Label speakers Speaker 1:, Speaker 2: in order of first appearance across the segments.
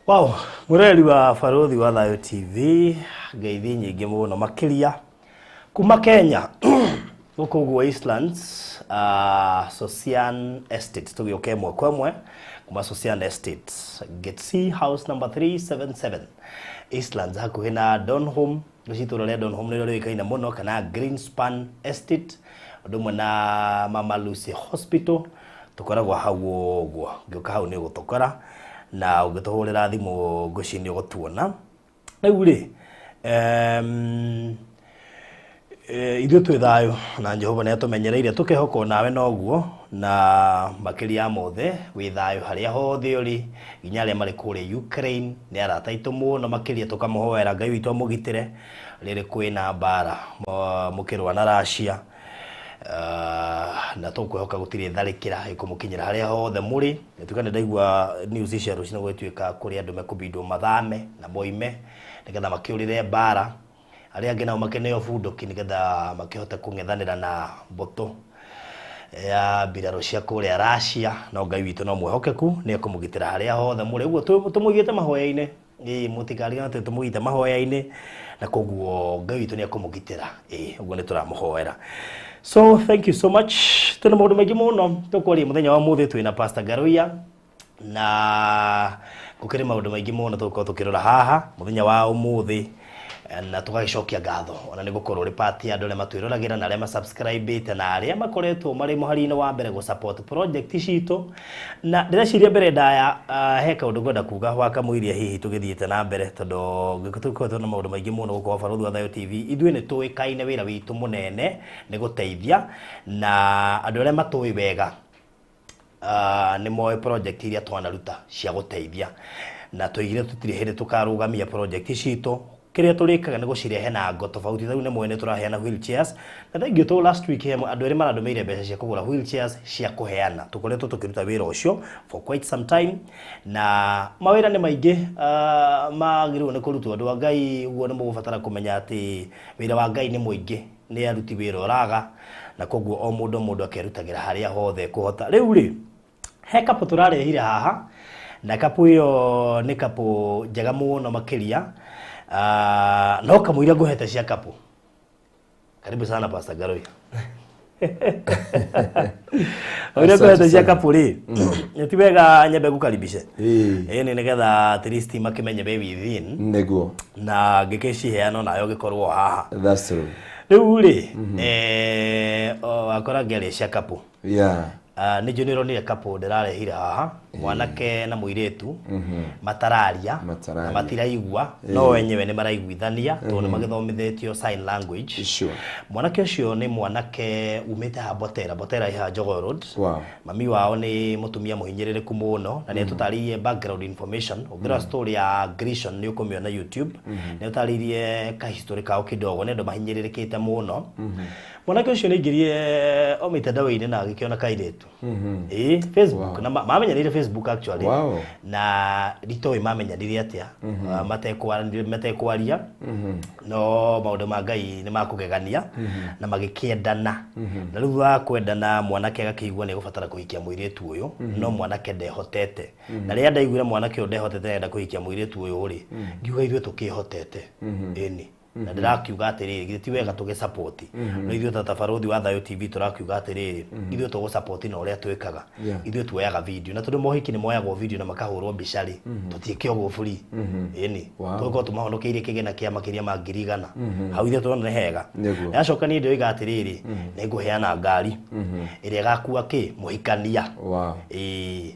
Speaker 1: Wow, mwĩroreri wa Barũthi wa Thayũ TV, ngeithi nyingĩ mũno makĩria kuma Kenya gũkũ ũguo Eastlands, Sosian Estate, tũgĩũka ĩmwe kwa ĩmwe kuma Sosian Estate, Gate C house number 377 Eastlands, hakuhĩ na Donholm, itũũra rĩa Donholm nĩrĩo rĩũĩkaine mũno, kana Greenspan Estate, ũndũ ũmwe na Mama Lucy Hospital. Tũkoragwo hau ũguo, ngĩũka hau nĩ ũgũtũkora, na ũngĩtũhũrĩra thimũ ngwĩciria nĩ ũgũtuona. Rĩu rĩ, ithuĩ twĩ thayũ na Jehova nĩ atũmenyereire, tũkehoka nawe noguo, na makĩria ya mothe wĩ thayũ harĩa hothe ũrĩ, nginya arĩa marĩ kũrĩa Ukraine nĩ arata aitũ mũno makĩria, tũkamũhoera Ngai witũ amũgitĩre rĩrĩ kwĩna mbara mũkĩrũa na Russia. Na tũkwĩhoka gũtirĩ tharĩkĩra ĩkũmũkinyĩra harĩa hothe mũrĩ. Gĩtuĩka nĩ ndaigua news cia rũcinĩ gũgĩtuĩka kũrĩ andũ mekũbindwo mathame na moime nĩgetha makĩũrĩre mbara, arĩa angĩ nao makĩneo bunduki nĩgetha makĩhote kũng'ethanĩra na mbũtũ ya mbirarũ cia kũrĩa Russia. No Ngai witũ no mwĩhokeku, nĩ ekũmũgitĩra harĩa hothe mũrĩ. Ũguo tũmũigĩte mahoya-inĩ, ĩĩ, mũtikarigane atĩ tũmũigĩte mahoya-inĩ, na koguo Ngai witũ nĩ ekũmũgitĩra. Ĩĩ, ũguo nĩ tũramũhoera. So thank you so much. Twĩna maũndũ maingĩ mũno tũkwaria mũthenya wa ũmũthĩ. Twĩna Pastor Ngaruiya na gũkĩrĩ maũndũ maingĩ mũno tũgũkorwo tũkĩrora haha mũthenya wa ũmũthĩ, na tũgagĩcokia ngatho ona nĩ gũkorwo ũrĩ part ya andũ arĩa matwĩroragĩra na arĩa masubscribĩte na arĩa makoretwo marĩ mũhari-inĩ wa mbere gũ support project citũ. Na ndĩreciria mbere ndaya, he kaũndũ ngwenda kuga wa kamũiria hihi tũgĩthiĩte na mbere, tondũ tũkoretwo na maũndũ maingĩ mũno gũkũ Barũthi wa Thayũ TV. Ithuĩ nĩ tũĩkaine wĩra witũ mũnene nĩ gũteithia, na andũ arĩa matũĩ wega nĩ moĩ project iria twanaruta cia gũteithia, na tũigire tũtirĩ hĩndĩ tũkarũgamia project citũ. Kĩrĩa tũrĩkaga nĩ gũcirehe na ngo tofauti. Rĩu nĩ moĩ nĩ tũraheana wheelchairs, na thank you to last week he andũ erĩ marandũmĩire mbeca cia kũgũra wheelchairs cia kũheana. Tũkoretwo tũkĩruta wĩra ũcio for quite some time, na mawĩra nĩ maingĩ magĩrĩirwo nĩ kũrutwo. Andũ a Ngai, ũguo nĩ mũgũbatara kũmenya atĩ wĩra wa Ngai nĩ mũingĩ, nĩ aruti wĩra ũraga, na koguo o mũndũ o mũndũ akerutagĩra harĩa hothe kũhota. Rĩu rĩ, he couple tũrarehire haha, na couple ĩyo nĩ couple njega mũno makĩria. No kamũira ngũhete cia couple, karibu sana Pastor Ngaruiya. Ũrĩa ngũhete cia couple rĩ, nĩ ti wega nyambe ngũkaribishe?
Speaker 2: Ĩĩ.
Speaker 1: Ĩĩ, nĩ nĩgetha at least makĩmenye wĩ within
Speaker 2: Nĩguo.
Speaker 1: Na ngĩkĩciheana nayo gĩkorwo haha.
Speaker 2: That's true.
Speaker 1: Rĩu rĩ, wakora ngĩaria cia couple, nĩ njũĩ nĩ ũronire couple ndĩrarehire haha, mwanake na mũirĩtu matararia
Speaker 2: Matararia.
Speaker 1: Na matiraigua, no wenyewe nĩ maraiguithania tondũ nĩ magĩthomithĩtio sign language. Mwanake ũcio nĩ mwanake umĩte haha Botera. Botera ĩ haha Jogoo Road. Mami wao nĩ mũtumia mũhinyĩrĩrĩku mũno, na nĩ atũtarĩirie background information. Ũngĩrora story ya Grishon nĩ ũkũmĩona YouTube, nĩ atũtarĩirie ka history kao kidogo. Nĩ andũ mahinyĩrĩrĩkĩte mũno. Mwanake ũcio nĩ aingĩrire o mitandao-inĩ na agĩkĩona kairĩtu, ĩĩ, Facebook. Na mamenyanĩire Facebook actually. Na nditoĩ mamenyanire atĩa matekwaria, no maũndũ ma Ngai nĩ makũgegania, na magĩkĩendana. Na rĩu thutha wa kwendana, mwanake agakĩigua nĩ egũbatara kũhikia mũirĩtu ũyũ, no mwanake ndehotete. Na rĩrĩa ndaiguire mwanake ũyũ ndehotete, arenda kũhikia mũirĩtu ũyũ rĩ, ngiuga ithuĩ tũkĩhotete, ĩni, na ndĩrakiuga atĩrĩrĩ, githĩ ti wega tũgĩ support? No ithuĩ ta Barũthi wa Thayũ TV tũrakiuga atĩrĩrĩ, ithuĩ tũgũ support na ũrĩa twĩkaga. Ithuĩ tuoyaga video, na tondũ mohiki nĩ moyagwo video na makahũrwo mbica rĩ, tũtiĩke ũguo free, ĩni. Tũgũkorwo tũmahonokeirie kĩgĩna kĩa makĩria ma 100,000 hau. Ithuĩ tũrona nĩ hega. Yacoka niĩ ndĩroiga atĩrĩrĩ, nĩ ngũheana ngari ĩrĩa ĩgakua kĩ mũhikania. Ĩĩ,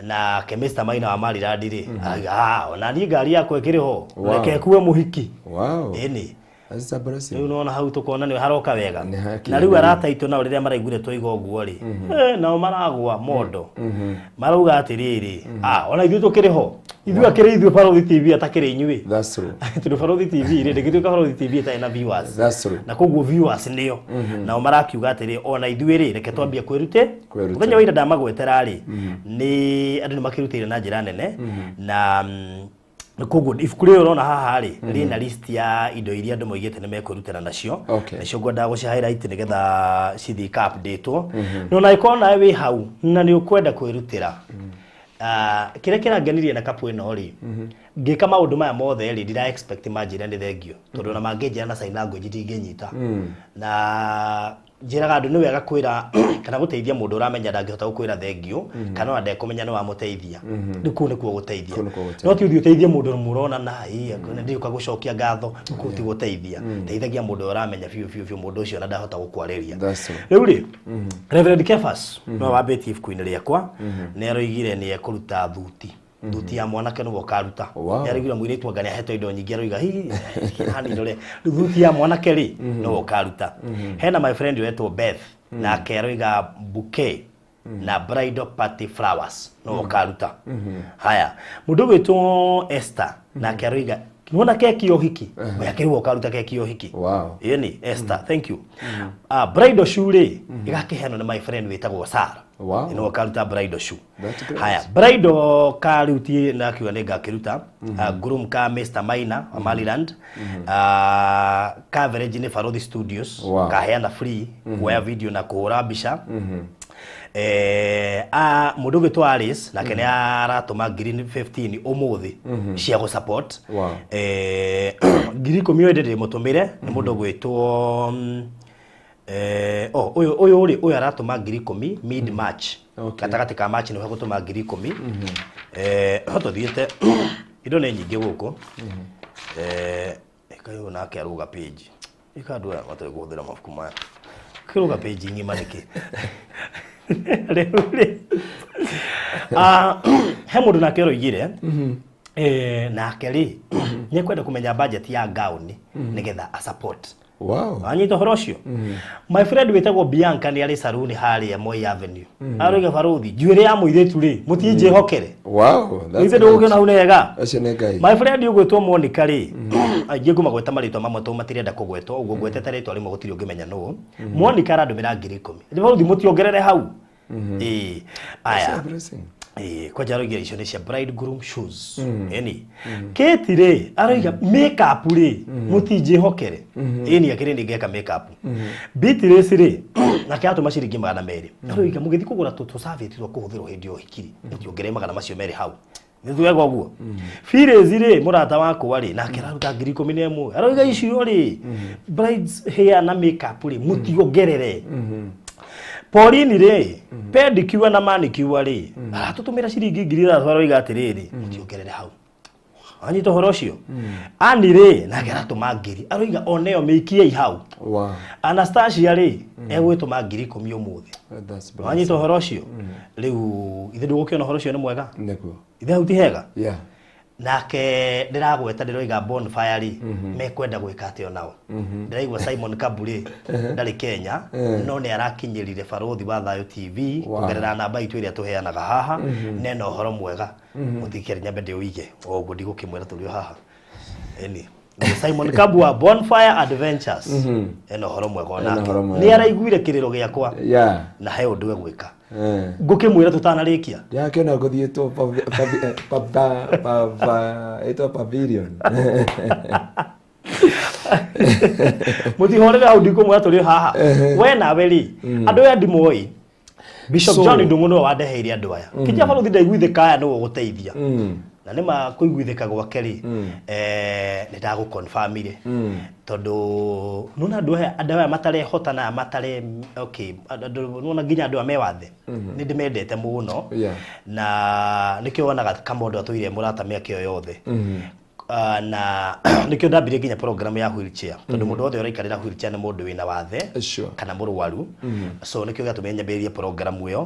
Speaker 1: nake Mr Maina wa Maryland rĩ, arauga, "Ah, ona niĩ ngari yakwa ĩkĩrĩ ho, reke ĩkue mũhiki." Ĩni.
Speaker 2: That's a blessing.
Speaker 1: Rĩu nona hau tũkona nĩ haroka wega.
Speaker 2: Nĩ hakinya
Speaker 1: Na rĩu
Speaker 2: rĩu.
Speaker 1: Arata aitũ nao rĩrĩa maraiguire twoiga ũguo rĩ, nao maragwa mondo, marauga atĩrĩrĩ, "Ah, ona ithuĩ tũkĩrĩ ho, ithuĩ akĩrĩ ithuĩ Barũthi TV atakĩrĩ inyuĩ."
Speaker 2: That's true.
Speaker 1: Tondũ Barũthi TV rĩ, ndĩngĩtuĩka Barũthi TV ĩtarĩ na viewers.
Speaker 2: That's true.
Speaker 1: Na koguo viewers nĩo nao marakiuga atĩrĩ, ona ithuĩ rĩ, reke twambie kwĩrute.
Speaker 2: Kwĩrutĩra.
Speaker 1: Mũthenya wa ira ndamagwetera rĩ, nĩ andũ nĩ makĩrutĩire na njĩra nene, na koguo ibuku rĩrĩ ũrona haha rĩ, rĩna list ya indo iria andũ moigĩte nĩ mekwĩrutĩra nacio. Nacio ngwendaga gũci highlight nĩgetha cithiĩ ika updatewo. No na ĩkorwo nawe wĩ hau na nĩ ũkwenda kwĩrutĩra. Ah, kĩrĩa kĩrangenirie na kapu ĩno rĩ, ngĩka maũndũ maya mothe rĩ, ndira expect manjĩre nĩ thengio, tondũ ona mangĩnjĩra na sign language ndingĩnyita. Na njĩraga andũ nĩ wega kwĩra kana gũteithia mũndũ ũramenya ndangĩhota gũkwĩra thengio, kana ona ndekũmenya nĩ wamũteithia. Rĩu kũu nĩkuo gũteithia.
Speaker 2: Kũu nĩkuo gũteithia.
Speaker 1: No ti ũthiĩ ũteithie mũndũ mũronana, ĩ ndiũka gũcokia ngatho, rĩu kũu ti gũteithia. Teithagia mũndũ ũramenya biũ biũ biũ mũndũ ũcio ona ndahota gũkwarĩria.
Speaker 2: That's true.
Speaker 1: Rĩu rĩ, Reverend Kefas no wambĩtie ibuku-inĩ rĩakwa, nĩ aroigire nĩ ekũruta thuti. Thuti ya mwanake nĩwe ũkaruta.
Speaker 2: Wow.
Speaker 1: Nĩ aroigire mũirĩtu anga nĩ ahetwo indo nyingĩ, aroiga hihi hani ndore. Rĩu thuti ya mwanake rĩ, nĩwe ũkaruta. Hena my friend wetwo Beth, nake aroiga bouquet na bridal party flowers nĩwe ũkaruta. Haya, mũndũ ũgwĩtwo Esther nake aroiga nĩwona keki ya ũhiki, we akĩrĩwe ũkaruta keki ya ũhiki.
Speaker 2: Wow.
Speaker 1: Ĩni Esther, thank you. Ah, bridal shoe rĩ, ĩgakĩheanwo nĩ my friend wĩtagwo Sarah.
Speaker 2: Wow.
Speaker 1: Nĩwe ũkaruta bridal shoe.
Speaker 2: That's great.
Speaker 1: Haya, bridal ka rĩu ti nakiuga nĩ ngakĩruta. Groom ka Mr. Maina wa Maryland. Coverage nĩ Barothi Studios.
Speaker 2: Wow.
Speaker 1: Kaheana free kuoya video na kũhũra mbica. Mũndũ ũgwĩtwo Alice nake nĩ aratũma ngiri 15 ũmũthĩ cia gũ support.
Speaker 2: Wow.
Speaker 1: 10,000 ĩndĩ ndĩmũtũmĩre nĩ mũndũ ũgwĩtwo oh, ũyũ ũyũ rĩ, ũyũ aratũma 10,000 mid March.
Speaker 2: Okay.
Speaker 1: Gatagatĩ ka March nĩho egũtũma 10,000. Ho tũthiĩte indo nĩ nyingĩ gũkũ. Kaĩ ũyũ nake arũga page. Ĩka andũ aya matarĩ kũhũthĩra mabuku maya. Kĩrũga page ng'ima nĩkĩ? Rĩu rĩ, ah, he mũndũ nake ũroigire, nake rĩ, nĩ ekwenda kũmenya budget ya gown nĩgetha a support.
Speaker 2: Wow.
Speaker 1: Wanyita ũhoro ũcio? My friend wĩtagwo Bianca nĩ arĩ saruni harĩa Moi Avenue. Aroiga barothi, njuĩrĩ ya mũirĩtu rĩ, mũtinjĩhokere.
Speaker 2: Wow. That's
Speaker 1: Ithe ndũgũkĩona hau nĩ wega.
Speaker 2: Acio nĩ Ngai.
Speaker 1: My friend ũgwĩtwo Monica rĩ, aingĩ ngũmagweta marĩtwa mamwe tondũ matirenda kũgwetwo, ũguo ngwetete rĩtwa rĩmwe gũtirĩ ũngĩmenya nũ. Monica arandũmĩra 10,000. Barothi mũtiongerere hau. Ĩĩ.
Speaker 2: That's
Speaker 1: Aya.
Speaker 2: a blessing.
Speaker 1: Ĩĩ, kwanja aroiga icio nĩ cia bridegroom shoes. Ĩni. Kate rĩ, aroiga makeup rĩ, mũtinjĩhokere. Ĩni akĩrĩ nĩ ngeka makeup. Beatrice rĩ, nake atũma ciringi 200. Aroiga mũgĩthiĩ kũgũra tũtũ serviette twa kũhũthĩrwo hĩndĩ ya ũhiki rĩ, mũtiongerere magana macio merĩ hau. Nĩ wega ũguo. Phyllis rĩ, mũrata wakwa rĩ, nake araruta 11,000. Aroiga icio rĩ, brides hair na makeup rĩ, mũtiongerere. Pauline rĩ, pedicure na manicure rĩ, aratũtũmĩra ciringi 3,000 aroiga atĩrĩrĩ, mũtiongerere hau. Wanyita ũhoro ũcio? Annie rĩ, nake aratũma 1,000. Aroiga oneo mĩikiei hau.
Speaker 2: Wow.
Speaker 1: Anastasia rĩ, egwĩtũma 10,000 ũmũthĩ.
Speaker 2: That's blessing.
Speaker 1: Wanyita ũhoro ũcio? Rĩu ithe ndũgũkĩona ũhoro ũcio nĩ mwega?
Speaker 2: Nĩguo.
Speaker 1: Ithe hau ti hega?
Speaker 2: Yeah.
Speaker 1: Nake ndĩragweta ndĩroiga bonfire rĩ, mekwenda gwĩka atĩa onao. Ndĩraigua Simon Kaburi ndarĩ Kenya, no nĩ arakinyĩrire Barothi wa Thayũ TV
Speaker 2: Wow.
Speaker 1: kũgerera namba itũ ĩrĩa tũheanaga haha, nena ũhoro mwega. Mũtikere nyambe ndĩũige o ũguo ndigũkĩmwĩra tũrĩ o haha. Ĩni. Nĩ Simon Kabu wa Bonfire Adventures ena ũhoro mwega
Speaker 2: Ena
Speaker 1: onake.
Speaker 2: ũhoro mwega.
Speaker 1: Nĩ araiguire kĩrĩro gĩakwa
Speaker 2: Yeah.
Speaker 1: na he ũndũ egwĩka.
Speaker 2: Ngũkĩmwĩra
Speaker 1: Ngũkĩmwĩra tũtanarĩkia.
Speaker 2: Ndĩrakĩona ngũthiĩtwo ĩtwo pavilion.
Speaker 1: Mũtihorere hau ndikũmwĩra tũrĩ haha. We nawe rĩ, andũ aya ndimoĩ. Bishop John Ndung'u nĩwe wandeheire andũ aya. Kĩnja barothi ndaiguithĩka aya nĩwe ũgũteithia. Na nĩ ma kũiguithĩka gwake rĩ, nĩ ndagũconfirmire. Tondũ nĩwona andũ aya matarehota na aya matare, okay, andũ nĩwona nginya andũ aya me wathe. Nĩ ndĩmendete mũno. Na nĩkĩo wonaga Kamondo atũire mũrata mĩaka ĩyo yothe. Na nĩkĩo ndambirie nginya program ya wheelchair, tondũ mũndũ wothe ũraikarĩra wheelchair nĩ mũndũ wĩna wathe kana mũrwaru. So nĩkĩo gĩatũmire nyambĩrĩrie program ĩyo.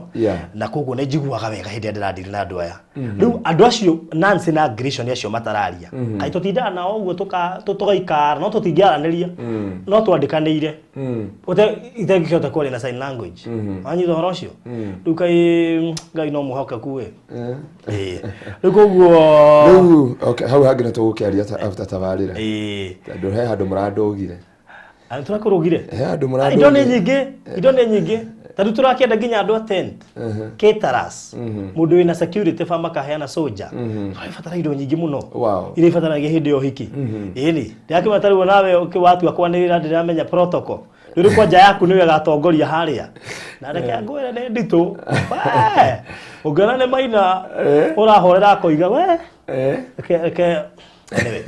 Speaker 1: Na koguo nĩ njiguaga wega hĩndĩ ĩrĩa ndĩradiri na andũ aya. Rĩu andũ acio Nancy na Grayson acio matararia, kaĩ tũtindaga nao ũguo tũgaikara, no tũtingĩaranĩria, no twandĩkanĩire. Itengĩhota kwaria na sign language. Wanyita ũhoro ũcio? Rĩu kaĩ Ngai no mwĩhokeku we. Ĩĩ. Rĩu koguo
Speaker 2: Rĩu okay, hau hangĩ nĩ tũgũkĩaria after tabarĩra.
Speaker 1: Ĩĩ.
Speaker 2: Tondũ he handũ mũrandũgire.
Speaker 1: Andũ tũrakũrũgire?
Speaker 2: He handũ
Speaker 1: Indo nĩ
Speaker 2: mũrandũgire.
Speaker 1: nyingĩ, indo nĩ nyingĩ. Ta rĩu tũrakĩenda nginya andũ a tent, caterers, mũndũ wĩna security firm akaheana soldier. Tũrabatara indo nyingĩ mũno.
Speaker 2: Wow.
Speaker 1: Iria ibataranagia hĩndĩ ya ũhiki. Ĩni, ndĩrakĩmenya ta rĩu nawe watua kwanĩrĩra ndĩramenya protocol. Rĩu kwanja yaku nĩwe ĩgatongoria harĩa. Na reke ngwĩre nĩ nditũ. We, Ũngĩona nĩ Maina ũrahorera akoiga we reke anyway.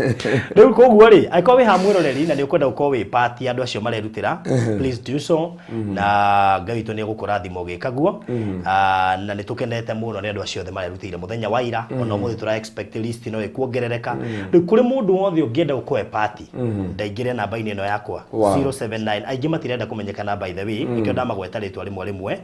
Speaker 1: Rĩu koguo rĩ, angĩkorwo wĩ haha mwĩroreri na nĩ ũkwenda gũkorwo wĩ part ya andũ acio marerutĩra, please do so, na Ngai witũ nĩ egũkũrathima ũgĩka guo. Ah, na nĩ tũkenete mũno nĩ andũ acio othe marerutĩire mũthenya wa ira, ona ũmũthĩ tũra expect list no ĩkuongerereka. Rĩu kũrĩ mũndũ wothe ũngĩenda gũkorwo e part, ndaingĩre namba-inĩ ĩno yakwa 079, aingĩ matirenda kũmenyekana by the way, nĩkĩo ndamagweta rĩtwa rĩmwe rĩmwe.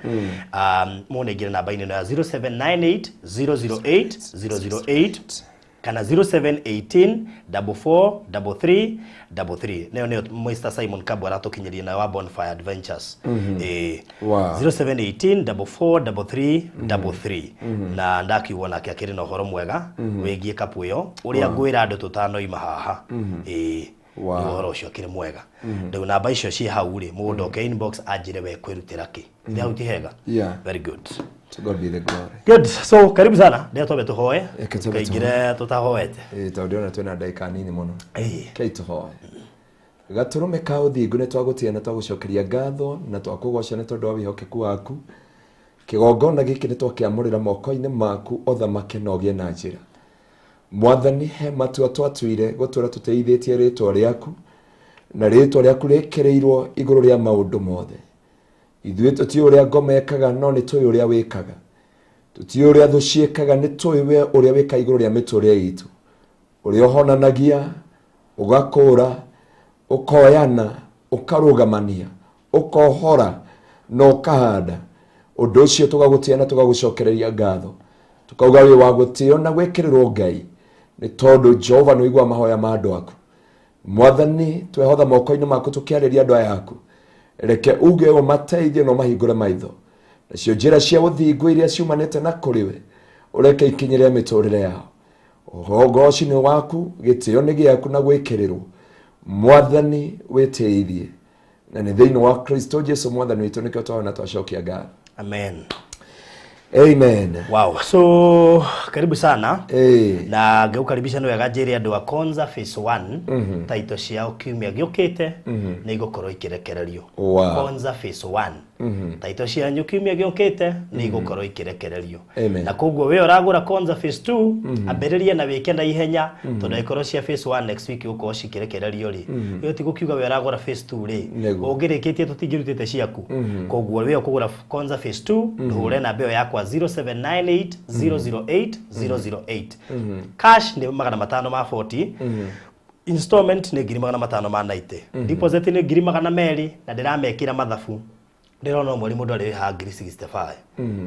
Speaker 1: Mũndũ aingĩre namba-inĩ ĩno ya 0798 008 008 kana 0718 44 33 33. Nayo nĩyo Mr Simon Kabwa aratũkinyĩria nayo wa Bonfire Adventures. 0718 44 33 33. Na ndakiuga nake akĩrĩ na ũhoro mwega wĩgiĩ kapu ĩyo ũrĩa ngwĩra andũ tũtanoima haha. Rĩu ũhoro ũcio akĩrĩ mwega. Rĩu namba icio ciĩ hau rĩ, mũndũ oke inbox anjĩre we kwĩrutĩra kĩ. Ithe hau ti hega?
Speaker 2: Yeah.
Speaker 1: Very good.
Speaker 2: To God be the glory.
Speaker 1: Good. So karibu sana. Ndio twambe tuhoe.
Speaker 2: Reke twambe.
Speaker 1: Kaingire tutahoete.
Speaker 2: Tondũ ndĩrona twĩna ndagĩka nini mũno. Kei tũhoe. Gatũrũme ka ũthingu, nĩ twagũtĩa na twagũcokeria ngatho na twakũgoca nĩ tondũ wa wĩhokeku waku. Kĩgongona gĩkĩ nĩ twakĩamũrĩra moko-inĩ maku, ũthamake na ũgĩe na njĩra. Mwathani, he matua twatuire gũtũra tũteithĩtie rĩtwa rĩaku, na rĩtwa rĩaku rĩkĩrĩirwo igũrũ rĩa maũndũ mothe. Ithuĩ tũtiũĩ ũrĩa ngoma ĩkaga, no nĩ tũĩ ũrĩa wĩkaga. Tũtiũĩ ũrĩa thũ ciĩkaga, nĩ tũĩ we ũrĩa wĩkaga igũrũ rĩa mĩtũrĩre itũ, ũrĩa ũhonanagia, ũgakũra, ũkoyana, ũkarũgamania, ũkohora na ũkahanda. Ũndũ ũcio tũgagũtĩa na tũgagũcokereria ngatho, tũkauga wĩ wa gũtĩo na gwĩkĩrĩrwo Ngai, nĩ tondũ Jehova nĩ ũiguaga mahoya ma andũ aku. Mwathani, twehotha moko-inĩ maku tũkĩarĩria andũ aya aku, reke uge ũmateithie na ũmahingũre maitho, nacio njĩra cia ũthingu iria ciumanĩte na kũrĩ we ũreke ikinyĩre mĩtũrĩre yao. Ũgongoci nĩ waku, gĩtĩo nĩ gĩaku na gwĩkĩrĩrwo. Mwathani, wĩtĩithie, na nĩ thĩinĩ wa Kristo Jesu Mwathani witũ nĩkĩo twahona twacokia ngatho.
Speaker 1: Amen.
Speaker 2: Amen.
Speaker 1: Wow. So karibu sana. Na ngĩgũkaribisha nĩ wega njĩre andũ a Konza phase 1 taito ciao kiumia gĩũkĩte nĩ igũkorwo ikĩrekererio. Konza phase 1 taito cianyu kiumia gĩũkĩte nĩ igũkorwo ikĩrekererio.
Speaker 2: Amen.
Speaker 1: Na koguo we ũragũra Konza phase 2, ambĩrĩria na wĩke na ihenya, tondũ angĩkorwo cia phase 1 next week igũkorwo cikĩrekererio rĩ, ĩyo ti gũkiuga we ũragũra phase 2 rĩ, ũngĩrĩkĩtie tũtingĩrutĩte ciaku. Koguo we ũkũgũra Konza phase 2, ndũhũre namba ĩyo yakwa 0798 008 008. Cash nĩ 540, installment nĩ 590,000, deposit nĩ 200,000, na ndĩramekĩra mathabu ndĩrona o mweri mũndũ arĩhaga 65,000.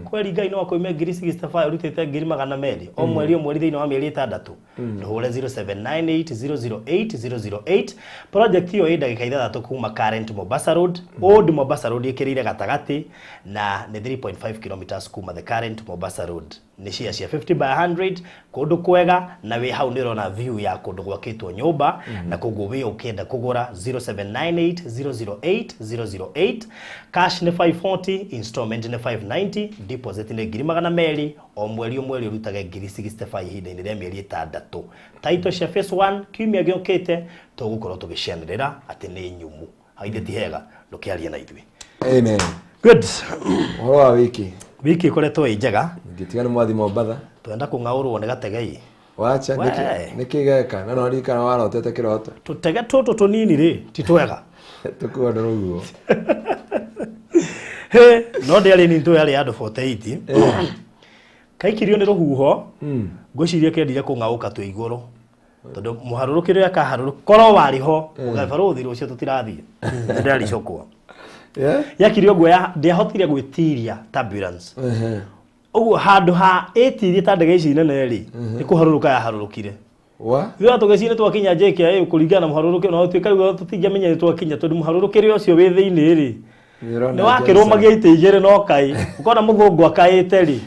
Speaker 1: Kweri Ngai no akũime 65,000 ũrutĩte 200,000 o mweri o mweri thĩinĩ wa mĩeri 6. Ndũhũre 0798 008 008. Project ĩyo ĩ ndagĩka 6 kuma current Mombasa Road, Old Mombasa Road ĩkĩrĩire gatagatĩ, na nĩ 3.5 kilometers kuma the current Mombasa Road. Nĩ cia 50 by 100, kũndũ kwega, na wĩ hau nĩ ũrona view ya kũndũ gwakĩtwo nyũmba, na koguo wĩ ũkĩenda kũgũra 0798 008 008. Cash nĩ 540, installment nĩ 590, deposit nĩ 200,000, o mweri o mweri ũrutage 65,000 ihinda-inĩ rĩa mĩeri 6. Taito cia phase 1 kiumia gĩũkĩte tũgũkorwo tũgĩcianĩrĩra atĩ nĩ nyumu. Haithe ti hega, ndũkĩarie na ithuĩ.
Speaker 2: Amen.
Speaker 1: Good.
Speaker 2: Ũhoro wa wiki?
Speaker 1: Wiki ĩkoretwo ĩ njega.
Speaker 2: Ngĩtiga nĩ mwathi Mombatha.
Speaker 1: Twenda kũng'aũrwo nĩ gategei.
Speaker 2: Wacha, nĩkĩ geka? Na no ririkana warotete kĩroto.
Speaker 1: Tũtege tũtũ tũnini rĩ, ti twega.
Speaker 2: Tũkuo nĩ rũguo.
Speaker 1: He, no ndĩarĩ nini tũ yarĩ andũ 48. Kaikirio nĩ rũhuho. Ngwĩciria kendire kũng'aũka twĩ igũrũ. Tondũ mũharũrũkĩre ũrĩa kaharũrũka, korwo warĩ ho, ũgabarũthi rũciũ tũtirathiĩ. Nĩndĩraricũkwo. Yakire ũguo ndĩahotire gwĩtiria turbulence. Ũguo handũ ha ĩtirie ta ndege ici nene rĩ, nĩ kũharũrũka yaharũrũkire.
Speaker 2: Wa?
Speaker 1: Ithuĩ tũgĩciria twakinya JKIA kũringana na mũharũrũkĩre, na gũtuĩka rĩu tũtingĩamenya nĩ twakinya tondũ mũharũrũkĩre ũcio wĩ thĩinĩ rĩ, nĩ wakĩrũmagia itĩ igĩrĩ no kai, ũkona mũthũngũ akaĩte rĩ.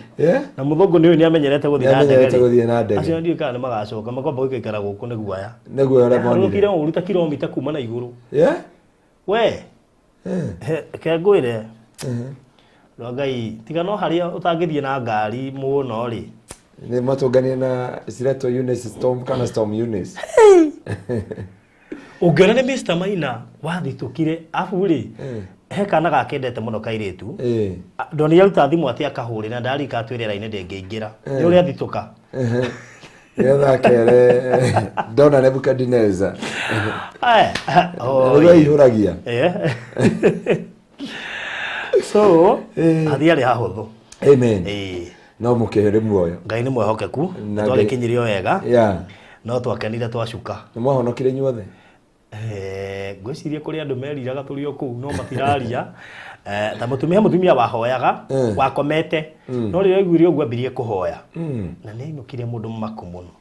Speaker 1: Na mũthũngũ nĩ ũyũ nĩ amenyerete gũthiĩ na ndege
Speaker 2: Nĩ amenyerete
Speaker 1: rĩ.
Speaker 2: gũthiĩ na ndege.
Speaker 1: Acio ndiũĩ kana nĩ magacoka, makwamba gũikara gũkũ nĩ guoya.
Speaker 2: Nĩ guoya ũrĩa monire.
Speaker 1: Harũrũkire ũru ta kilomita kuma na igũrũ. We. Ke ngwĩre. Rwa Ngai, tiga no harĩa ũtangĩthiĩ na ngari mũno rĩ.
Speaker 2: Nĩ matũnganie na ciretwo Eunice Storm kana Storm Eunice.
Speaker 1: Ũngĩona nĩ Mr Maina wathitũkire, abu rĩ, He kana gakendete mũno kairĩtu. Ndonire aruta thimũ atĩ akahũrĩra, ndarika atwĩ rĩera-inĩ ndĩngĩingĩra nĩ ũrĩa thitũka.
Speaker 2: Nĩgetha akere ndona Nebukadineza. Nĩguo aihũragia.
Speaker 1: So hathiarĩ hahũthũ.
Speaker 2: Amen. No mũkĩrĩ muoyo.
Speaker 1: Ngai nĩ mwĩhokeku.
Speaker 2: Na
Speaker 1: twagĩkinyirio wega. No twakenire twacuka.
Speaker 2: Nĩ mwahonokire inyuothe?
Speaker 1: Ngwĩciria kũrĩ andũ meriraga tũrĩ o kũu no matiraria. Ta mũtumia wahoyaga, wakomete, no rĩrĩa aiguire ũguo ambirie kũhoya na nĩ ainũkire mũndũ mũmaku mũno.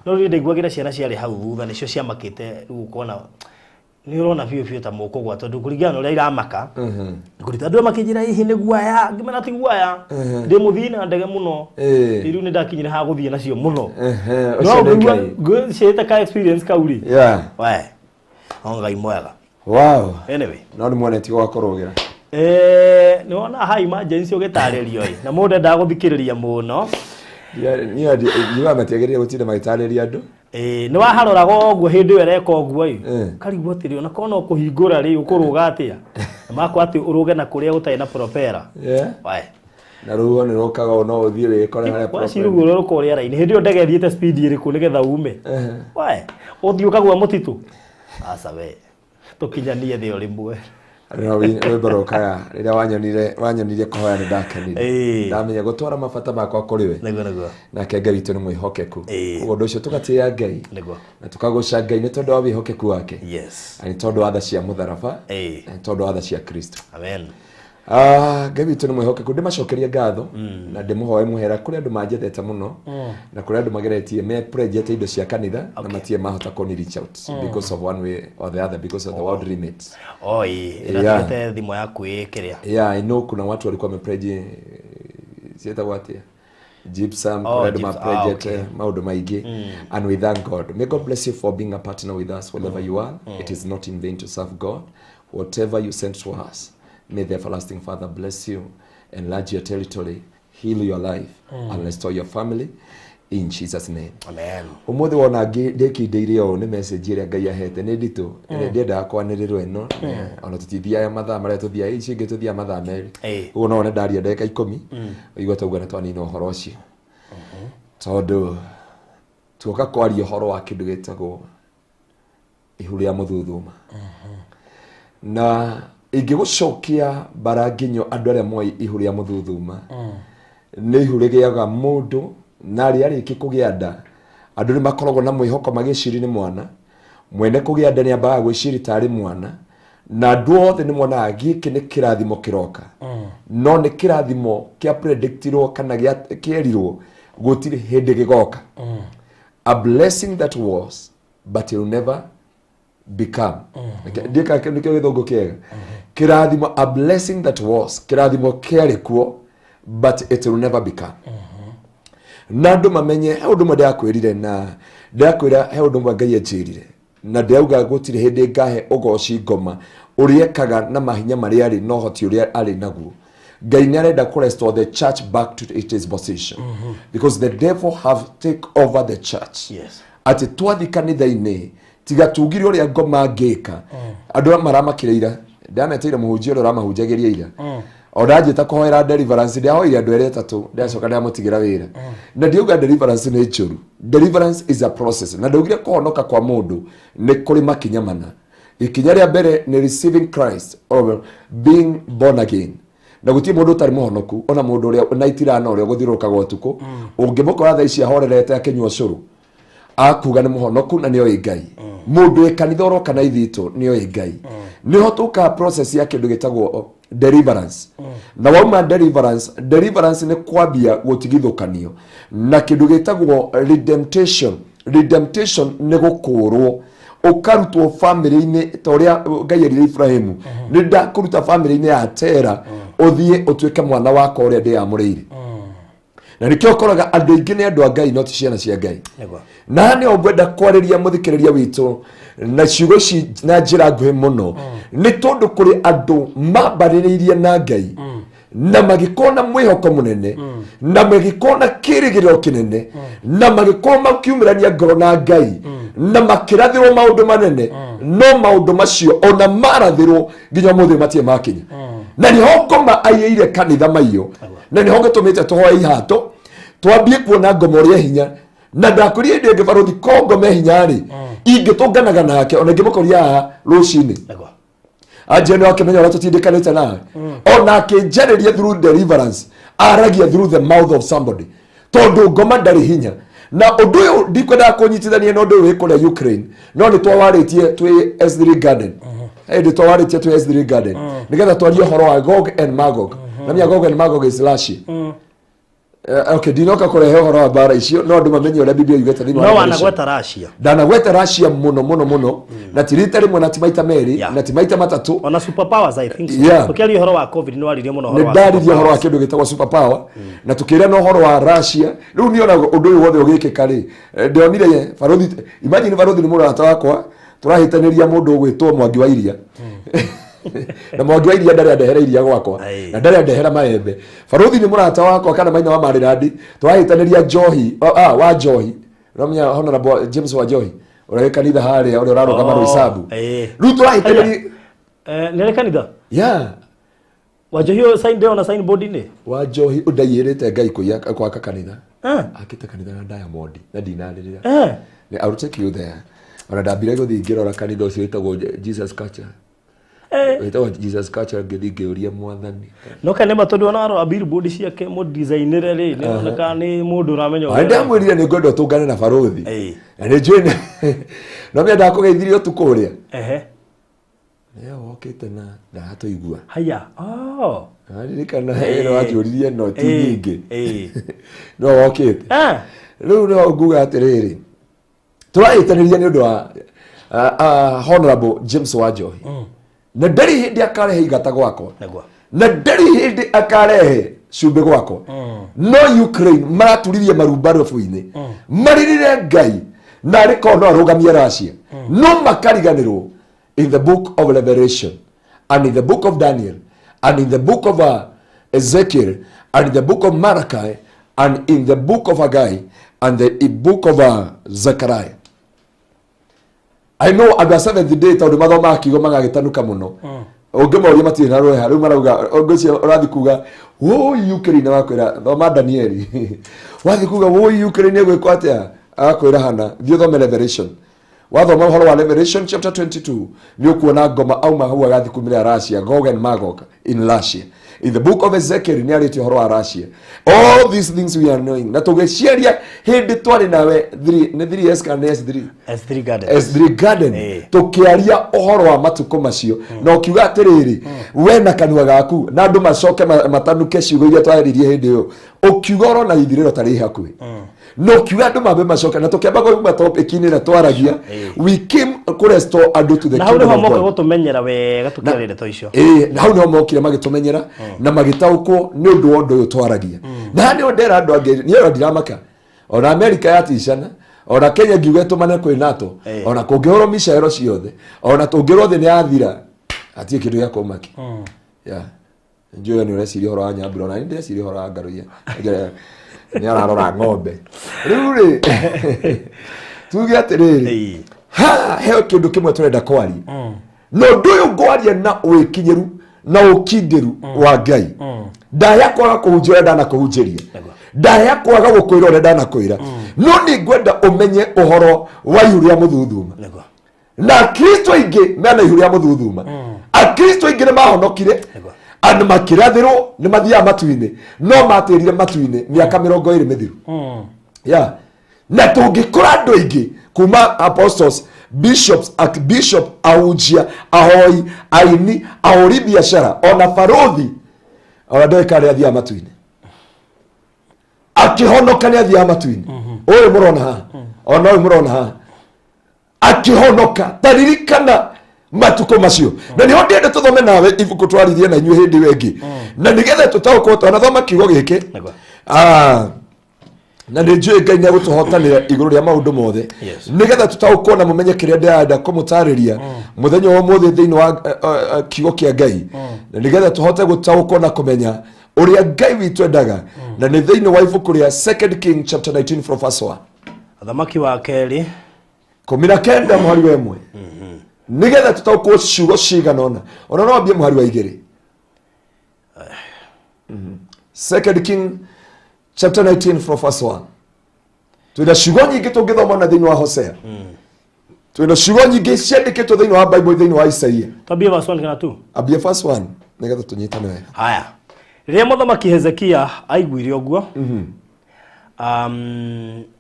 Speaker 1: No rĩrĩa ndaiguagĩra ciana ciarĩ hau thutha nĩcio ciamakĩte, rĩu ũkona nĩ ũrona biũ biũ ta mũkũgwa tondũ kũringana na ũrĩa iramaka kũrita andũ makĩnjĩra hihi nĩ guaya, ngĩmera ti guaya, ndĩ mũthii na ndege mũno. Rĩu nĩ ndakinyire ha gũthiĩ nacio mũno. No
Speaker 2: Ũcio nĩ
Speaker 1: ngũigua
Speaker 2: Ngai.
Speaker 1: ngwĩciĩte ka experience kau rĩ. We no Ngai mwega. Anyway.
Speaker 2: No nĩ muonetie gwa kũrũgĩra.
Speaker 1: Nĩ wona ha emergency ũgĩtarĩrio ĩ na mũndũ endaga gũthikĩrĩria mũno.
Speaker 2: Niĩ njugaga matiagĩrĩire gũtinda magĩtarĩria andũ.
Speaker 1: Nĩ waharoraga ũguo hĩndĩ ĩyo ĩreka ũguo ĩ, ũkarigwo atĩrĩ ona korwo no kũhingũra rĩ ũkũrũga atĩa, na makwa atĩ ũrũge na kũrĩa gũtarĩ na propeller. We.
Speaker 2: Na rũhuho nĩ rũkaga ũũ no ũthiĩ wĩkore harĩa
Speaker 1: Waci
Speaker 2: propeller.
Speaker 1: rũguo rũkorwo rĩera-inĩ hĩndĩ ĩyo ndege ĩthiĩte speed ĩrĩkũ nĩgetha ume. We, ũthiĩ ũkagũa mũtitũ. Aca we, tũkinyanie thĩ o rĩmwe.
Speaker 2: No rwĩmbo rũkaga rĩrĩa wanyonirie kũhoya nĩ ndakenire. Ndamenya gũtwara mabata makwa kũrĩ we.
Speaker 1: Nĩguo, nĩguo.
Speaker 2: Nake Ngai witũ nĩ mwĩhokeku. Koguo ũndũ ũcio tũgatĩĩa Ngai.
Speaker 1: Nĩguo.
Speaker 2: Na tũkagoca Ngai nĩ tondũ wa wĩhokeku wake.
Speaker 1: Yes.
Speaker 2: Na nĩ tondũ wa tha cia mũtharaba. Na nĩ tondũ wa tha cia Kristo.
Speaker 1: Amen.
Speaker 2: Ngai witũ nĩ mwĩhokeku, ndĩmacokerie ngatho na ndĩmũhoe mũhera kũrĩ andũ manjendete mũno na kũrĩ andũ mageretie me pledgete indo cia kanitha na matirĩ mahota kũni reach out because of one way or the other, because of the world remit.
Speaker 1: Oi, ĩratigĩte thimũ yaku ĩ kĩrĩa.
Speaker 2: Yeah, I know kuna watu walikuwa wamepledge, ciĩtagwo atĩa? Gypsum,
Speaker 1: Oh,
Speaker 2: kũrĩ andũ
Speaker 1: gypsum.
Speaker 2: mapledgete maũndũ maingĩ. And we thank God. May God bless you for being a partner with us wherever you are. It is not in vain to serve God. Whatever you send to us, may the everlasting Father bless you, enlarge your territory, heal your life, and restore your family in Jesus' name.
Speaker 1: Amen.
Speaker 2: Ũmũthĩ wona ndĩkindĩire ũũ nĩ message ĩrĩa Ngai ahete nĩ nditũ, ĩrĩa ndiendaga kwanĩrĩrwo ĩno, ona tũtithiaga mathaa marĩa tũthiaga, ici ingĩ tũthiaga mathaa merĩ. Ũguo no wone ndaria ndagĩka 10, ũigua tauga nĩ twanina ũhoro ũcio. Tondũ tuoka kwaria ũhoro wa kĩndũ gĩtagwo ihu rĩa mũthuthuma. Na ingĩgũcokia bara nginyo andũ arĩa moĩ ihu rĩa mũthuthuma, nĩ ihu rĩgĩaga mũndũ na arĩa arĩki kũgĩa nda, andũ nĩ makoragwo na mwĩhoko magĩciri nĩ mwana, mwene kũgĩa nda nĩ ambaga gwĩciri tarĩ mwana, na andũ othe nĩ monaga gĩkĩ nĩ kĩrathimo kĩroka. No nĩ kĩrathimo kĩa predictirwo kana kĩerirwo gũtirĩ hĩndĩ gĩgoka. A blessing that was but will never become. Ndiĩka nĩkĩo gĩthũngũ kĩega. Kĩrathimo, a blessing that was, kĩrathimo kĩarĩ kuo but it will never become. Na andũ mamenye he ũndũ ũmwe ndĩrakwĩrire, na ndĩrakwĩra he ũndũ ũmwe Ngai anjĩrire, na ndĩrauga gũtirĩ hĩndĩ ngahe ũgoci ngoma ũrĩa ekaga na mahinya marĩa arĩ na ũhoti ũrĩa arĩ naguo. Ngai nĩ arenda kũ restore the church back to its position. Because the devil have take over the church. Atĩ twathi kanitha-inĩ tiga tugire ũrĩa ngoma ngĩka. Andũ aya maramakĩra ira, ndameteire mũhunjia ũrĩa ũramahunjagĩria ira. O ndanjĩta kũhoera deliverance, ndĩahoire andũ erĩ atatũ, ndacoka ndamũtigĩra wĩra. Na ndiauga deliverance nĩ njũru. Deliverance is a process. Na ndaugire kũhonoka kwa mũndũ nĩ kũrĩ makinya mana. Ikinya rĩa mbere nĩ receiving Christ or being born again. Na gũtirĩ mũndũ ũtarĩ mũhonoku, ona mũndũ ũrĩa na itirana ũrĩa ũgũthiũrũrũkaga ũtukũ, ũngĩmũkora thaa ici ahorerete akĩnyua ũcũrũ, akuga nĩ mũhonoku na nĩoĩ Ngai. Mũndũ wĩ kanitha ũroka na ithitũ nĩoĩ Ngai. Nĩho tũkaga process ya kĩndũ gĩtagwo deliverance. Na wauma deliverance, deliverance nĩ kwambia gũtigithũkanio na kĩndũ gĩtagwo redemption. Redemption nĩ gũkũrwo, ũkarutwo family-inĩ ta ũrĩa Ngai erire Ibrahimu, nĩ ndakũruta family-inĩ ya Tera ũthiĩ ũtuĩke mwana wakwa ũrĩa ndĩyamũrĩire. Na nĩkĩo ũkoraga andũ aingĩ nĩ andũ a Ngai no ti ciana cia Ngai.
Speaker 1: Nĩguo.
Speaker 2: Na nĩho ngwenda kwarĩria mũthikĩrĩria witũ na ciugo ici na njĩra nguhĩ mũno, nĩ tondũ kũrĩ andũ mambarĩrĩirie na Ngai na magĩkorwo na mwĩhoko mũnene, Na magĩkorwo na kĩrĩgĩrĩro kĩnene, na magĩkorwo makiumĩrania ngoro na Ngai, na makĩrathĩrwo maũndũ manene, no maũndũ macio ona marathĩrwo nginya ũmũthĩ matirĩ makinya. Na nĩho ngoma aiyĩire kanitha maiyo, na nĩho gĩtũmĩte tũhoe ihato twambie kuona ngoma ũrĩa hinya. Na ndakwĩrire hĩndĩ ĩngĩ, barothi, ko ngoma e hinya rĩ, ingĩtũnganaga nake ona ingĩmũkoria haha rũcinĩ. Anjia nĩ wakĩmenya ũrĩa tũtindĩkanĩte nawe, ona akĩnjarĩria through deliverance, aragia through the mouth of somebody, tondũ ngoma ndarĩ hinya. Na ũndũ ũyũ ndikwendaga kũnyitithania na ũndũ ũyũ wĩ kũrĩa Ukraine, no nĩ twawarĩtie twĩ S3 Garden, hĩndĩ twawarĩtie twĩ S3 Garden nĩgetha twarie ũhoro wa Gog and Magog. Na menya Gog and Magog is Russia. Okay, ndinoka kũrehe ũhoro wa mbara icio, no andũ mamenye ũrĩa Biblia yugĩte thĩinĩ wa
Speaker 1: No
Speaker 2: Revelation.
Speaker 1: wanagweta Russia.
Speaker 2: Ndanagweta Russia mũno mũno mũno, na ti rita rĩmwe, na ti maita merĩ, na ti maita matatũ.
Speaker 1: Ona super powers, I think so. Tukiaria ũhoro wa COVID, nĩ waririe mũno
Speaker 2: Nĩ
Speaker 1: ũhoro wa
Speaker 2: ndaririe ũhoro wa
Speaker 1: superpowers.
Speaker 2: kĩndũ gĩtagwo super power, na tukĩra na ũhoro wa Russia. Rĩu niĩ ona ũndũ ũyũ wothe ũgĩkĩka rĩ, ndĩonire barothi, imagine, barothi nĩ mũrata wakwa, tũrahĩtanĩria mũndũ ũgwĩtwo Mwangi wa Iria, na Mwangi wa Iria ndarĩ andehera iria gwakwa, na ndarĩ andehera maembe. Barothi nĩ mũrata wakwa kana maina wa Marirandi, tũrahĩtanĩria njohi, wa njohi, ũramenya Honorable James wa Njohi ũrĩa wĩ kanitha harĩa, ũrĩa ũrarũgama Roysambu. Rĩu tũrahĩtanĩria.
Speaker 1: Nĩ arĩ kanitha?
Speaker 2: Yeah.
Speaker 1: Wanjohi ũyũ sign ndĩrona signboard-inĩ.
Speaker 2: Wa njohi ndaiyĩrĩte Ngai kũiya gwaka kanitha. Akĩte kanitha na Diamond na ndinarĩrĩra. I will take you there. Ona ndambire gũthiĩ ngĩrora kanitha ũcio wĩtagwo Jesus Culture, wĩtagwo Jesus Culture, ngĩthiĩ ngĩũria Mwathani.
Speaker 1: No kana nĩ tondũ ona arora billboard ciake, mũdesignĩre rĩ, nĩ oneka nĩ mũndũ ũramenya
Speaker 2: Ona ndamwĩrire nĩ ngwenda ũtũngane na barothi, na nĩ njũĩ no mĩa ndakũgeithirie ũtukũ ũrĩa nĩwe wokĩte na ndaratũigua.
Speaker 1: Haya, oh.
Speaker 2: Aririkana ĩno wanjũririe no ti nyingĩ, no wokĩte. Rĩu no nguga atĩrĩrĩ, tũrahĩtanĩria nĩ ũndũ wa Honorable James wa Njohi, na ndarĩ hĩndĩ akarehe igata gwakwa, na ndarĩ hĩndĩ akarehe cumbĩ gwakwa. No Ukraine maraturirie maru mbarabu-inĩ, maririre Ngai na arĩ korwo no arũgamie Russia, no makariganĩrwo in the book of Revelation and in the book of Daniel and in the book of Ezekiel and in the book of Malachi and in the book of Haggai and the book of Zechariah. I know andũ a Seventh Day, tondũ mathomaga kiugo magagĩtanuka mũno, ũngĩmoria matirĩ na rweha. Rĩu marauga ngwĩciria ũrathiĩ kuga wũi Ukraine, wakwĩra thoma Danieli. Wathiĩ kuga wũi Ukraine ĩgwĩkwo atĩa, agakwĩra hana thiĩ ũthome Revelation. Wathoma ũhoro wa Revelation chapter 22, nĩ ũkuona ngoma auma hau agathiĩ kumĩrĩra Russia, Gog and Magog in Russia. In the book of Ezekiel nĩ arĩtie ũhoro wa Russia. All these things we are knowing, na tũgĩciaria hĩndĩ twarĩ nawe 3 nĩ 3S kana nĩ S3?
Speaker 1: S3 Garden.
Speaker 2: S3 Garden. Tũkĩaria ũhoro wa matukũ macio, na ũkiuga atĩrĩrĩ, we na kanua gaku na andũ macoke matanuke ciugo iria twaririe hĩndĩ ĩyo, ũkiuga ũrona ithirĩro tarĩ hakuhĩ, na ũkiuga andũ mambe macoke, na tũkĩamba kũima topic-inĩ na twaragia, we came kũrestore andũ to the
Speaker 1: Na hau
Speaker 2: kingdom
Speaker 1: nĩho
Speaker 2: of
Speaker 1: moka
Speaker 2: God.
Speaker 1: gũtũmenyera wega tũkĩaria ndeto icio.
Speaker 2: Ĩĩ, na hau nĩho mokire magĩtũmenyera na magĩtaũkwo nĩ ũndũ wa ũndũ ũyũ twaragia. Na haha nĩho ndera andũ angĩ, niĩ ona ndiramaka, ona Amerika yaticana, ona Kenya ngiuga ĩtũmane kwĩ NATO, ona kũngĩhũrwo micero ciothe, ona tũngĩrwo thĩ nĩ yathira, hatirĩ kĩndũ gĩa kũmaki. Yeah. Njũĩ nĩ ũreciria ũhoro wa nyambura, ona nĩ ndĩreciria ũhoro wa ngaruiya nĩ ararora ng'ombe. Rĩu rĩ, tuge atĩrĩrĩ, ha he kĩndũ kĩmwe tũrenda kwaria, na ũndũ ũyũ ngwaria na wĩkinyĩru na ũkindĩru wa Ngai. Ndaya kwaga kũhunjia ũrĩa ndanakũhunjĩria, ndaya kwaga gũkwĩra ũrĩa ndanakwĩra, no nĩ ngwenda ũmenye ũhoro wa ihu rĩa mũthuthuma. Na akristo aingĩ mena ihu rĩa mũthuthuma. Akristo aingĩ nĩ mahonokire andũ makĩrathĩrwo nĩ mathiaga matu-inĩ, no matĩrire matu-inĩ mĩaka 20 mĩthiru. Yeah. Na tũngĩkora andũ aingĩ kuma apostles, bishops, archbishop, ahunjia, ahoi, aini, ahũri biacara, ona barothi, ona ndagĩka arĩa athiaga matu-inĩ akĩhonoka nĩ athiaga matu-inĩ. Ũyũ mũrona haha, ona ũyũ mũrona haha akĩhonoka, taririkana matukũ macio. Na nĩho ndĩenda tũthome nawe ibuku twaririe na inyuĩ hĩndĩ ĩyo ĩngĩ, na nĩgetha tũtaũkwo twanathoma kiugo gĩkĩ. Na nĩ njũĩ Ngai nĩ egũtũhotanĩra igũrũ rĩa maũndũ mothe, nĩgetha tũtaũkwo na mũmenye kĩrĩa ndĩrenda kũmũtarĩria mũthenya wa ũmũthĩ thĩinĩ wa kiugo kĩa Ngai, na nĩgetha tũhote gũtaũkwo na kũmenya ũrĩa Ngai witũ endaga. Na nĩ thĩinĩ wa ibuku rĩa Second King chapter 19 from verse 1.
Speaker 1: Athamaki wa kerĩ.
Speaker 2: 19 mũhari wa 1, nĩgetha tũtaũkwo ciugo cigana ũna. Ona no wambie mũhari wa 2. Second King chapter 19 from verse 1. Twĩna ciugo nyingĩ tũngĩthoma na thĩinĩ wa Hosea, twĩna ciugo nyingĩ ciandĩkĩtwo thĩinĩ wa Bible, thĩinĩ wa Isaia.
Speaker 1: Twambie verse 1 kana 2?
Speaker 2: Ambie verse 1 nĩgetha tũnyitane wega.
Speaker 1: Haya, rĩrĩa mũthamaki Hezekia aiguire ũguo,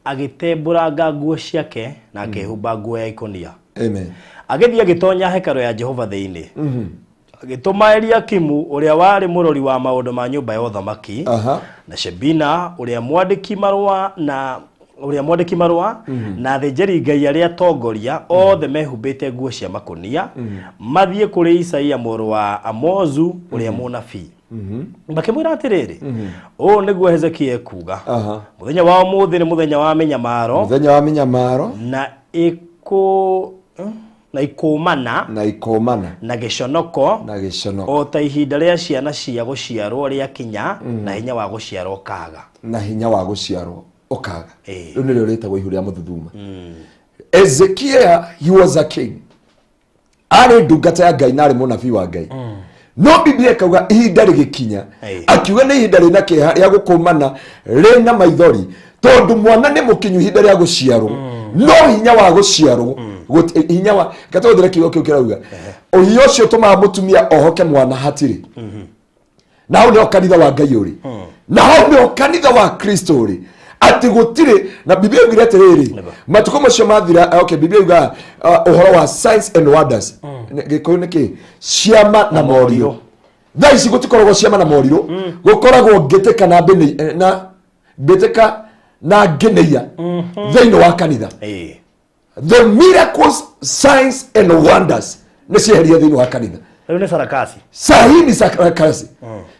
Speaker 1: agĩtembũranga nguo ciake na akĩhumba nguo ya ikũnia.
Speaker 2: Amen.
Speaker 1: Agĩthiĩ agĩtonya hekarũ ya Jehova thĩinĩ, agĩtũma Eliakimu ũrĩa warĩ mũrori wa maũndũ ma nyũmba ya ũthamaki, na Shebina ũrĩa mwandĩki marũa na ũrĩa mwandĩki marũa na athĩnjĩri Ngai arĩa atongoria othe mehumbĩte nguo cia makũnia, mathiĩ kũrĩ Isaia mũrũ wa Amozu ũrĩa mũnabii. Makĩmwĩra atĩrĩrĩ, ũũ nĩguo Hezekia ekuuga: mũthenya wa ũmũthĩ nĩ mũthenya wa mĩnyamaro,
Speaker 2: mũthenya wa mĩnyamaro,
Speaker 1: na ĩkũ na ikũmana,
Speaker 2: na ikomana,
Speaker 1: na gĩconoko,
Speaker 2: na gĩconoko,
Speaker 1: o ta ihinda rĩa ciana cia gũciarwo rĩakinya na hinya wa gũciarwo kaga.
Speaker 2: Na hinya wa gũciarwo ũkaga.
Speaker 1: Ĩĩ.
Speaker 2: Rĩu nĩrĩo rĩtagwo ihu rĩa mũthuthuma. Ezekiel, he was a king, arĩ ndungata ya Ngai na arĩ mũnabii wa Ngai, no Biblia ĩkauga ihinda rĩgĩkinya, akiuga nĩ ihinda rĩna kĩeha rĩa gũkũmana rĩna maithori, tondũ mwana nĩ mũkinyu ihinda rĩa gũciarwo, no hinya wa gũciarwo hinya wa gatũhũthĩre kiugo kĩu kĩrauga ũhinya ũcio ũtũmaga mũtumia ohoke mwana hatirĩ. Na hau nĩho kanitha wa Ngai ũrĩ, na hau nĩho kanitha wa Kristo ũrĩ, atĩ gũtirĩ na Biblia yugire atĩrĩrĩ, matukũ macio mathira. Okay, Biblia yugaga ũhoro wa signs and wonders. Gĩkũyũ nĩ kĩ? Ciama na morirũ. Thaa ici gũtikoragwo ciama na morirũ, gũkoragwo ngĩtĩka na mbĩnĩ na mbĩtĩka na ngĩnĩia thĩinĩ wa kanitha. The miracles, signs and wonders nĩ cieheria thĩinĩ wa kanitha.
Speaker 1: Rĩu nĩ sarakasi.
Speaker 2: Sahi ni sarakasi.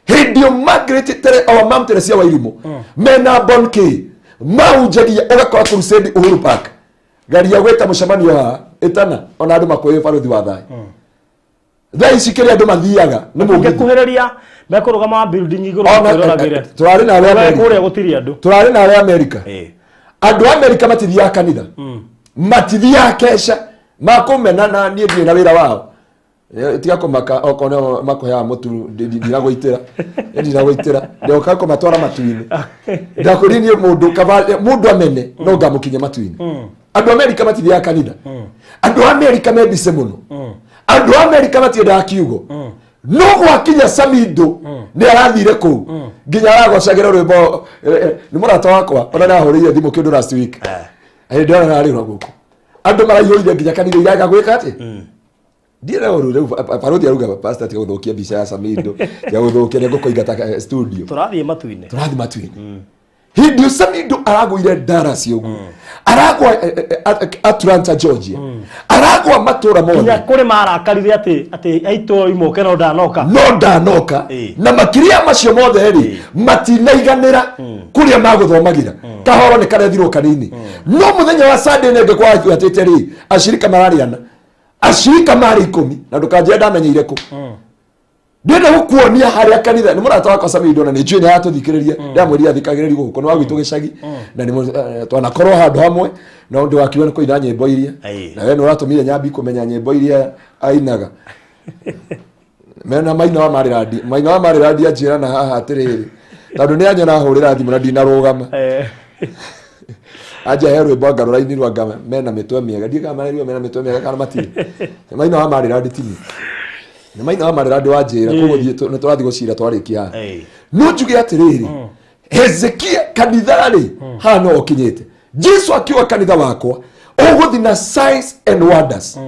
Speaker 2: Hĩndĩ ĩyo Margaret Tere, our mom Teresia Wairimu, mena Bonke mahunjagia, ũgakora crusade Uhuru Park. Garia gwĩta mũcemanio haha ĩtana ona andũ makwĩĩ barũthi wa thayũ. Thaa ici kĩrĩa andũ mathiaga nĩ mũgithi.
Speaker 1: Ũngĩkuhĩrĩria mekũrũgama building igũrũ
Speaker 2: Ona-
Speaker 1: makwĩroragĩre.
Speaker 2: Tũrarĩ na arĩa
Speaker 1: Kũrĩa
Speaker 2: Amerika.
Speaker 1: kũrĩa gũtirĩ andũ.
Speaker 2: Tũrarĩ na arĩa Amerika. Andũ a Amerika matithiaga kanitha, matithiaga keca makũmena na niĩ ndirĩ na wĩra wao. Tiga kũmaka okorwo nĩo makũheaga mũtu, ndinagũitĩra, ndinagũitĩra, ndoka kũmatwara matu-inĩ. Ndakwĩrire niĩ mũndũ kaba mũndũ amene no ngamũkinya matu-inĩ. Andũ a Amerika matithiaga kanitha. Andũ a Amerika membice mũno. Andũ a Amerika matiendaga kiugo, no gwakinya Samindo nĩ arathire kũu nginya aragocagĩra rwĩmbo. Nĩ mũrata wakwa, ona nĩ ahũrĩire thimũ kĩndũ last week. Hĩndĩ ĩyo ararĩ gũkũ, andũ maraihũrire nginya kanitha iraga gwĩka atĩ ndiĩra ũru. Rĩu barũthi aruga, pastor, tiga gũthũkia mbica ya Samindo, tiga gũthũkia, nĩ ngũkũingata studio.
Speaker 1: Tũrathiĩ matu-inĩ.
Speaker 2: Tũrathiĩ matu-inĩ. Hĩndĩ ĩyo Samindo aragũire Dallas ũguo, aragwa Atlanta, Georgia, aragwa matũra
Speaker 1: nginya
Speaker 2: mothe.
Speaker 1: Kũrĩ marakarire atĩ aitũra imoke no ndanoka.
Speaker 2: No ndanoka. Na makĩria macio mothe rĩ, matinaiganĩra kũrĩa magũthomagĩra, kahoro nĩ karethirwo kanini. No mũthenya wa Sunday nenge kwatĩte rĩ, acirika mararĩana, acirika marĩ 10, na ndũkanjĩre ndamenyeire kũ. Ndĩrenda gũkuonia harĩa kanitha. Nĩ mũrata wakwa Samido, na nĩ njũĩ nĩ aratũthikĩrĩria. Ndamwĩrire athikagĩrĩria gũkũ, nĩ wa gwitũ gĩcagi, na nĩ twanakorwo handũ hamwe, no ndĩwakiuga nĩ kũina nyĩmbo iria. Na we nĩ ũratũmire nyambi kũmenya nyĩmbo iria ainaga mena maina wa marĩrandi, maina wa marĩrandi anjĩra na haha atĩrĩrĩ, tondũ nĩ anyona ahũrĩra thimũ na ndinarũgama. Anja he rwĩmbo anga rũrainirwo anga mena mĩtwe mĩega, ndiĩ kana marerirwo mena mĩtwe mĩega kana matirĩ. Maina wa marĩrandi tini nĩ maina wa marĩrandi wanjĩra koguo nĩ tũrathiĩ gũcira twarĩkia haha. No njuge atĩrĩrĩ, Hezekia kanitha rĩ, haha no ũkinyĩte. Jesu akiuga kanitha wakwa ũgũthi na signs and wonders.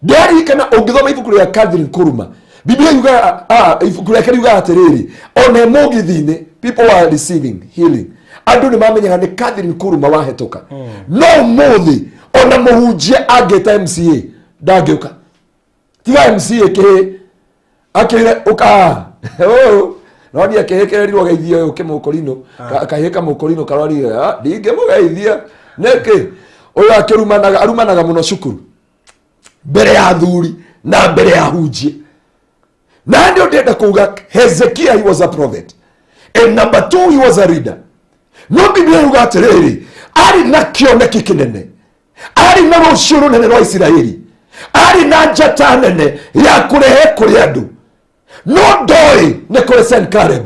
Speaker 2: Ndarikana ũngĩthoma ibuku rĩa Catherine Kuruma, Biblia yugaga, ibuku rĩake riugaga atĩrĩrĩ, ona mũgithi-inĩ people were receiving healing, andũ nĩ mamenyaga nĩ Catherine Kuruma wahetũka. No ũmũthĩ ona mũhunjia angĩta MCA ndangĩũka, tiga MCA kĩhĩ akĩre ũka ũũ no niĩ akĩhĩkĩrĩrirwo geithio ũyũ kĩmũkũrinũ, kahĩĩ kamũkũrinũ karwarire. Ndingĩmũgeithia nĩkĩ ũyũ akĩrumanaga, arumanaga mũno cukuru mbere ya athuri na mbere ya hunjia. Na ndio ndĩrenda kuga Hezekia, he was a prophet. And number two, he was a leader. No Biblia yuga atĩrĩrĩ, arĩ na kĩoneki kĩnene, arĩ na rũciũ rũnene rwa Isiraeli, arĩ na njata nene ya kũrehe kũrĩ andũ, no ndoĩ nĩ kũrĩ Sennacherib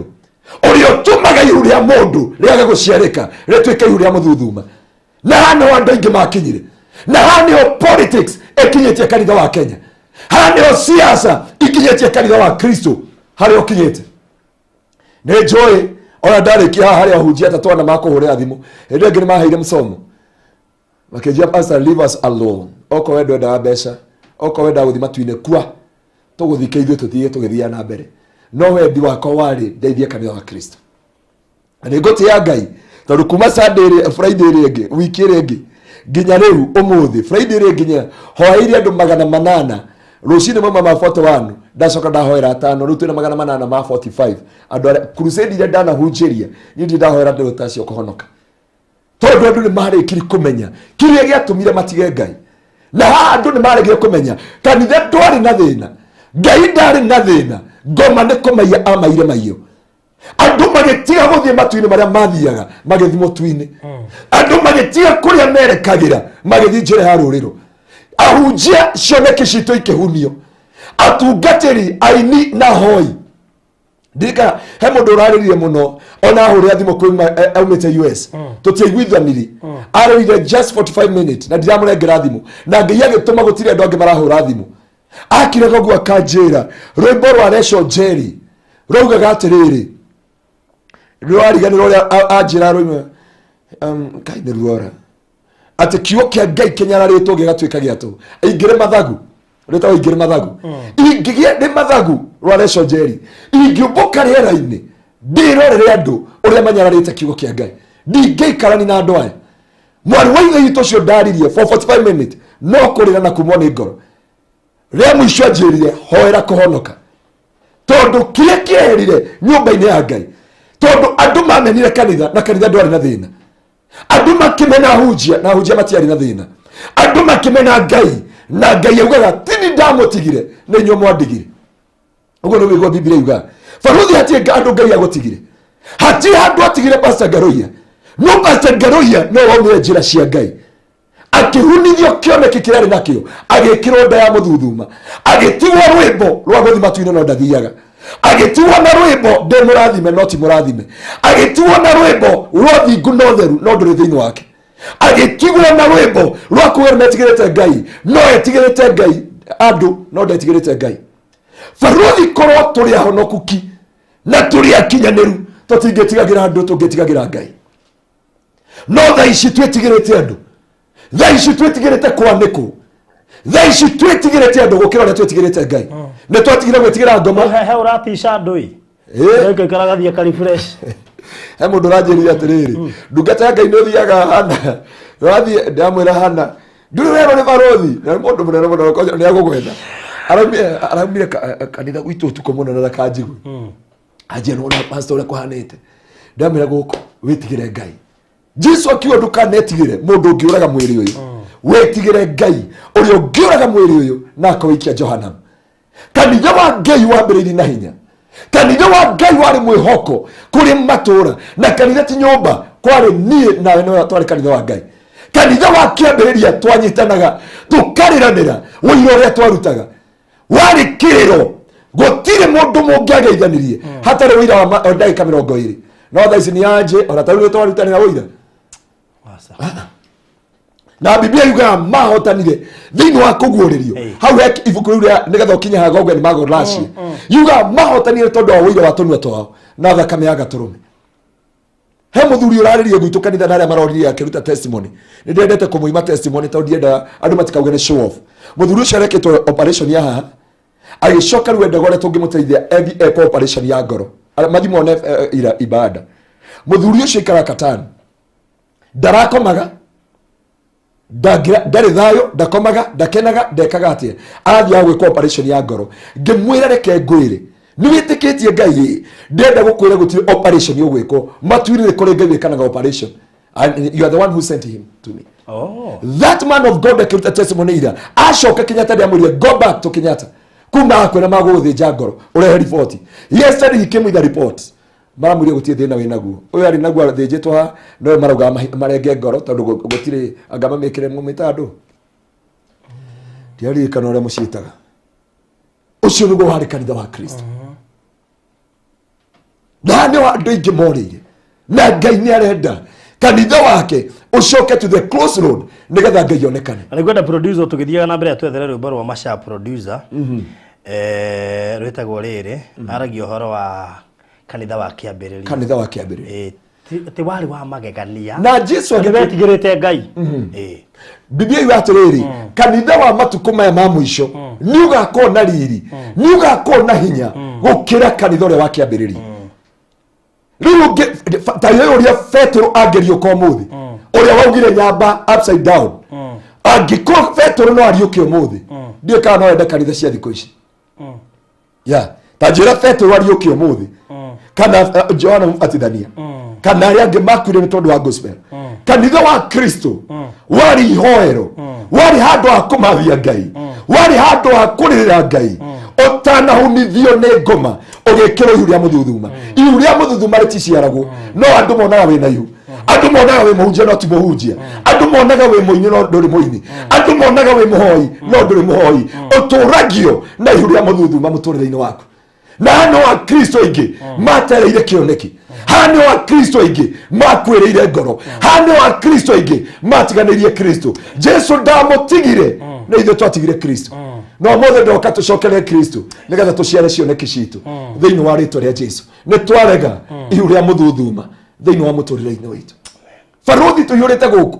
Speaker 2: ũrĩa ũtũmaga ihu rĩa mũndũ rĩage gũciarĩka rĩtuĩke ihu rĩa mũthuthuma. Na haha nĩho andũ aingĩ makinyire, na haha nĩho politics ĩkinyĩtie kanitha wa Kenya, haha nĩho siasa ikinyĩtie kanitha wa Kristo harĩa ũkinyĩte. Nĩ njũĩ ona ndarĩkia haha harĩa ahunjia atatũ ana makũhũrĩra thimũ, hĩndĩ ĩngĩ nĩ maheire msomo makĩnjia, "Pastor, leave us alone. Okorwo we ndwendaga mbeca, okorwo wendaga gũthiĩ matu-inĩ, kua tũgũthike ithuĩ, tũthiĩ tũgĩthiaga na mbere." No wendi wakwa warĩ ndeithie kanitha wa Kristo, na nĩ ngũtĩĩa Ngai tondũ kuma Sunday ĩrĩa, Friday ĩrĩa ĩngĩ, wiki ĩrĩa ĩngĩ, nginya rĩu ũmũthĩ Friday ĩrĩa nginya hoeire andũ 800 rũcinĩ mauma ma 41, ndacoka ndahoera atano, rĩu twĩna 845 andũ arĩa crusade iria ndanahunjĩria. Niĩ ndirĩ ndahoera andũ ta acio kũhonoka, tondũ andũ nĩ marĩkiri kũmenya kĩrĩa gĩatũmire matige Ngai. Na haha andũ nĩ maregire kũmenya kanitha ndwarĩ na thĩna, Ngai ndarĩ na thĩna, ngoma nĩ kũmaiya amaire maiyo. Andũ magĩtiga gũthiĩ matu-inĩ marĩa mathiaga, magĩthiĩ mũtu-inĩ. Andũ magĩtiga kũrĩa merekagĩra, magĩthiĩ njĩra ya rũrĩrũ. Ahunjia cioneki citũ ikĩhunio, atungatĩri, aini na hoi. Ndirikana he mũndũ ũrarĩrire mũno, ona ahũrĩra thimũ kuma aumĩte US, tũtiaiguithaniri, arĩrire just 45 minutes na ndiramũrengera thimũ, na Ngai agĩtũma gũtirĩ andũ angĩ marahũra thimũ. Akiraga ũguo akanjĩra rwĩmbo rwa Reco Njeri rwaugaga atĩrĩrĩ, rwariganĩrwo ũrĩa anjĩra rũima, kai nĩ ruora, atĩ kiugo kĩa Ngai kĩnyararĩtwo gĩgatuĩka gĩa tũhũ. Ingĩrĩ mathagu, rĩtagwo Ingĩrĩ Mathagu, ingĩgĩa nĩ mathagu rwa Reco Njeri, ingĩũmbũka rĩera-inĩ ndĩrorere andũ ũrĩa manyararĩte kiugo kĩa Ngai, ndingĩikarani na andũ aya. Mwarĩ wa ithe witũ ũcio ndaririe for 45 minutes, no kũrĩra na kumwo nĩ ngoro. Rĩa mũico anjĩrire, "Hoera kũhonoka," tondũ kĩrĩa kĩeherire nyũmba-inĩ ya Ngai, tondũ andũ mamenire kanitha na kanitha ndwarĩ na thĩna, andũ makĩmena ahunjia na ahunjia matiarĩ na thĩna, andũ makĩmena Ngai na Ngai augaga, "Tini ndamũtigire, nĩ inyuĩ mwandigire." Ũguo nĩ wĩguo Biblia yugaga, baruthi hatirĩ andũ Ngai agũtigire, hatirĩ handũ atigire Pastor Ngaruiya. No Pastor Ngaruiya no waumire njĩra cia Ngai, akĩhunithio kĩoneki kĩrĩa arĩ nakĩo, agĩkĩrwo nda ya mũthuthuma, agĩtigwo rwĩmbo rwa gũthi matu-inĩ no ndathiaga, agĩtigwo na rwĩmbo "Ndĩ mũrathime" no ti mũrathime, agĩtigwo na rwĩmbo rwa thingu no theru no ndũrĩ thĩinĩ wake, agĩtigwo na rwĩmbo rwa kuga nĩmetigĩrĩte Ngai no etigĩrĩte Ngai andũ no ndetigĩrĩte Ngai. Baruthi, korwo tũrĩ ahonoku ki na tũrĩ akinyanĩru, tũtingĩtigagĩra andũ, tũngĩtigagĩra Ngai. No thaa ici twĩtigĩrĩte andũ, thaa ici twĩtigĩrĩte kwanĩkwo, thaa ici twĩtigĩrĩte andũ gũkĩra ũrĩa twĩtigĩrĩte Ngai. Nĩ twatigire gwĩtigĩra ngoma.
Speaker 1: He ũratica andũ ĩ. Ĩgaikara gathiĩ ka refresh.
Speaker 2: He mũndũ ũranjĩrire atĩrĩrĩ, "Ndungata ya Ngai, nĩ ũthiaga hana ũrathiĩ?" Ndamwĩra, "Hana ndũrĩ werwo nĩ barothi?" Na nĩ mũndũ mũnene mũno, nĩ agũgwetha. Araumire kanitha gwitũ ũtukũ mũno na ndakanjigue. Anjia, "Nĩwona pastor ũrĩa kũhanĩte?" Ndamwĩra, "Gũkũ wĩtigĩre Ngai." Jesu akiuga, "Ndũkanetigĩre mũndũ ũngĩũraga mwĩrĩ ũyũ, wĩtigĩre Ngai ũrĩa ũngĩũraga mwĩrĩ ũyũ na akawĩikia Johanamu." Kanitha wa Ngai wambĩrĩirie na hinya. Kanitha wa Ngai warĩ mwĩhoko kũrĩ matũũra, na kanitha ti nyũmba, kwarĩ niĩ nawe nĩwe twarĩ kanitha wa Ngai. Kanitha wa kĩambĩrĩria twanyitanaga, tũkarĩranĩra ũira ũrĩa twarutaga warĩ kĩrĩro. Gũtirĩ mũndũ mũngĩageithanirie hatarĩ ũira wa ndagĩka 20. No thaa ici nĩ anjĩ ona tarĩu nĩ twarutanĩra ũira.
Speaker 1: Aca.
Speaker 2: Na Biblia yugaga mahotanire thĩinĩ wa kũguũrĩrio. Hau he ibuku rĩu rĩa nĩgetha ũkinye haha Gog and Magog Russia, yugaga mahotanire tondũ wa ũira wa tũnua twao na thakame ya gatũrũme. He mũthuri ũrarĩrie gwitũ kanitha na arĩa maroririe akĩruta testimony. Nĩ ndendete kũmũima testimony tondũ ndiendaga andũ matikauge nĩ show off. Mũthuri ũcio arekĩtwo operation ya haha, agĩcoka rĩu endaga ũrĩa tũngĩmũteithia ethi ekwo operation ya ngoro. Mathi mone ira ibada. Mũthuri ũcio ikara katani, ndarakomaga, ndarĩ thayũ, ndakomaga, ndakenaga, ndekaga atĩa, arathiaga gwĩkwo operation ya ngoro. Ngĩmwĩra, "Reke ngwĩre, nĩ wĩtĩkĩtie Ngai ĩ? Ndĩrenda gũkwĩra gũtirĩ operation ũgwĩkwo matu-inĩ, nĩ kũrĩ Ngai wĩkanaga operation." And you are the one who sent him to me. That man of God akĩruta testimony ira, acoka Kenyatta, ndĩamwĩrire, "Go back to Kenyatta, kuma akwĩra magũgũthĩnja ngoro, ũrehe riboti." Yesterday he came with a report. Maramwĩrire gũtirĩ thĩna wĩ naguo. Ũyũ arĩ naguo athĩnjĩtwo haha, no marauga marenge ngoro tondũ gũtirĩ anga mamĩkĩre mũmĩta andũ. Ndiaririkana ũrĩa mũciĩtaga. Ũcio nĩguo warĩ kanitha wa Kristo. Na nĩ andũ aingĩ morĩire. Na Ngai nĩ arenda kanitha wake ũcoke to the close road nĩgetha Ngai onekane.
Speaker 1: Na nĩngwenda producer tũgĩthiaga na mbere atwethere rwĩmbo rwa Masha producer. Rwĩtagwo rĩrĩ, aragia ũhoro wa kanitha wa kĩambĩrĩria.
Speaker 2: Kanitha wa kĩambĩrĩria.
Speaker 1: Ti warĩ wa magegania.
Speaker 2: Na Jesu
Speaker 1: Nĩ wetigĩrĩte Ngai.
Speaker 2: Biblia yuga atĩrĩrĩ, kanitha wa matukũ maya ma mũico nĩ ũgakorwo na riri, nĩ ũgakorwo na hinya gũkĩra kanitha ũrĩa wa kĩambĩrĩria. Rĩu ta ũyũ ũrĩa Petero angĩriũka ũmũthĩ, ũrĩa waugire nyamba upside down, angĩkorwo Petero no ariũke ũmũthĩ, ndiũĩ kana no ende kanitha cia thikũ ici. Ya ta njĩra Petero ariũke ũmũthĩ, kana Johana Mũbatithania, kana arĩa angĩ makuire nĩ tondũ wa gospel. Kanitha wa Kristo warĩ ihoero, warĩ handũ ha kũmathia Ngai, warĩ handũ ha kũrĩrĩra Ngai, ũtanahunithio nĩ ngoma ũgĩkĩrwo ihu rĩa mũthuthuma. Ihu rĩa mũthuthuma rĩticiaragwo, no andũ monaga wĩna ihu. Andũ monaga wĩ mũhunjia no ti mũhunjia. Andũ monaga wĩ mũini no ndũrĩ mũini. Andũ monaga wĩ mũhoi no ndũrĩ mũhoi. Ũtũragio na ihu rĩa mũthuthuma mũtũrĩre-inĩ waku. Na haha nĩho Akristo aingĩ matereire kĩoneki. Haha nĩho Akristo aingĩ makuĩrĩire ngoro. Haha nĩho Akristo aingĩ matiganĩirie Kristo. Jesu ndamũtigire, nĩ ithuĩ twatigire Kristo. No ũmũthĩ ndoka tũcokerere Kristo nĩgetha tũciare cioneki citũ thĩinĩ wa rĩtwa rĩa Jesu. Nĩ twarega ihu rĩa mũthuthuma thĩinĩ wa mũtũrĩre-inĩ witũ. Barũthi tũiyũrĩte gũkũ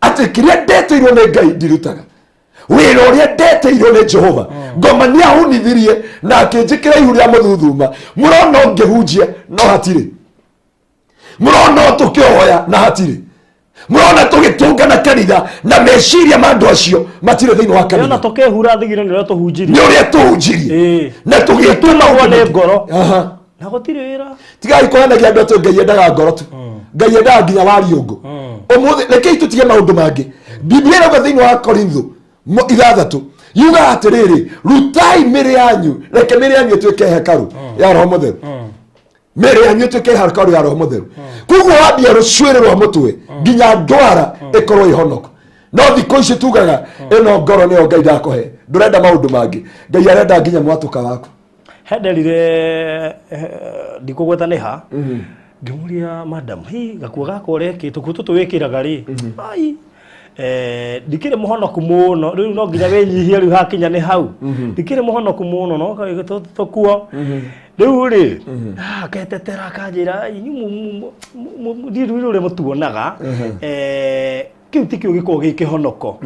Speaker 2: atĩ kĩrĩa ndetĩirwo nĩ Ngai ndirutaga. Wĩra ũrĩa ndetĩirwo nĩ Jehova, ngoma nĩ ahunithirie na akĩnjĩkĩra ihu rĩa mũthuthuma. Mũrona ũngĩhunjia no hatirĩ, mũrona tũkĩhoya na hatirĩ, mũrona tũgĩtũngana kanitha na meciria ma andũ acio matirĩ thĩinĩ wa kanitha.
Speaker 1: Nĩona tũkĩhura thigino nĩ ũrĩa tũhunjirie.
Speaker 2: Nĩ ũrĩa tũhunjirie. Na tũgĩtũma
Speaker 1: maũndũ nĩ ngoro. Na gũtirĩ wĩra.
Speaker 2: Tigai kũhenagia andũ atĩ Ngai endaga ngoro tu. Ngai endaga nginya wariũngũ. Ũmũthĩ rekei tũtige maũndũ mangĩ. Biblia ĩrauga thĩinĩ wa Korintho 6 yugaga atĩrĩrĩ, rutai mĩrĩ yanyu, reke mĩrĩ yanyu ĩtuĩke hekarũ ya Roho Mũtheru. Mĩrĩ yanyu ĩtuĩke hekarũ ya Roho Mũtheru. Koguo wambia rũcuĩrĩ rwa mũtwe nginya ndwara ĩkorwo ĩhonoko. No thikũ ici tugaga ĩno ngoro nĩyo Ngai ndakũhe, ndũrenda maũndũ mangĩ. Ngai arenda nginya mwatũka waku.
Speaker 1: Henderire ndikũgweta nĩ ha, ngĩmũria madam, hi gakuo gakwa ũrekĩ tũkuo tũtũ wĩkĩraga rĩ, ai ndikĩrĩ mũhonoku mũno rĩu no nginya wĩnyihie rĩu hakinya nĩ hau, ndikĩrĩ mũhonoku mũno no tũkuo rĩu rĩ, aketetera akanjĩra inyuĩ rĩu ũrĩa mũtuonaga, kĩu tikĩo gĩkoragwo gĩ kĩhonoko.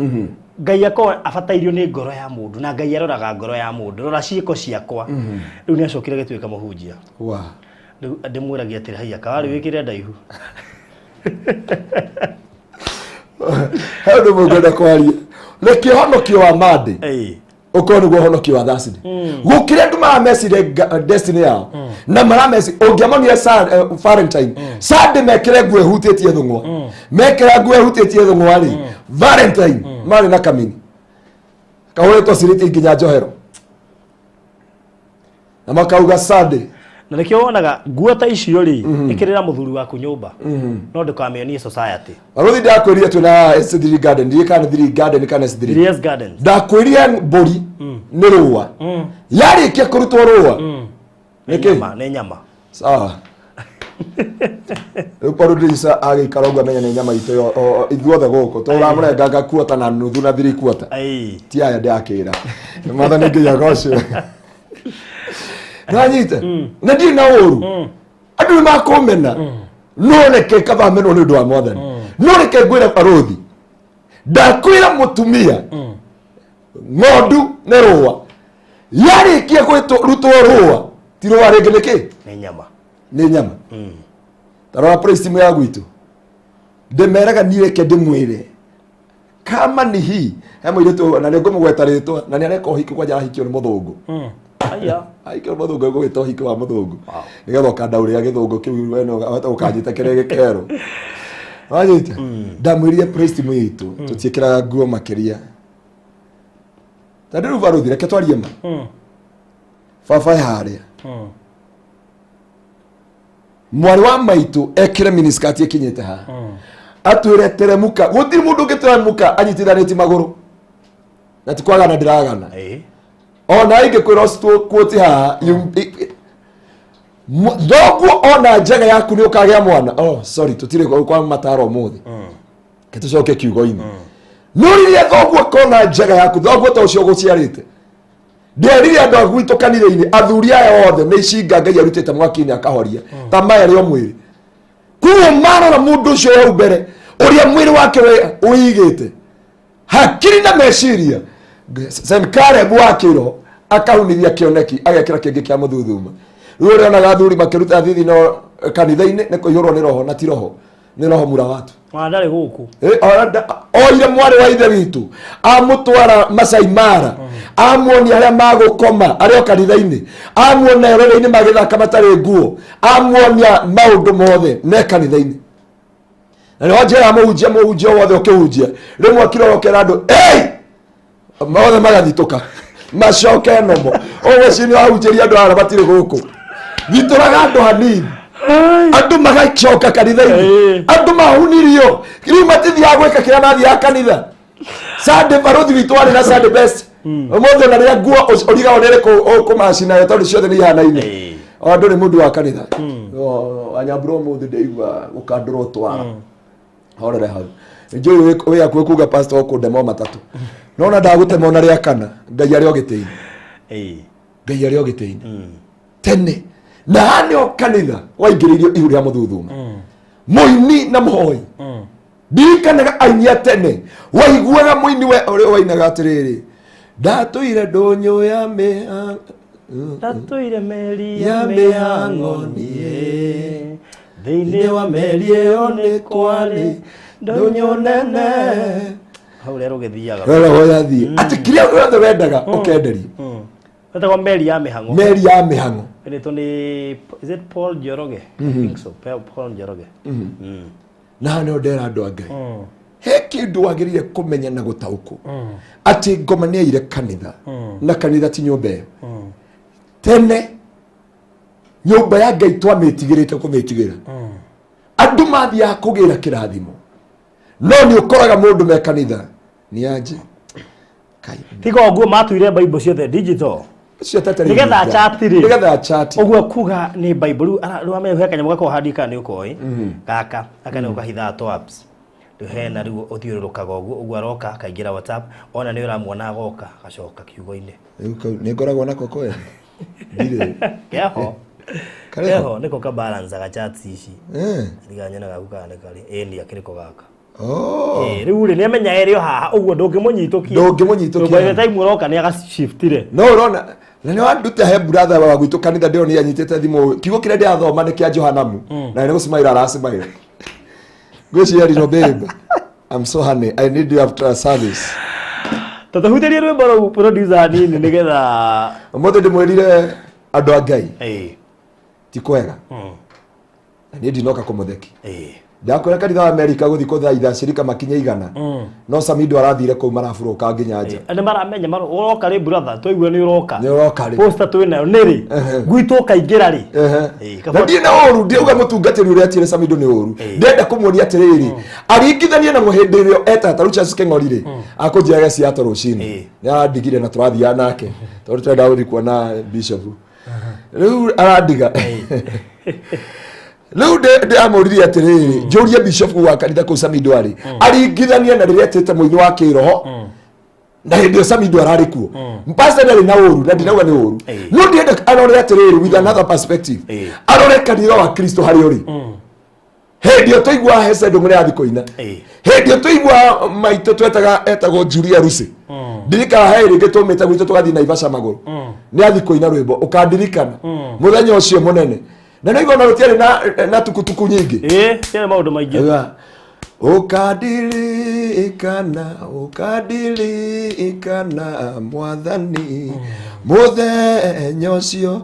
Speaker 1: Ngai akorwo abatairio nĩ ngoro ya mũndũ, na Ngai aroraga ngoro ya mũndũ, rora ciĩko ciakwa. Rĩu nĩ acokire agĩtuĩka mũhunjia. Rĩu ndĩmwĩragia atĩrĩ, haiya kawarĩ wĩkĩre ndaihu.
Speaker 2: He ũndũ ũmwe ngwenda kwaria. Reke ũhonokio wa Monday ũkorwo nĩguo ũhonokio wa Thursday. Gũkĩrĩ andũ maramecire destiny yao na marameci ũngĩamonire Valentine Sunday mekĩre nguo ĩhutĩtie thũng'wa, mekĩra nguo ĩhutĩtie thũng'wa rĩ, Valentine marĩ na kamini kahũrĩtwo ciriti nginya njohero na makauga Sunday.
Speaker 1: Na nĩkĩo wonaga nguo ta icio rĩ, ĩkĩrĩra mũthuri waku nyũmba, no ndũkamĩonie society.
Speaker 2: Barũthi ndakwĩrire twĩna S3 Garden, ndiũĩ kana nĩ 3 Garden kana S3.
Speaker 1: 3S Gardens.
Speaker 2: Ndakwĩrire mbũri nĩ rũa. Yarĩkia kũrutwo rũa.
Speaker 1: Nĩ
Speaker 2: Nĩkĩ?
Speaker 1: nyama, nĩ nyama.
Speaker 2: Sawa. Rĩu producer agĩikara ũguo amenye nĩ nyama itũ ithuothe gũkũ. Tũramũrenganga kuota na nuthu na 3 quarter. Ti aya ndakĩra. Mwathani Ngai agocwo. Nanyita. Na ndirĩ na ũru. Andũ nĩ makũmena. No reke kaba menwo nĩ ũndũ wa Mwathani. No reke ngwĩre barũthi. Ndakwĩra mũtumia. Ng'ondu nĩ rũa. Yarĩkia kũrutwo rũa, ti rũa rĩngĩ nĩ kĩ?
Speaker 1: Nĩ nyama.
Speaker 2: Nĩ nyama. Ta rora praise team ya gwitũ. Ndĩmeraga niĩ reke ndĩmwĩre. Kama ni hii, he mũirĩtu na nĩ ngũmũgweta rĩtwa, na nĩ areka ũhiki kwanja arahikio nĩ mũthũngũ.
Speaker 1: Aya.
Speaker 2: Ahikio nĩ mũthũngũ, egũgĩta ũhiki wa mũthũngũ. Nĩgetha ũkandaũrĩra gĩthũngũ kĩu we no ũhote gũkanyita kĩrĩa gĩkerũ. Wanyita? Ndamwĩrire praise team itũ, tũtiĩkĩraga nguo makĩria. Ta rĩu barũthi, reke twarie ma. Baba e harĩa. Mwarĩ wa maitũ ekĩre miniskirt ĩkinyĩte haha, atwĩre teremuka. Gũtirĩ mũndũ ũngĩteremuka anyitithanĩtie magũrũ, na ti kwagana ndĩragana. Ona ingĩkwĩra ũcikuoti haha thoguo ona njega yaku nĩ ũkagĩa mwana. Oh, sorry, tũtirĩ kwa mataro ũmũthĩ, ke tũcoke kiugo-inĩ. No rĩrĩa thoguo akona njega yaku, thoguo ta ũcio ũgũciarĩte, nderire andũ a gwitũ kanitha-inĩ, athuri aya othe nĩ icinga Ngai arutĩte mwaki-inĩ akahoria ta maya rĩo mwĩrĩ. Kuo marora mũndũ ũcio hau mbere ũrĩa mwĩrĩ wake ũigĩte hakiri na meciria, Senkareb wa kĩro akahunithia kĩoneki, agekĩra kĩngĩ kĩa mũthuthuma. Rĩu ũrĩonaga athuri makĩruta thithino kanitha-inĩ nĩ kũihũrwo nĩ roho, na ti roho, nĩ roho mura watu.
Speaker 1: Ona ndarĩ gũkũ.
Speaker 2: Oire mwarĩ wa ithe witũ, amũtwara Masai Mara, amuonia arĩa magũkoma arĩ o kanitha-inĩ, amuona erorei-inĩ magĩthaka matarĩ nguo, amuonia maũndũ mothe me kanitha-inĩ. Na nĩho njĩra mũhunjia, mũhunjia wothe ũkĩhunjia rĩmwe akirorokera andũ, "Hey!" Mothe magathitũka macoke nomo. Ũguo cio nĩ wahunjĩria andũ aya matirĩ gũkũ, thitũraga andũ hanini, andũ magacoka kanitha-inĩ. Andũ mahunirio rĩu matithiaga gwĩka kĩrĩa mathiaga kanitha. Sunday barothi witũ warĩ na Sunday best, ũmũthĩ ona rĩrĩa nguo ũrigagwo nĩ ĩrĩkũ ũkũmaci nayo, tondũ ciothe nĩ ihanaine. O andũ nĩ mũndũ wa kanitha. Wanyambura ũmũthĩ ndĩigua gũkandũrwo twara horere hau, njũĩ wĩ hakuhĩ kuga pastor ũkũndema o matatũ, nona ndagũtema ona rĩa kana. Ngai arĩ o gĩtĩ-inĩ. Ngai arĩ o gĩtĩ-inĩ tene na haha nĩho kanitha waingĩrĩirio ihu rĩa mũthuthuma, mũini na mũhoi. Ndirikanaga aini a tene, waiguaga mũini we ũrĩa wainaga atĩrĩrĩ, "Ndatũire ndũnyũ ya mĩha
Speaker 1: Ndatũire meri
Speaker 2: ya
Speaker 1: ya
Speaker 2: mĩhang'o
Speaker 1: mĩhang'o
Speaker 2: niĩ.
Speaker 1: Niĩ thĩinĩ wa meri ĩyo nĩ kwarĩ ndũnyũ nene." Hau rero ũgĩthiaga.
Speaker 2: Roho yathiĩ atĩ kĩrĩa gĩothe wendaga ũkenderio.
Speaker 1: Wetagwo meri ya mĩhang'o.
Speaker 2: Meri ya mĩhang'o.
Speaker 1: Ĩrĩtwo nĩ, is it Paul Njoroge? I think so. Paul Njoroge.
Speaker 2: Na haha nĩho ndera andũ a Ngai, he kĩndũ wagĩrĩire kũmenya na gũtaũkwo atĩ ngoma nĩ aire kanitha, na kanitha ti nyũmba ĩyo. Tene nyũmba ya Ngai twamĩtigĩrĩte kũmĩtigĩra, andũ mathiaga kũgĩra kĩrathimo, no nĩ ũkoraga mũndũ me kanitha nĩ anje Kai,
Speaker 1: Tiga ũguo matuire Bible ciothe digital.
Speaker 2: Ũcio tatarĩ
Speaker 1: Nĩgetha
Speaker 2: hinga.
Speaker 1: chat rĩ.
Speaker 2: Nĩgetha chat.
Speaker 1: Ũguo kuga nĩ Bible rĩu rĩu ame he kanyamũ gakoragwo handika nĩ ũkoĩ. Gaka gaka nĩ ũkahithaga to apps. Rĩu hena rĩu ũthiũrũrũkaga ũguo ũguo, aroka akaingĩra WhatsApp, ona nĩ ũramuona agoka agacoka kiugo-inĩ.
Speaker 2: Rĩu kau nĩ ngoragwo nako kwene ndirĩ.
Speaker 1: Keho.
Speaker 2: Karĩ ho?
Speaker 1: Keho nĩko ka balance ga chats ici. Ndiga nyonaga gaku kana nĩ karĩ. Ĩni akĩrĩ ko gaka.
Speaker 2: Oh.
Speaker 1: Rĩu rĩ, nĩamenya ĩrĩ o haha ũguo ndũngĩmũnyitũkia.
Speaker 2: Ndũngĩmũnyitũkia.
Speaker 1: By the time ũroka nĩ agacifutire.
Speaker 2: No ũrona na nĩ wanduta he brother wa gwitũ kanitha, ndĩronire anyitĩte thimũ, kiugo kĩrĩa ndĩrathoma nĩ kĩa Johanamu, na nĩ gũcimaĩra aracimaĩra. Ngwĩciria, "Babe, I'm so honey, I need you after service."
Speaker 1: Tũtũhutĩrie rwĩmbo rũu, producer, hanini nĩgetha
Speaker 2: Ũmũthĩ ndĩmwĩrire andũ a Ngai, ti kwega, na niĩ ndinoka kũmũtheki. Ndakwĩra kanitha wa Amerika gũthiĩ kũthaitha cirika makinye 100, no Samido arathire kũu maraburũka nginya nja.
Speaker 1: Nĩ maramenya ũroka rĩ, brother, twaigua nĩ ũroka.
Speaker 2: Nĩ ũroka rĩ.
Speaker 1: Poster twĩ nayo nĩ rĩ gwitũ ũkaingĩra rĩ.
Speaker 2: Na ndirĩ na ũru, ndiauga mũtungatĩri ũrĩa atire Samido nĩ ũru. Ndĩrenda kũmuonia atĩrĩrĩ, aringithanie na mũhĩndĩ ĩrĩa etata rĩu Charles Keng'ori rĩ, akũnjĩraga Seattle rũcinĩ, nĩ arandigire na tũrathiaga nake tondũ tũrenda gũthiĩ kuona bishop, rĩu arandiga. Rĩu ndĩramũririe atĩrĩrĩ, njũrie bishop wa kanitha kũu Samido arĩ aringithanie na rĩrĩa etĩte mũini wa kĩroho na hĩndĩ ĩyo Samido ararĩ kuo. Pastor ndarĩ na ũru, na ndinauga nĩ ũru, no ndĩrenda arore atĩrĩrĩ with another perspective, arore kanitha wa Kristo harĩa ũrĩ hĩndĩ ĩyo tũiguaga Hesed mũrĩa athi kũina, hĩndĩ ĩyo tũiguaga maitũ twetaga etagwo Julia Rusi. Ndirikana he rĩngĩ tũmĩte gwitũ tũgathiĩ Naivasha magũrũ, nĩ athi kũina rwĩmbo ũkandirikana mũthenya ũcio mũnene, na nĩ igona rũtiarĩ na tukutuku nyingĩ.
Speaker 1: Ĩĩ, ciarĩ maũndũ maingĩ.
Speaker 2: Auga, "Ũkandirikana, ũkandirikana mwathani mũthenya ũcio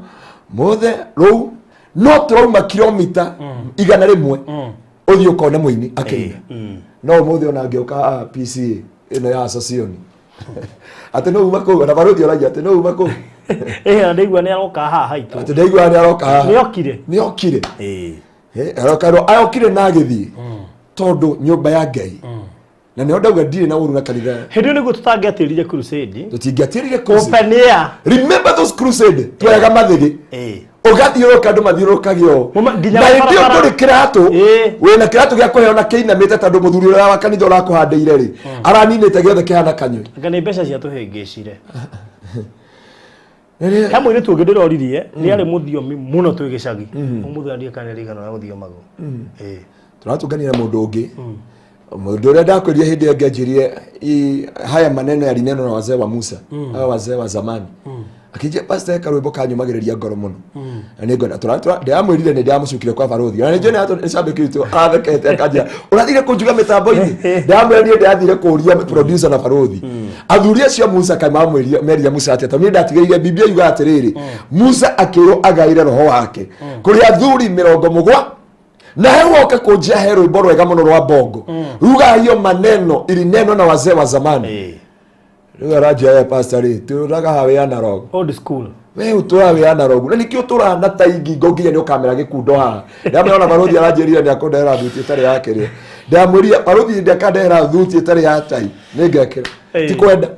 Speaker 2: mũthe." Rũu no tũrauma kilomita 100 ũthiĩ ũkone mũini akĩina. No ũmũthĩ ona ngĩũka haha PCA ĩno ya Association atĩ no uma kũu, ona barũthi oragia atĩ no uma kũu.
Speaker 1: Ĩĩ, na ndaigua nĩ aroka haha haitũ.
Speaker 2: Atĩ ndaigua nĩ aroka haha.
Speaker 1: Nĩ okire.
Speaker 2: Nĩ okire. Arokarwo ayokire na agĩthiĩ tondũ nyũmba ya Ngai na nĩho ndauga ndirĩ na ũru na kanitha.
Speaker 1: Hĩndĩ ĩyo nĩguo tũtangĩatĩrire crusade.
Speaker 2: Tũtingĩatĩrire crusade.
Speaker 1: Open air.
Speaker 2: Remember those crusade twoyaga mathĩgĩ, ũgathiũrũrũka, andũ mathiũrũrũkage ũũ.
Speaker 1: Nginya
Speaker 2: Na hĩndĩ ĩyo
Speaker 1: barabara.
Speaker 2: ndũrĩ kĩratũ, wĩna kĩratũ gĩa kũheo na kĩinamĩte tondũ mũthuri ũrĩa wa kanitha ũrakũhandĩire rĩ araninĩte gĩothe kĩhana kanyũi.
Speaker 1: Anga nĩ mbeca cia tũhĩngĩcire.
Speaker 2: Rĩrĩa-
Speaker 1: He mũirĩtu ũngĩ ndĩroririe, nĩ arĩ mũthiomi mũno twĩ gĩcagi. Ũmũthĩ ndiĩ kana nĩarigana ũrĩa gũthiomagwo.
Speaker 2: Tũratũnganire na mũndũ ũngĩ, mũndũ ũrĩa ndakwĩrire hĩndĩ ĩyo ĩngĩ anjĩrire haya maneno yalinenwa na wazee wa Musa, hawa wazee wa zamani. Akĩnjia, "Pastor, eka rwĩmbo kanyũmagĩrĩria ngoro mũno na nĩ ngwenda." Ndĩramwĩrire nĩ ndĩramũcukire kwa barothi, na nĩ njũĩ nĩ cambĩki witũ arathekete akanjĩra, "Ũrathire kũnjuga mĩtambo-inĩ?" Ndĩramwĩra niĩ ndĩrathire kũria producer na barothi, athuri acio a Musa kaĩ mamwĩrire merire Musa atĩa? Tondũ niĩ ndatigĩrĩire Biblia yugaga atĩrĩrĩ, Musa akĩrwo agaĩre roho wake kũrĩ athuri 70, na he woka kũnjia he rwĩmbo rwega mũno rwa bongo ruga hiyo maneno ilinenwa na wazee wa zamani. Rĩu aranjia, "We pastor rĩ, tũraga haha wĩ analog."
Speaker 1: Old school.
Speaker 2: We ũtũraga wĩ analog na nĩkĩo ũtũraga na tai ngingo nginya nĩ ũkamera gĩkundo haha. Ndamwĩra ona barothi aranjĩrire nĩ akũndehera thuti ĩtarĩ ya kĩrĩa. Ndamwĩrire barothi ndakandehera thuti ĩtarĩ ya tai nĩ ngekĩra. Ti kwenda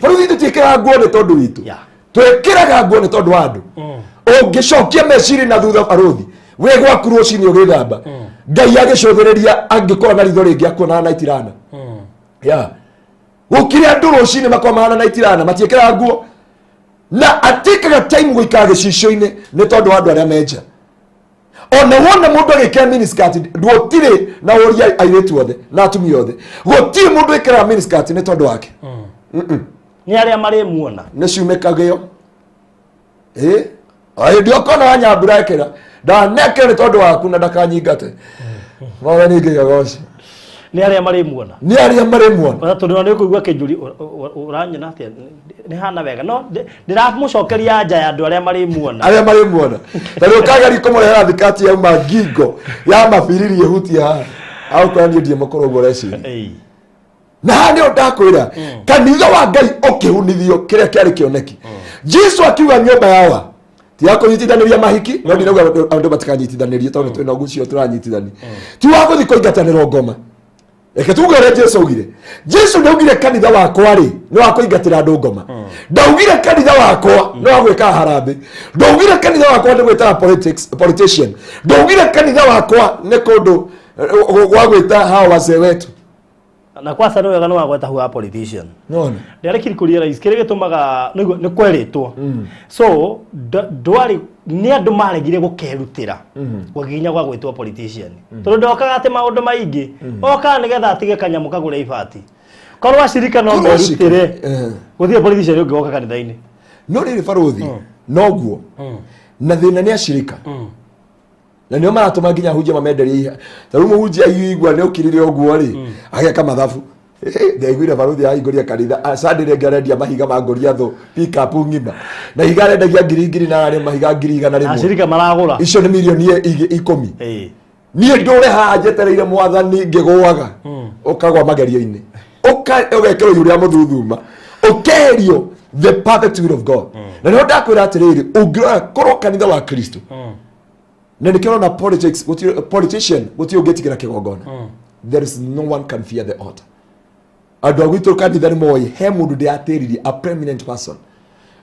Speaker 2: barothi, tũtiĩkĩraga nguo nĩ tondũ witũ, twĩkĩraga nguo nĩ tondũ wa andũ. Ũngĩcokia meciria na thutha barothi, wĩ gwaku rũcinĩ ũgĩthamba, Ngai agĩcũthĩrĩria angĩkorwo na ritho rĩngĩ akuonaga na itirana ya gũkĩrĩ andũ rũcinĩ makorwo mahana na itirana matiĩkĩraga nguo na atĩkaga time gũikara gĩcicio-inĩ nĩ tondũ wa andũ arĩa menja. Ona wona mũndũ agĩkĩra miniskirt, gũtirĩ na ũria airĩtu othe na atumia othe, gũtirĩ mũndũ ĩkĩraga miniskirt nĩ tondũ wake.
Speaker 1: Nĩ arĩa marĩmuona.
Speaker 2: Nĩ ciumĩkagĩo ĩ o hĩndĩ ũkona wa nyambura ĩkĩra ndanekĩra nĩ tondũ waku na ndakanyingate mwathani ngĩgagoci.
Speaker 1: Nĩ arĩa marĩmuona.
Speaker 2: Nĩ arĩa marĩmuona.
Speaker 1: Ona tondũ nĩ ũkũigua kĩnjũri, "Ũranyona atĩa? Nĩ hana wega?" No ndĩramũcokeria anja ya andũ arĩa marĩmuona.
Speaker 2: Arĩa marĩmuona. Ta rĩu kageri kũmũrehera thikati yauma ngingo ya mabiriri ĩhutie haha agũkora niĩ ndiĩ mũkũrũ ũguo ũreciria. Na haha nĩho ndakwĩra kanitha wa Ngai ũkĩhunithio kĩrĩa kĩarĩ kĩoneki. Jesu akiuga nyũmba yawa ti ya kũnyitithanĩria mahiki, no ndinauga andũ matikanyitithanĩrie tondũ twĩna ũgucio tũranyitithania, ti wa gũthiĩ kũingatanĩrwo ngoma. Reke tuge ũrĩa Jesu augire. Jesu ndaugire kanitha wakwa rĩ nĩ wa kũingatĩra andũ ngoma, ndaugire kanitha wakwa nĩ wa gwĩka harambĩ, ndaugire kanitha wakwa nĩ gwĩtaga politics politician, ndaugire kanitha wakwa nĩ kũndũ gwa gwĩta hawa wazee wetu.
Speaker 1: Na kwanza nĩ wega nĩ wagweta hu wa politician.
Speaker 2: Nona.
Speaker 1: Ndĩarekiri kũria rais kĩrĩa gĩtũmaga nĩguo nĩ kwerĩtwo so ndwarĩ nĩ andũ maregire gũkerutĩra gũkinya gwa gwĩtwo politician, tondũ ndokaga atĩ maũndũ maingĩ, okaga nĩgetha atige kanyamũ kagũre ibati. Korwo acirika no
Speaker 2: Korwo acirika,
Speaker 1: merutĩre gũthiĩ politician ũngĩ woka kanitha-inĩ.
Speaker 2: No rĩrĩ barothi, noguo na thĩna nĩ acirika na nĩo maratũma nginya hunjia mamenderie iha. Ta rĩu mũhunjia igua nĩ ũkirire ũguo rĩ ageka mathabu. Ndaiguire barothi ahingũria kanitha Sunday rĩngĩ arendia mahiga ma ngoriathũ pick-up ng'ima, na ihiga arendagia ngiri ngiri na ararĩ mahiga 100,000.
Speaker 1: Acirika maragũra.
Speaker 2: Icio nĩ mirioni 10. Niĩ ndũre haha njetereire mwathani ngĩgũaga, ũkagwa magerio-inĩ, ũgekĩrwo igũrũ rĩa mũthuthuma, ũkeherio the perfect will of God. Na nĩho ndakwĩra atĩrĩrĩ, ũngĩrora korwo kanitha wa Kristo na nĩkĩo ũrona politics politician gũtirĩ ũngĩtigĩra kĩgongona. There is no one can fear the altar. Andũ a gwitũ kanitha nĩ moĩ he mũndũ ndĩratĩririe, a prominent person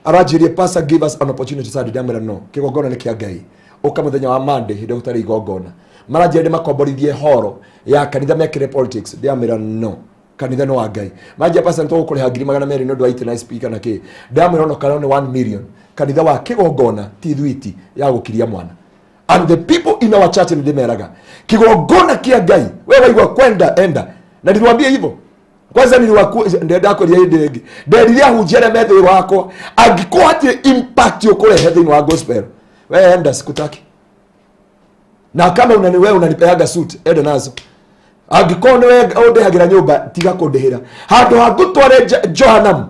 Speaker 2: aranjĩrie, "Pastor, give us an opportunity Sunday." Ndamwĩra no kĩgongona nĩ kĩa Ngai, ũka mũthenya wa Monday hĩndĩ ĩrĩa gũtarĩ igongona. Maranjĩra ndĩmakomborithie horo ya kanitha mekĩre politics. Ndĩramwĩra no kanitha nĩ wa Ngai. Manjia, "Pastor, nĩtũgũkũrĩha 200,000 nĩ ũndũ wa itĩ na speaker na kĩ." Ndamwĩra ono kana nĩ 1 million, kanitha wa kĩgongona ti thwiti ya gũkiria mwana. And the people in our church nĩ ndĩmeraga kĩgongona kĩa Ngai, we waigua kwenda enda, na niliwaambia hivyo kwanza ndakũria hĩndĩ ĩngĩ nderire ahunjia arĩa me thĩ wakwa, angĩkorwo hatirĩ impact ũkũrehe thĩinĩ wa gospel, we enda, sikutaki. Na kama unani wewe unanipeaga suit, enda nazo. Angĩkorwo nĩwe ũndĩhagĩra nyũmba, tiga kũndĩhĩra handũ ha ngũtware johanamu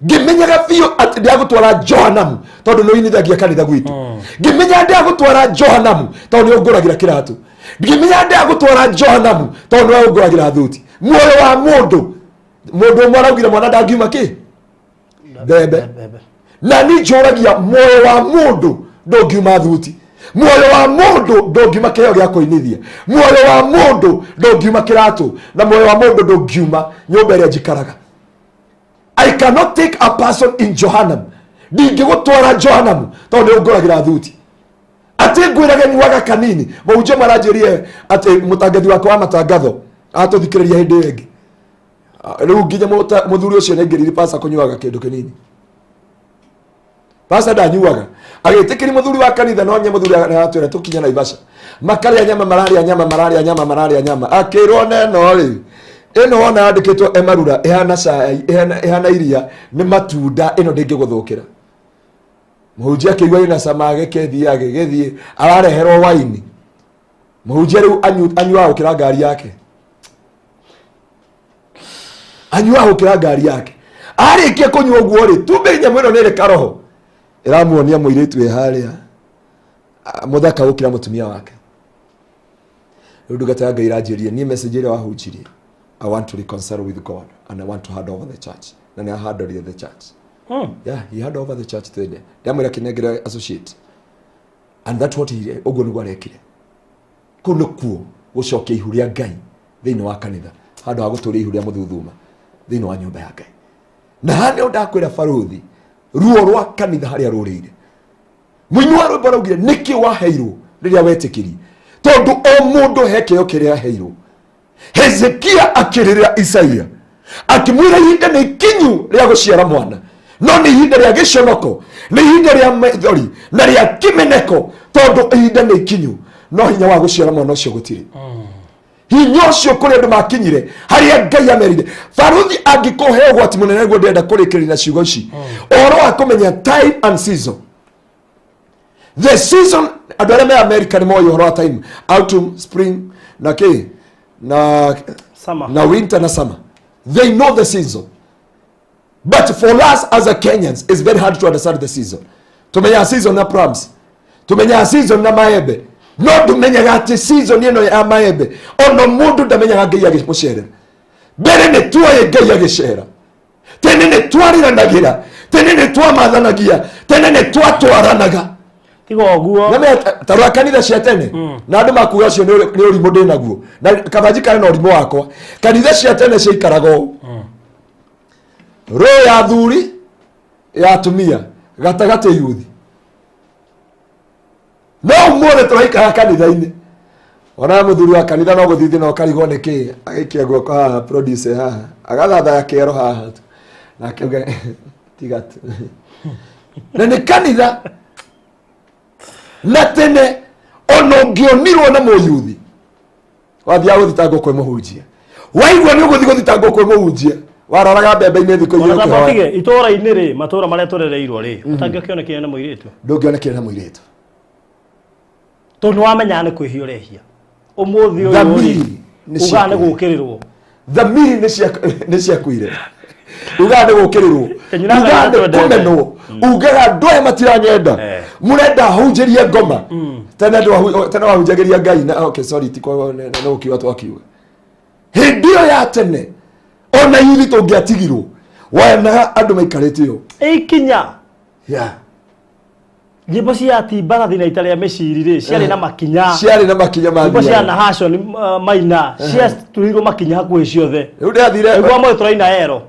Speaker 2: ngĩmenyaga biũ atĩ ndĩragũtwara johanamu tondũ nĩ ũinithagia kanitha gwitũ, ngĩmenyaga ndĩragũtwara johanamu tondũ nĩ ũngũragĩra kĩratũ, ngĩmenyaga ndĩragũtwara johanamu tondũ nĩwe ũngũragĩra thuti. Muoyo wa mũndũ, mũndũ ũmwe araugire mwana ndangiuma kĩ mbembe.
Speaker 1: Mbembe.
Speaker 2: Na ni njũragia, muoyo wa mũndũ ndũngiuma thuti. Muoyo wa mũndũ ndũngiuma kĩheo gĩa kũinithia, muoyo wa mũndũ ndũngiuma kĩratũ, na muoyo wa mũndũ ndũngiuma nyũmba ĩrĩa njikaraga. I cannot take a person in Johannam. Ndingĩgũtwara Johannam tondũ nĩ ũngũragĩra thuti. Atĩ ngwĩrage nyuaga kanini. Mũhunjia maranjĩrie atĩ mũtangathi wakwa wa matangatho atũthikĩrĩria hĩndĩ ĩyo ĩngĩ. Rĩu nginya mũthuri ũcio nĩaingĩrire pasa kũnyuaga kĩndũ kĩnini. Pasa ndanyuaga. Agĩtĩkĩria mũthuri wa kanitha no nye mũthuri aratwĩra tũkinye Naivasha. Makarĩa nyama, mararĩa nyama, mararĩa nyama, mararĩa nyama. Akĩrwo neno rĩ, ĩno wona yandĩkĩtwo emarura ĩhana cai, ĩhana iria, nĩ matunda, ĩno ndĩngĩgũthũkĩra. Mũhunjia akĩigua ĩna cama agĩkĩthiĩ agĩgĩthiĩ arareherwo waini. Mũhunjia rĩu anyuaga gũkĩra ngari yake. Anyuaga gũkĩra ngari yake. Arĩkia kũnyua ũguo rĩ, tumbe nyamũ ĩno nĩ ĩrĩ karoho. Ĩramuonia mũirĩtu wĩ harĩa, mũthaka gũkĩra mũtumia wake. Rĩu ndungata ya Ngai ĩranjĩrire, niĩ message ĩrĩa wahunjirie, I want to reconcile with God and I want to hand over the church. Na nĩ ahandorire the church. Yeah, he hand over the church to the. Ndamwĩra kĩnengere associate. And that's what he, ũguo nĩguo arekire. Kũu nĩkuo gũcokia ihu rĩa Ngai thĩinĩ wa kanitha, handũ ha gũtũria ihu rĩa mũthuthuma thĩinĩ wa nyũmba ya Ngai. Na haha nĩho ndakwĩra barũthi, ruo rwa kanitha harĩa rũrĩire. Mũini wa rwĩmbo araugire nĩkĩ waheirwo rĩrĩa wetĩkirie, tondũ o mũndũ he kĩheo kĩrĩa aheirwo. Hezekia akĩrĩrĩra Isaia akĩmwĩra ihinda nĩ ikinyu rĩa gũciara mwana, no nĩ ihinda rĩa gĩconoko, nĩ ihinda rĩa maithori na rĩa kĩmeneko, tondũ ihinda nĩ ikinyu, no hinya wa gũciara mwana ũcio gũtirĩ. Hinya ũcio kũrĩ andũ makinyire harĩa Ngai amerire. Baruthi angĩkũhe ũgwati mũnene, nĩguo ndĩrenda kũrĩkĩrĩria na ciugo ici, ũhoro wa kũmenya time and season. The season, andũ arĩa me America nĩ moĩ ũhoro wa time, autumn, spring na kĩ na
Speaker 1: summer,
Speaker 2: na winter na summer. They know the season, but for us as a Kenyans it's very hard to understand the season. Tumenyaga season na plums, tumenyaga season na maembe, no ndumenyaga atĩ season ĩno ya maembe ona mũndũ ndamenyaga Ngai agĩmũcerera. Mbere nĩ tuoĩ Ngai agĩcera, tene nĩ twarĩranagĩra, tene nĩ twamathanagia, tene nĩ twatwaranaga.
Speaker 1: Tiga ũguo.
Speaker 2: Na ta rora kanitha cia tene na andũ makuga ũcio nĩ ũrimũ ndĩ naguo, na kabanji karĩ na ũrimũ wakwa. Kanitha cia tene ciaikaraga ũũ, rũĩ ya athuri, ya atumia, gatagatĩ yuthi. No ũmũthĩ tũraikara kanitha-inĩ, ona mũthuri wa kanitha no gũthiĩ na ũkarigwo nĩ kĩ, agaikia guoko haha, producer haha, agathathaya kĩero haha tu, na akiuga tiga tu, na nĩ kanitha. Na tene ona ũngĩonirwo na mũyuthi wathiaga gũthitangwo kwĩ mũhunjia, waigua nĩ ũgũthiĩ gũthitangwo kwĩ mũhunjia, waroraga mbembe-inĩ thikũ igĩrĩ
Speaker 1: Ona
Speaker 2: ũkĩhoya.
Speaker 1: tabatige itũũra-inĩ rĩ, matũũra marĩa tũrereirwo rĩ, ũtangĩokĩonekire na mũirĩtu,
Speaker 2: ndũngĩonekire na mũirĩtu,
Speaker 1: tondũ nĩ wamenyaga nĩ kwĩhia ũrehia. Ũmũthĩ ũyũ rĩ,
Speaker 2: Thamiri nĩ
Speaker 1: ugaga nĩ
Speaker 2: ciakuire.
Speaker 1: gũkĩrĩrwo.
Speaker 2: Thamiri nĩ ciakuire, ugaga nĩ gũkĩrĩrwo,
Speaker 1: Kanyunaga
Speaker 2: ugaga nĩ
Speaker 1: twendete.
Speaker 2: kũmenwo, ugaga andũ aya matiranyenda, mũrenda hunjĩrie ngoma. Tene tene wahunjagĩria Ngai na okay, sorry, ti kwa nĩ gũkiuga twakiuga. Hĩndĩ ĩyo ya tene ona yuthi tũngĩatigirwo, wonaga andũ maikarĩte ũũ.
Speaker 1: Ikinya.
Speaker 2: Yeah.
Speaker 1: Nyĩmbo cia timbarathi na ita rĩa mĩciri rĩ, ciarĩ na makinya.
Speaker 2: Ciarĩ na makinya
Speaker 1: Nyĩmbo cia
Speaker 2: mathiaga.
Speaker 1: Nahashon Maina ciaturirwo makinya hakuhĩ ciothe.
Speaker 2: Rĩu ndĩrathire
Speaker 1: Nĩguo amwe tũraina ero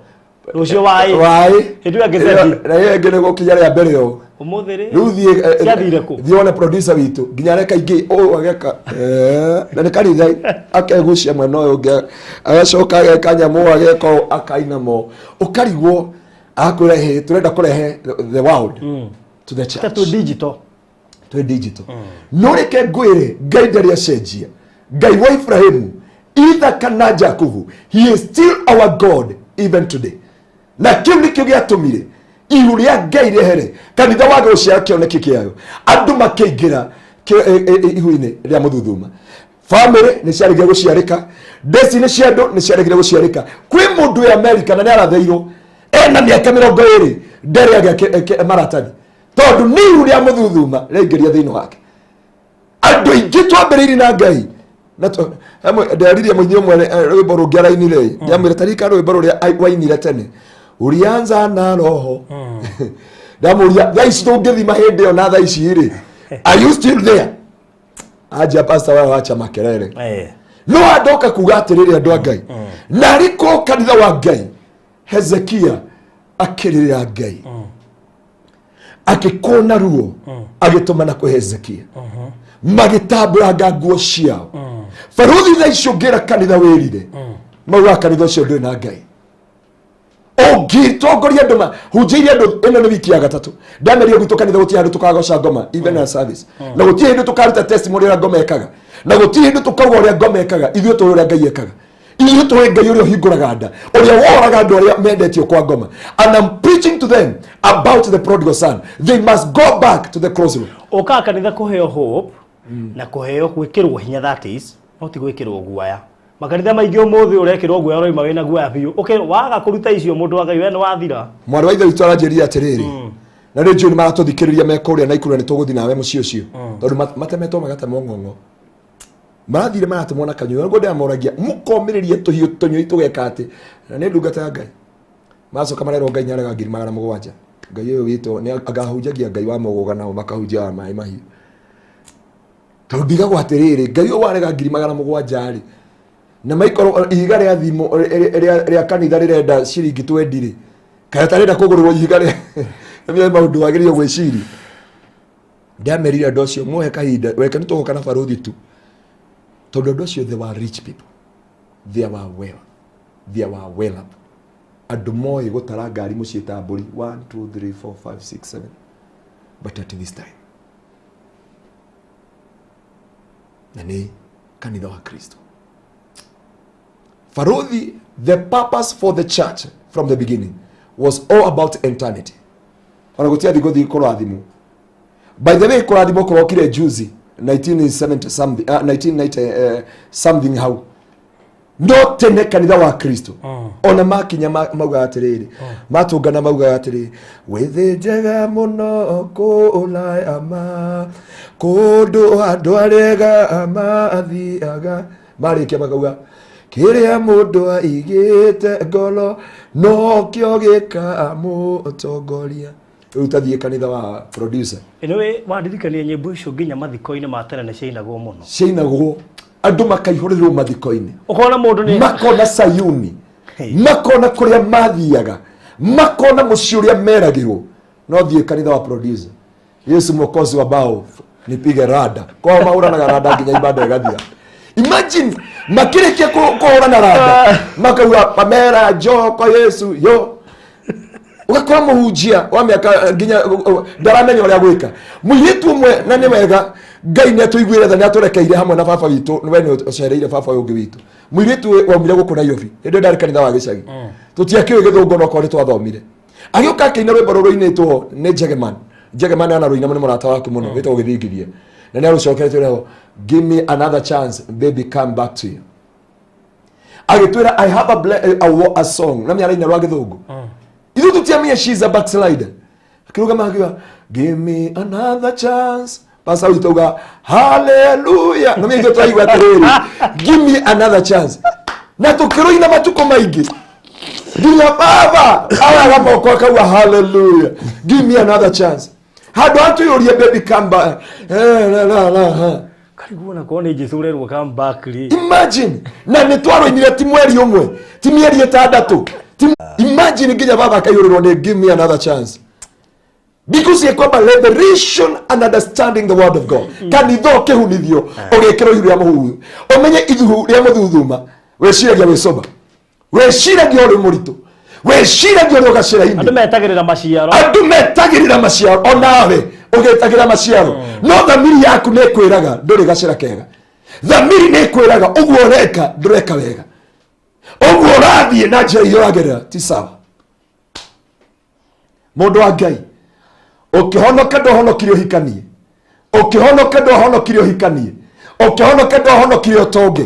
Speaker 1: rũciũ waĩ
Speaker 2: waĩ
Speaker 1: hĩndĩ ĩyo ĩngĩ
Speaker 2: na ĩyo ĩngĩ nĩ gũkinya rĩa mbere ũũ.
Speaker 1: Ũmũthĩ rĩ,
Speaker 2: Rĩu thiĩ
Speaker 1: ciathire kũ?
Speaker 2: Thiĩ wone producer witũ nginya areka ingĩ ũũ ageka na nĩ kanitha, akegucia mwena ũyũ ũngĩ, agacoka ageka nyamũ, ageka ũũ, akaina mo, ũkarigwo agakwĩra hĩ tũrenda kũrehe the world to the
Speaker 1: Ta
Speaker 2: church.
Speaker 1: twĩ digital.
Speaker 2: Twĩ digital. No reke ngwĩre, Ngai ndarĩ acenjia. Ngai wa Ibrahimu, Ithaka na Jakubu, he is still our God even today. Na kĩu nĩkĩo gĩatũmire ihu rĩa Ngai rĩehere kanitha wage gũciara kĩoneki kĩayo, andũ makĩingĩra ihu-inĩ rĩa mũthuthuma. Famĩlĩ nĩ ciaregire gũciarĩka, destiny cia andũ nĩ ciaregire gũciarĩka. Kwĩ mũndũ wĩ Amerika na nĩ aratheirwo ena mĩaka 20, ndarĩ agĩa maratathi, tondũ nĩ ihu rĩa mũthuthuma rĩaingĩria thĩinĩ wake. Andũ aingĩ twambĩrĩirie na Ngai na nderirie mũini ũmwe rwĩmbo rũngĩ arainire, ndamwĩra tarika rwĩmbo rũrĩa wainire tene, ulianza na roho. Ndamũria thaa ici tũngĩthima hĩndĩ ĩyo na thaa ici rĩ, Are you still there? Anja pastor wa wacha makerere. No andoka kuga atiriri andu a Ngai, narĩ ko kanitha wa Ngai. Hezekia akĩrĩrĩra Ngai, akĩkũna ruo, agĩtũmana kwĩ Hezekia, magĩtambũranga nguo ciao. Baruthi thaa icio ũngĩra kanitha wĩrire, maugaga kanitha ũcio ndũrĩ na Ngai. Ũngĩtongoria andũ hunjĩirie andũ, ĩno nĩ wiki ya gatatũ ndameria gwitũ kanitha gũtirĩ handũ tũkagoca ngoma even na service, na gũtirĩ hĩndĩ tũkaruta testimony ũrĩa ngoma ĩkaga, na gũtirĩ hĩndĩ tũkauga ũrĩa ngoma ĩkaga. Ithuĩ tũĩ ũrĩa Ngai ekaga. Ithuĩ tũĩ Ngai ũrĩa ũhingũraga nda, ũrĩa woraga andũ arĩa mendetio kwa ngoma. And I'm preaching to them about the prodigal son. They must go back to the crossroad.
Speaker 1: Ũkaga kanitha kũheo hope na kũheo gwĩkĩrwo hinya, that is, no ti gwĩkĩrwo guoya. Makanitha maingĩ ũmũthĩ ũrekĩrwo guoya, ũroima wĩna guoya biũ. Ũkĩ waga kũruta icio, mũndũ wa Ngai, we nĩ wathira.
Speaker 2: Mwarĩ wa ithe witũ aranjĩrire atĩrĩrĩ, na rĩ njũĩ nĩ maratũthikĩrĩria me kũrĩa Naikuru, na nĩ tũgũthiĩ nawe mũciĩ ũcio, tondũ matemetwo magatemwo ng'ong'o, marathire maratemwo na kanyũi. Nĩguo ndĩramoragia, mũkomĩrĩrie tũhiũ tũnyũi tũgeka atĩ na nĩ ndungata ya Ngai. Macoka marerwo Ngai nĩarega 700,000. Ngai ũyũ witũ nĩ angahunjagia Ngai wa mũgũga, nao makahunjia wa maĩ mahiũ, tondũ ndigagwo atĩrĩrĩ, Ngai ũyũ warega 700,000 rĩ, na maikorwo ihiga rĩa thimũ rĩa kanitha rĩrenda ciringi 20 rĩ, kana tarenda kũgũrĩrwo ihiga rĩa nĩ maũndũ wagĩrĩirwo gwĩciria. Ndamerire andũ acio muohe kahinda weke nĩ tũgoka na baruthi tu, tondũ andũ acio, they were rich people, they were well up, andũ moĩ gũtara ngari mũciĩ ta mbũri 1 2 3 4 5 6 7. But at this time, na nĩ kanitha wa Kristo, baruthi, the purpose for the church from the beginning was all about eternity. Ona gũtiathi gũthiĩ kũrathimwo. By the way, kũrathimwo kũrokire juzi 1970 something, 1990 something hau. No tene kanitha wa Kristo ona makinya maugaga atĩrĩrĩ, matũngana maugaga atĩrĩrĩ, wĩthĩ njega mũno kũraya ma kũndũ andũ arega mathiaga, marĩkia makauga kĩrĩa mũndũ aigĩte ngoro nokĩo gĩkamũtongoria. Rĩu tathiĩ kanitha wa producer.
Speaker 1: Anyway, wandirikania nyĩmbo icio nginya mathiko-inĩ ma tene nĩ ciainagwo mũno.
Speaker 2: Ciainagwo, andũ makaihũrĩrwo mathiko-inĩ.
Speaker 1: Ũkona mũndũ nĩ
Speaker 2: Makona Sayuni.
Speaker 1: Hey.
Speaker 2: Makona kũrĩa mathiaga, makona mũciĩ ũrĩa meragĩrwo. No thiĩ kanitha wa producer, Yesu mwokozi wa bao nipige rada kwao, mahũranaga rada nginya ibada ĩgathira. Imagine makĩrĩkia kũhũrana rada makauga, "Pamela, njoo kwa Yesu yo." Ũgakora mũhunjia wa mĩaka nginya ndaramenya ũrĩa gwĩka. Mũirĩtu ũmwe, na nĩ wega Ngai nĩ atũiguĩre tha, nĩ atũrekeire hamwe na baba witũ, we nĩ ũcereire baba ũyũ ũngĩ witũ. Mũirĩtu waumire gũkũ Nairobi, hĩndĩ ĩyo ndarĩ kanitha wa gĩcagi, tũtiakĩũĩ gĩthũngũ, no korwo nĩ twathomire. Agĩũka akĩina rwĩmbo rũrũ rũinĩtwo nĩ Jegeman. Jegeman ana rũina nĩ mũrata waku mũno, wĩtagwo Gĩthingithia, na nĩ arũcokerete ũrĩa, "Give me another chance, baby, come back to you." Agĩtwĩra, "I have a song," na mĩaraina rwa gĩthũngũ. Ithuĩ tũtiamenya she is a backslider. Akĩrũgama akiuga, "Give me another chance." Pastor witũ auga, "Hallelujah." Na mĩitũ twaigua atĩrĩrĩ, "Give me another chance," na tũkĩrũina matukũ maingĩ nginya baba araga moko akauga, "Hallelujah, give me another chance." Handũ hatũyũrie, "Baby, come back," eh, la, la, la, ha.
Speaker 1: Kariguo na korwo nĩ Jesu ũrerwo come back rĩ.
Speaker 2: Imagine, na nĩ twarũinire ti mweri ũmwe, ti mĩeri ĩtandatũ, imagine nginya baba akaihũrĩrwo nĩ "Give me another chance," because ya kwamba revelation and understanding the word of God. Kanitha ũkĩhunithio, ũgĩkĩrwo ihu rĩa mũhuhu, ũmenye ihu rĩa mũthuthuma, wĩciragia wĩcoba, wĩciragia ũrĩ mũritũ, wĩciragia ũrĩ ũgacĩra-inĩ.
Speaker 1: Andũ metagĩrĩra maciaro.
Speaker 2: Andũ metagĩrĩra maciaro, onawe ũgĩtagĩra maciaro, no thamiri yaku nĩ ĩkwĩraga ndũrĩ gacĩra kega. Thamiri nĩ ĩkwĩraga ũguo ũreka ndũreka wega, ũguo ũrathiĩ na njĩra iria ũragerera ti sawa. Mũndũ wa Ngai, ũkĩhonoka ndwahonokire ũhikanie, ũkĩhonoka ndwahonokire ũhikanie, ũkĩhonoka ndwahonokire ũtonge,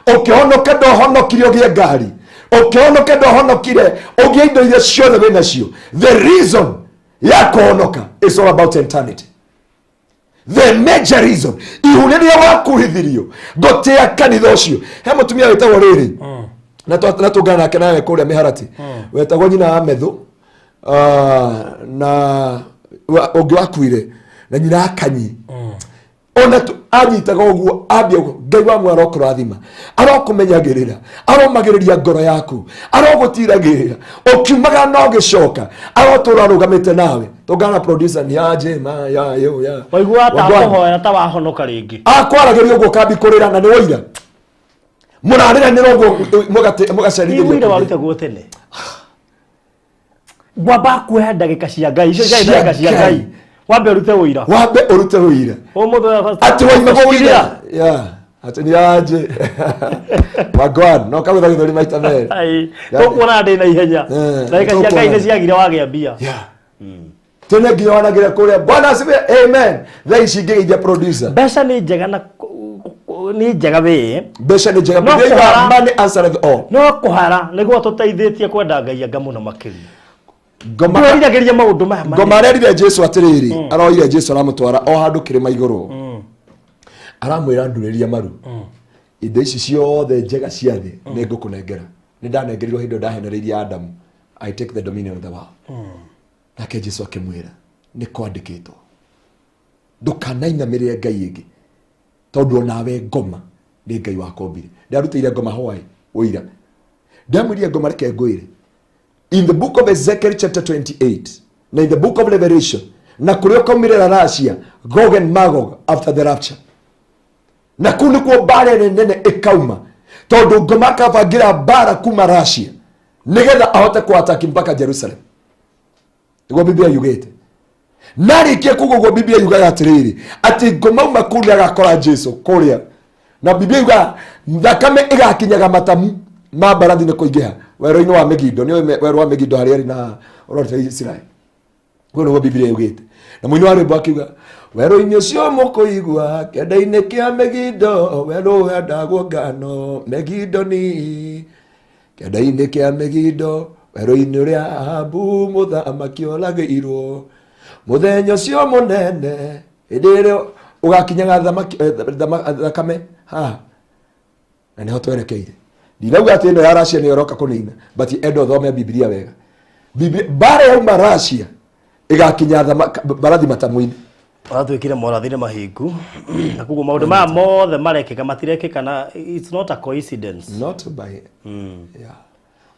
Speaker 2: ũkĩhonoka ndwahonokire ũgĩe ngari, ũkĩhonoka ndwahonokire ũgĩe indo iria ciothe wĩ nacio. The reason ya kũhonoka is all about eternity. The major reason, ihu rĩrĩa wakuhithirio ngũtĩa kanitha ũcio, he mũtumia wĩtagwo rĩrĩ na tũngana nake nawe kũrĩa mĩharati, wetagwo nyina wa Methu, na ũngĩ wakuire na nyina wa Kanyi. Ona anyitaga ũguo, ambia ũguo, Ngai wa muoyo arokũrathima, arokũmenyagĩrĩra, aromagĩrĩria ngoro yaku, arogũtiragĩrĩra ũkiumaga na ũgĩcoka, arotũra arũgamĩte nawe. Tũngana producer ni aje ma ya yo ya.
Speaker 1: Waigua ta
Speaker 2: Wagwan.
Speaker 1: kũhoya ta wahonoka rĩngĩ.
Speaker 2: Akwaragĩria ũguo kambi kũrĩra na nĩ woira mũrarĩranĩra ũguo
Speaker 1: Ti
Speaker 2: mũgacerithĩria.
Speaker 1: wĩra warutagwo tene ngwamba kuoya ndagĩka cia Ngai icio ciarĩ
Speaker 2: Cia
Speaker 1: ndagĩka cia
Speaker 2: Ngai.
Speaker 1: Ngai, wambe ũrute ũira.
Speaker 2: Wambe ũrute ũira.
Speaker 1: Ũmũthĩ ũyũ
Speaker 2: atĩ waima
Speaker 1: shikilia.
Speaker 2: ũira ya atĩ nĩ aje wagwan no kagũtha gĩthũri maita merĩ.
Speaker 1: Ai, tũkuona ndĩ na ihenya.
Speaker 2: Eh,
Speaker 1: Ndagĩka cia Ngai
Speaker 2: tũkuona.
Speaker 1: nĩ ciagire wagĩa mbia.
Speaker 2: Yeah. Tene nginya wanagĩra kũrĩa bwana asifiwe, amen. Thaa ici ingĩgeithia producer.
Speaker 1: Mbeca nĩ njega na nĩ njega wĩ.
Speaker 2: Mbeca nĩ njega.
Speaker 1: No
Speaker 2: Biblia yugaga, money answereth all.
Speaker 1: No kũhara nĩguo tũteithĩtie kwenda Ngai anga mũno makĩria.
Speaker 2: Ngoma.
Speaker 1: Ndwĩriragĩria maũndũ maya manene.
Speaker 2: Ngoma arerire Jesu atĩrĩrĩ, aroire Jesu aramũtwara o handũ kĩrĩma igũrũ, aramwĩra, "Ndurĩria maru, indo ici ciothe njega cia thĩ nĩ ngũkũnengera. Nĩ ndanengerirwo hĩndĩ ĩyo ndahenereirie Adamu. I take the dominion of the world." Nake Jesu akĩmwĩra, "Nĩ kwandĩkĩtwo, ndũkanainamĩrĩre ngai ĩngĩ, tondũ onawe ngoma nĩ Ngai wakombire." Ndarutĩire ngoma hwaĩ ũira, ndamwĩrire, "Ngoma, reke ngwĩre, in the book of Ezekiel chapter 28 na in the book of Revelation na kũrĩa ũkaumĩrĩra Russia, Gog and Magog after the rapture, na kũu nĩkuo mbara ĩrĩa nene ĩkauma, tondũ ngoma akabangĩra mbara kuma Russia nĩgetha ahote kuataki mpaka Jerusalem." Nĩguo Biblia yugĩte. Narĩkia kuga ũguo, Biblia yugaga atĩrĩrĩ, atĩ ngoma uma kũu nĩ agakora Jesu kũrĩa, na Biblia yugaga thakame ĩgakinyaga matamu ma mbarathi nĩ kũingĩha werũ-inĩ wa Megido. Nĩ werũ wa Megido harĩa ĩrĩ na ũrorete Israel. Ũguo nĩguo Biblia yugĩte. Na mũini wa rwĩmbo akiuga, "Werũ-inĩ ũcio mũkũigua kĩanda-inĩ kĩa Megido, werũ ũhandagwo ngano Megidoni, kĩanda-inĩ kĩa Megido, werũ-inĩ ũrĩa Ahabu mũthamaki oragĩirwo, mũthenya ũcio mũnene, hĩndĩ ĩrĩa ũgakinyaga thakame haha." Na nĩho twerekeire. Ndinauga atĩ ĩno ya Russia nĩyo ĩroka kũnina, but enda ũthome Biblia wega. Mbara yauma Russia ĩgakinya mbarathi matamu-inĩ.
Speaker 1: Ũratuĩkire morathi nĩ mahingu, na koguo maũndũ maya mothe marekĩka matirekĩka na it's not a coincidence.
Speaker 2: Not by, yeah.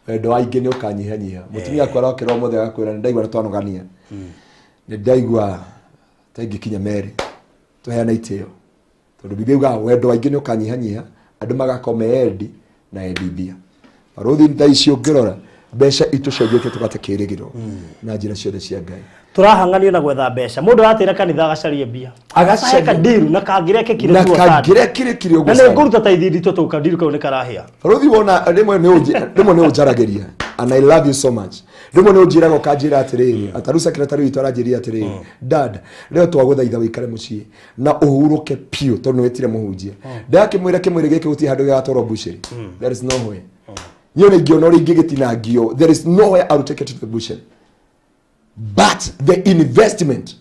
Speaker 2: Wendo wa aingĩ nĩ ũkanyihanyiha. Mũtumia akwa arokĩra ũmũthĩ agakwĩra, "Nĩ ndaigua nĩ twanogania, nĩ ndaigua ta ingĩkinya merĩ tũheane itĩo," tondũ Biblia yugaga wendo wa aingĩ nĩ ũkanyihanyiha, andũ magakorwo me endi na endi mbia. Barũthi, thaa ici ũngĩrora mbeca itũcenjetie tũgate kĩrĩgĩrĩro na njĩra ciothe cia Ngai.
Speaker 1: Tũrahanganio na gwetha mbeca. Mũndũ aratĩra kanitha agacarie mbia.
Speaker 2: Agacarie.
Speaker 1: Agacarie kandiru na kangĩrekĩkire
Speaker 2: na
Speaker 1: tuo Sunday.
Speaker 2: kangĩrekĩrĩkire ũguo
Speaker 1: Na nĩ
Speaker 2: Sunday.
Speaker 1: ngũruta taithi nditũ tũu kandiru kau nĩ karahĩa.
Speaker 2: Barũthi, wona rĩmwe nĩ ũnjaragĩria and I love you so much. Rĩmwe nĩ ũnjĩraga ũkanjĩra atĩrĩrĩ, ataru secretary witũ aranjĩrire atĩrĩrĩ, "Dad, rĩo twagũthaitha wĩikare mũciĩ na ũhurũke piũ tondũ nĩ wĩtire mũhunjia." Ndakĩmwĩra, kĩmwĩrĩ gĩkĩ gũtirĩ handũ gĩgatwarwo mbucĩrĩ. There is no way niĩ ona ingĩona ũrĩa ingĩgĩtinangio, there is no way I will take it to the butchery, but the investment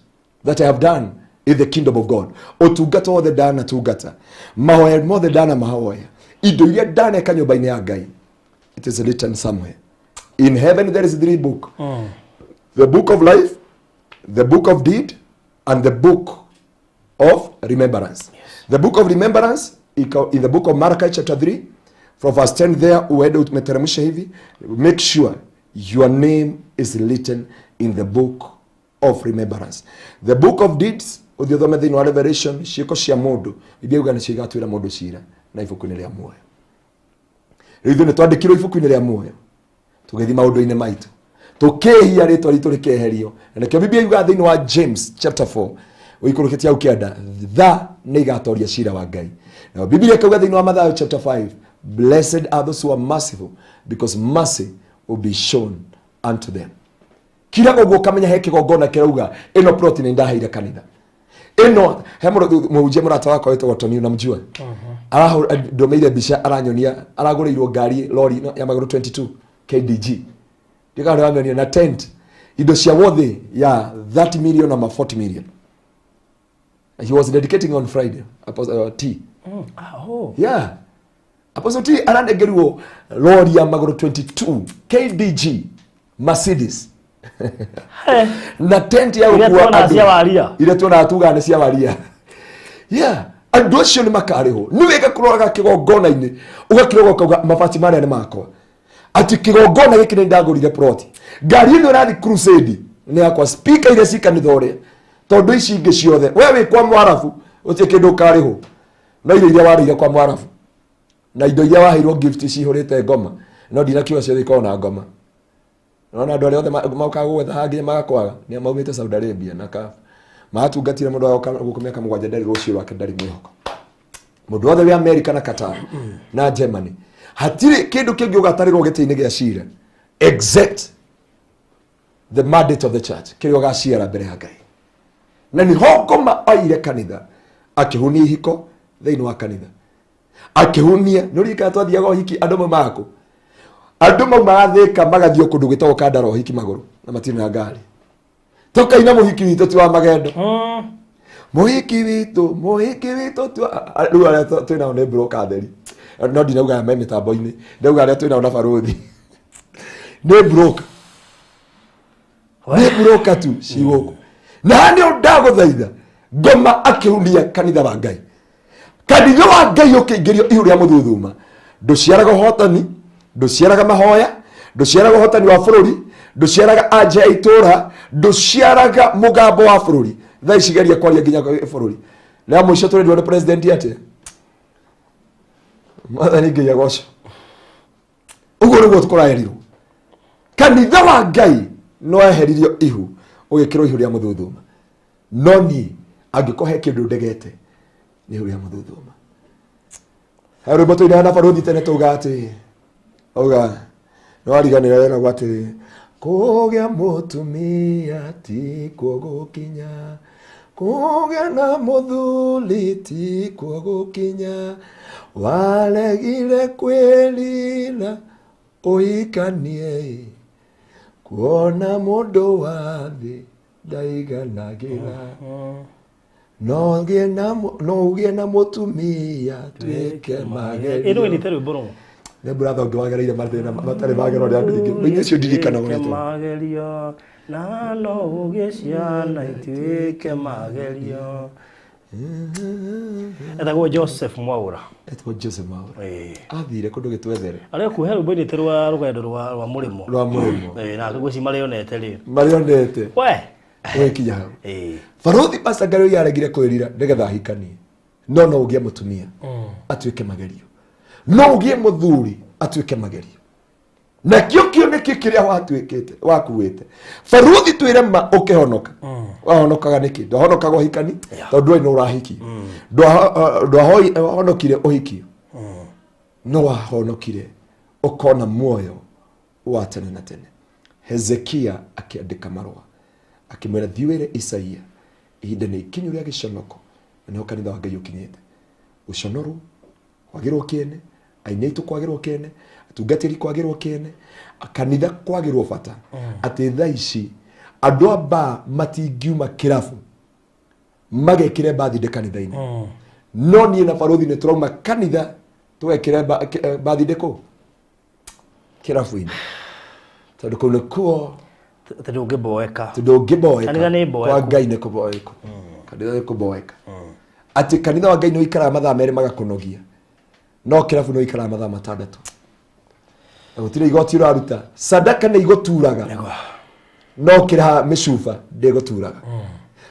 Speaker 2: that I have done in the kingdom of God, ũtungata wothe ndanatungata, mahoya mothe ndanamahoya, indo iria ndaneka nyũmba-inĩ ya Ngai, it is written somewhere in heaven. There is three book: the book of life, the book of deed and the book of remembrance. The book of remembrance iko in the book of Malachi chapter 3 from verse 10 there. Uende umeteremsha hivi, make sure your name is written in the book of remembrance. The book of deeds, ũthiĩ ũthome thĩinĩ wa Revelation, ciĩko cia mũndũ, Biblia yuga nĩcio igatuĩra mũndũ cira, na ibuku-inĩ rĩa muoyo. Rĩu ithuĩ nĩ twandĩkirwo ibuku-inĩ rĩa muoyo tũgĩthiĩ maũndũ-inĩ maitũ, tũkĩhia rĩtwa ritũ rĩkeherio. Na nĩkĩo Biblia yugaga thĩinĩ wa James chapter 4 ũikũrũkĩtie hau kĩanda, tha nĩ igatoria cira wa Ngai. Na Biblia ĩkauga thĩinĩ wa Mathayo chapter 5, "Blessed are those who are merciful, because mercy will be shown unto them." Kiraga ũguo ũkamenya he kĩgongona kĩrauga, ĩno plot nĩ ndaheire kanitha ĩno. He mũhunjia mũrata wakwa wĩtagwo Tony, unamjua, ndũmĩire mbica aranyonia aragũrĩirwo ngari lori no, ya magũrũ 22 KDG, ndikana ndĩramĩonia, na tent, indo cia worth ya 30 million ama 40 million. He was dedicating on Friday. Apostle T.
Speaker 1: Ah, oh.
Speaker 2: Yeah, Apostle T aranengerirwo lori ya magũrũ 22 KDG Mercedes
Speaker 1: He.
Speaker 2: na tent ya
Speaker 1: Iria
Speaker 2: gũkua
Speaker 1: tuonaga
Speaker 2: andũ.
Speaker 1: cia waria.
Speaker 2: Iria tuonaga tugaga nĩ cia waria. Yeah, andũ acio nĩ makarĩhwo. Nĩ wega kũroraga kĩgongona-inĩ, ũgakĩroga ũkauga mabati marĩa nĩ makwa, atĩ kĩgongona gĩkĩ nĩ ndagũrire plot, ngari ĩno ĩrathiĩ crusade nĩ yakwa, speaker iria ci kanitha ũrĩa, tondũ ici ingĩ ciothe we wĩ kwa mwarabu gũtirĩ kĩndũ ũkarĩhwo, no irio iria warĩire kwa mwarabu na indo iria waheirwo gift cihũrĩte ngoma, no ndinakiuga ciothe ikoragwo na ngoma. Nona andũ arĩa othe mokaga gũgwetha haha nginya magakwaga nĩ maumĩte Saudi Arabia na ka matungatire mũndũ agoka gũkũ mĩaka 7 ndarĩ rũciũ rwake, ndarĩ mwĩhoko. Mũndũ wothe wĩ America na Qatar na Germany, hatirĩ kĩndũ kĩngĩ ũgatarĩrwo gĩtĩ-inĩ gĩa cira except the mandate of the church, kĩrĩa ũgaciara mbere ya Ngai. Na nĩho ngoma oire kanitha akĩhunia ihiko thĩinĩ wa kanitha, akĩhunia. Nĩ ũririkana twathiaga ũhiki, andũ maumaga kũ? Andũ maumaga Thĩka magathiĩ kũndũ gwĩtagwo Kandara ũhiki magũrũ na matirĩ na ngari. Tũkaina mũhiki witũ ti wa magendo, mũhiki witũ, mũhiki witũ ti wa rĩu arĩa twĩnao nĩ broker theri, no ndinauga me mĩtambo-inĩ, ndauga arĩa twĩnao na barũthi nĩ broker, nĩ broker tu ci gũkũ. Na haha nĩ ndagũthaitha, ngoma akĩhunia kanitha wa Ngai, kanitha wa Ngai ũkĩingĩrio ihu rĩa mũthuthuma. Ndũciaraga ũhotani, ndũciaraga mahoya, ndũciaraga ũhotani wa bũrũri, ndũciaraga anja ya itũra, ndũciaraga mũgambo wa bũrũri. Thaa ici geria kwaria nginya bũrũri rĩa mũico tũrĩrwo nĩ president atĩa? Mwathani Ngai agocwo. Ũguo nĩguo kũraerirwo kanitha wa Ngai, no eheririo ihu ũgĩkĩrwo ihu rĩa mũthuthuma. No niĩ angĩkorwo he kĩndũ ndegete nĩ ihu rĩa mũthuthuma. He rwĩmbo tũinaga na barũthi tene tauga atĩ auga nĩwariganĩra weragwo atĩ kũgĩa mũtumia tikuo gũkinya, kũgĩa na mũthuri tikuo gũkinya, waregire kwĩrira ũhikanie, kuona mũndũ wa thĩ ndaiganagĩra, no ũgĩe na mũtumia tuĩke magerio.
Speaker 1: Ĩno ĩnĩte rwĩmbo rũu.
Speaker 2: Nĩ brother ũngĩ wagereire mathĩna matarĩ magerwo nĩ andũ aingĩ. Mũingĩ ũcio ndirikanaga ũrĩa
Speaker 1: Tuĩke magerio na no ũgĩe ciana ituĩke magerio. Etagwo Joseph Mwaura.
Speaker 2: Etagwo Joseph Mwaura. Athire kũndũ gĩtwethere.
Speaker 1: Arĩa kuhe rwĩmbo inĩte rwa rũgendo rwa mũrĩmo.
Speaker 2: Rwa mũrĩmo.
Speaker 1: Na ngwĩci marĩonete rĩ.
Speaker 2: Marĩonete.
Speaker 1: We.
Speaker 2: Ũgĩkinya hau. Barũthi Pastor Ngarĩui aregire kwĩrira nĩgetha ahikanie. No no ũgĩe mũtumia atuĩke magerio, no ũgĩe mũthuri atuĩke magerio, nakĩo kĩoneki kĩrĩa watuĩkĩte wakuĩte. Barũthi twĩre ma ũkĩhonoka, wahonokaga nĩkĩ? Ndwahonokaga ũhikani tondũ ndwarĩ na ũrahiki, ndwahonokire ũhiki, no wahonokire ũkona muoyo wa tene na tene. Hezekia akĩandĩka marũa akĩmwĩra, thiĩ wĩre Isaia ihinda nĩ ikinyu rĩa gĩconoko. Na nĩho kanitha wa Ngai ũkinyĩte, gũconorwo, kwagĩrwo kĩene, aini aitũ kwagĩrwo kĩene, atungatĩri kwagĩrwo kĩene, kanitha kwagĩrwo bata, atĩ thaa ici andũ a mbaa matingiuma kĩrabu magekĩre birthday kanitha-inĩ. No niĩ na barũthi nĩ tũrauma kanitha tũgekĩre birthday kũ kĩrabu-inĩ, tondũ kũu nĩkuo
Speaker 1: Tondũ ũngĩboeka.
Speaker 2: Tondũ ũngĩboeka.
Speaker 1: Kanitha nĩ mboeku.
Speaker 2: Kwa Ngai nĩ kũboeku, kanitha nĩ kũboeka, atĩ kanitha wa Ngai nĩ ũikaraga mathaa 2 magakũnogia, no kĩrabu nĩ ũikaraga mathaa 6 na gũtirĩ igoti ũraruta. Sadaka nĩ igũturaga, no kĩraha mĩcuba ndĩgũturaga.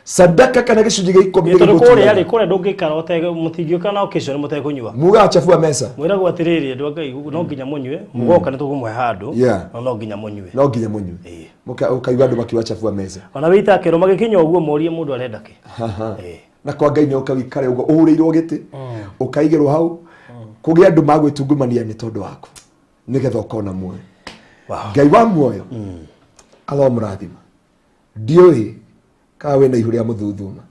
Speaker 2: Sadaka kana gĩcunjĩ gĩa 10 nĩ
Speaker 1: Tondũ kũrĩa rĩ,
Speaker 2: gĩgũturaga.
Speaker 1: kũrĩa ndũngĩikara mũtingĩũka na occasion mũtekũnyua.
Speaker 2: Mugaga chafua mesa.
Speaker 1: Mwĩragwo atĩrĩrĩ, andũ a Ngai, no nginya mũnyue, mũgoka nĩ tũkũmũhe handũ, no no nginya mũnyue.
Speaker 2: No nginya mũnyue. Ũkaigua andũ makiuga chafua mesa.
Speaker 1: Ona wĩita akĩrwo magĩkinya ũguo morie mũndũ arenda kĩ.
Speaker 2: Na kwa Ngai nĩ ũka wĩikare ũguo ũhũrĩirwo gĩtĩ, ũkaigĩrwo hau, kũgĩa andũ magwĩtungumania nĩ tondũ waku nĩgetha ũkona muoyo. Ngai wa muoyo aromũrathima. Ndiũĩ kana wĩna ihu rĩa mũthuthuma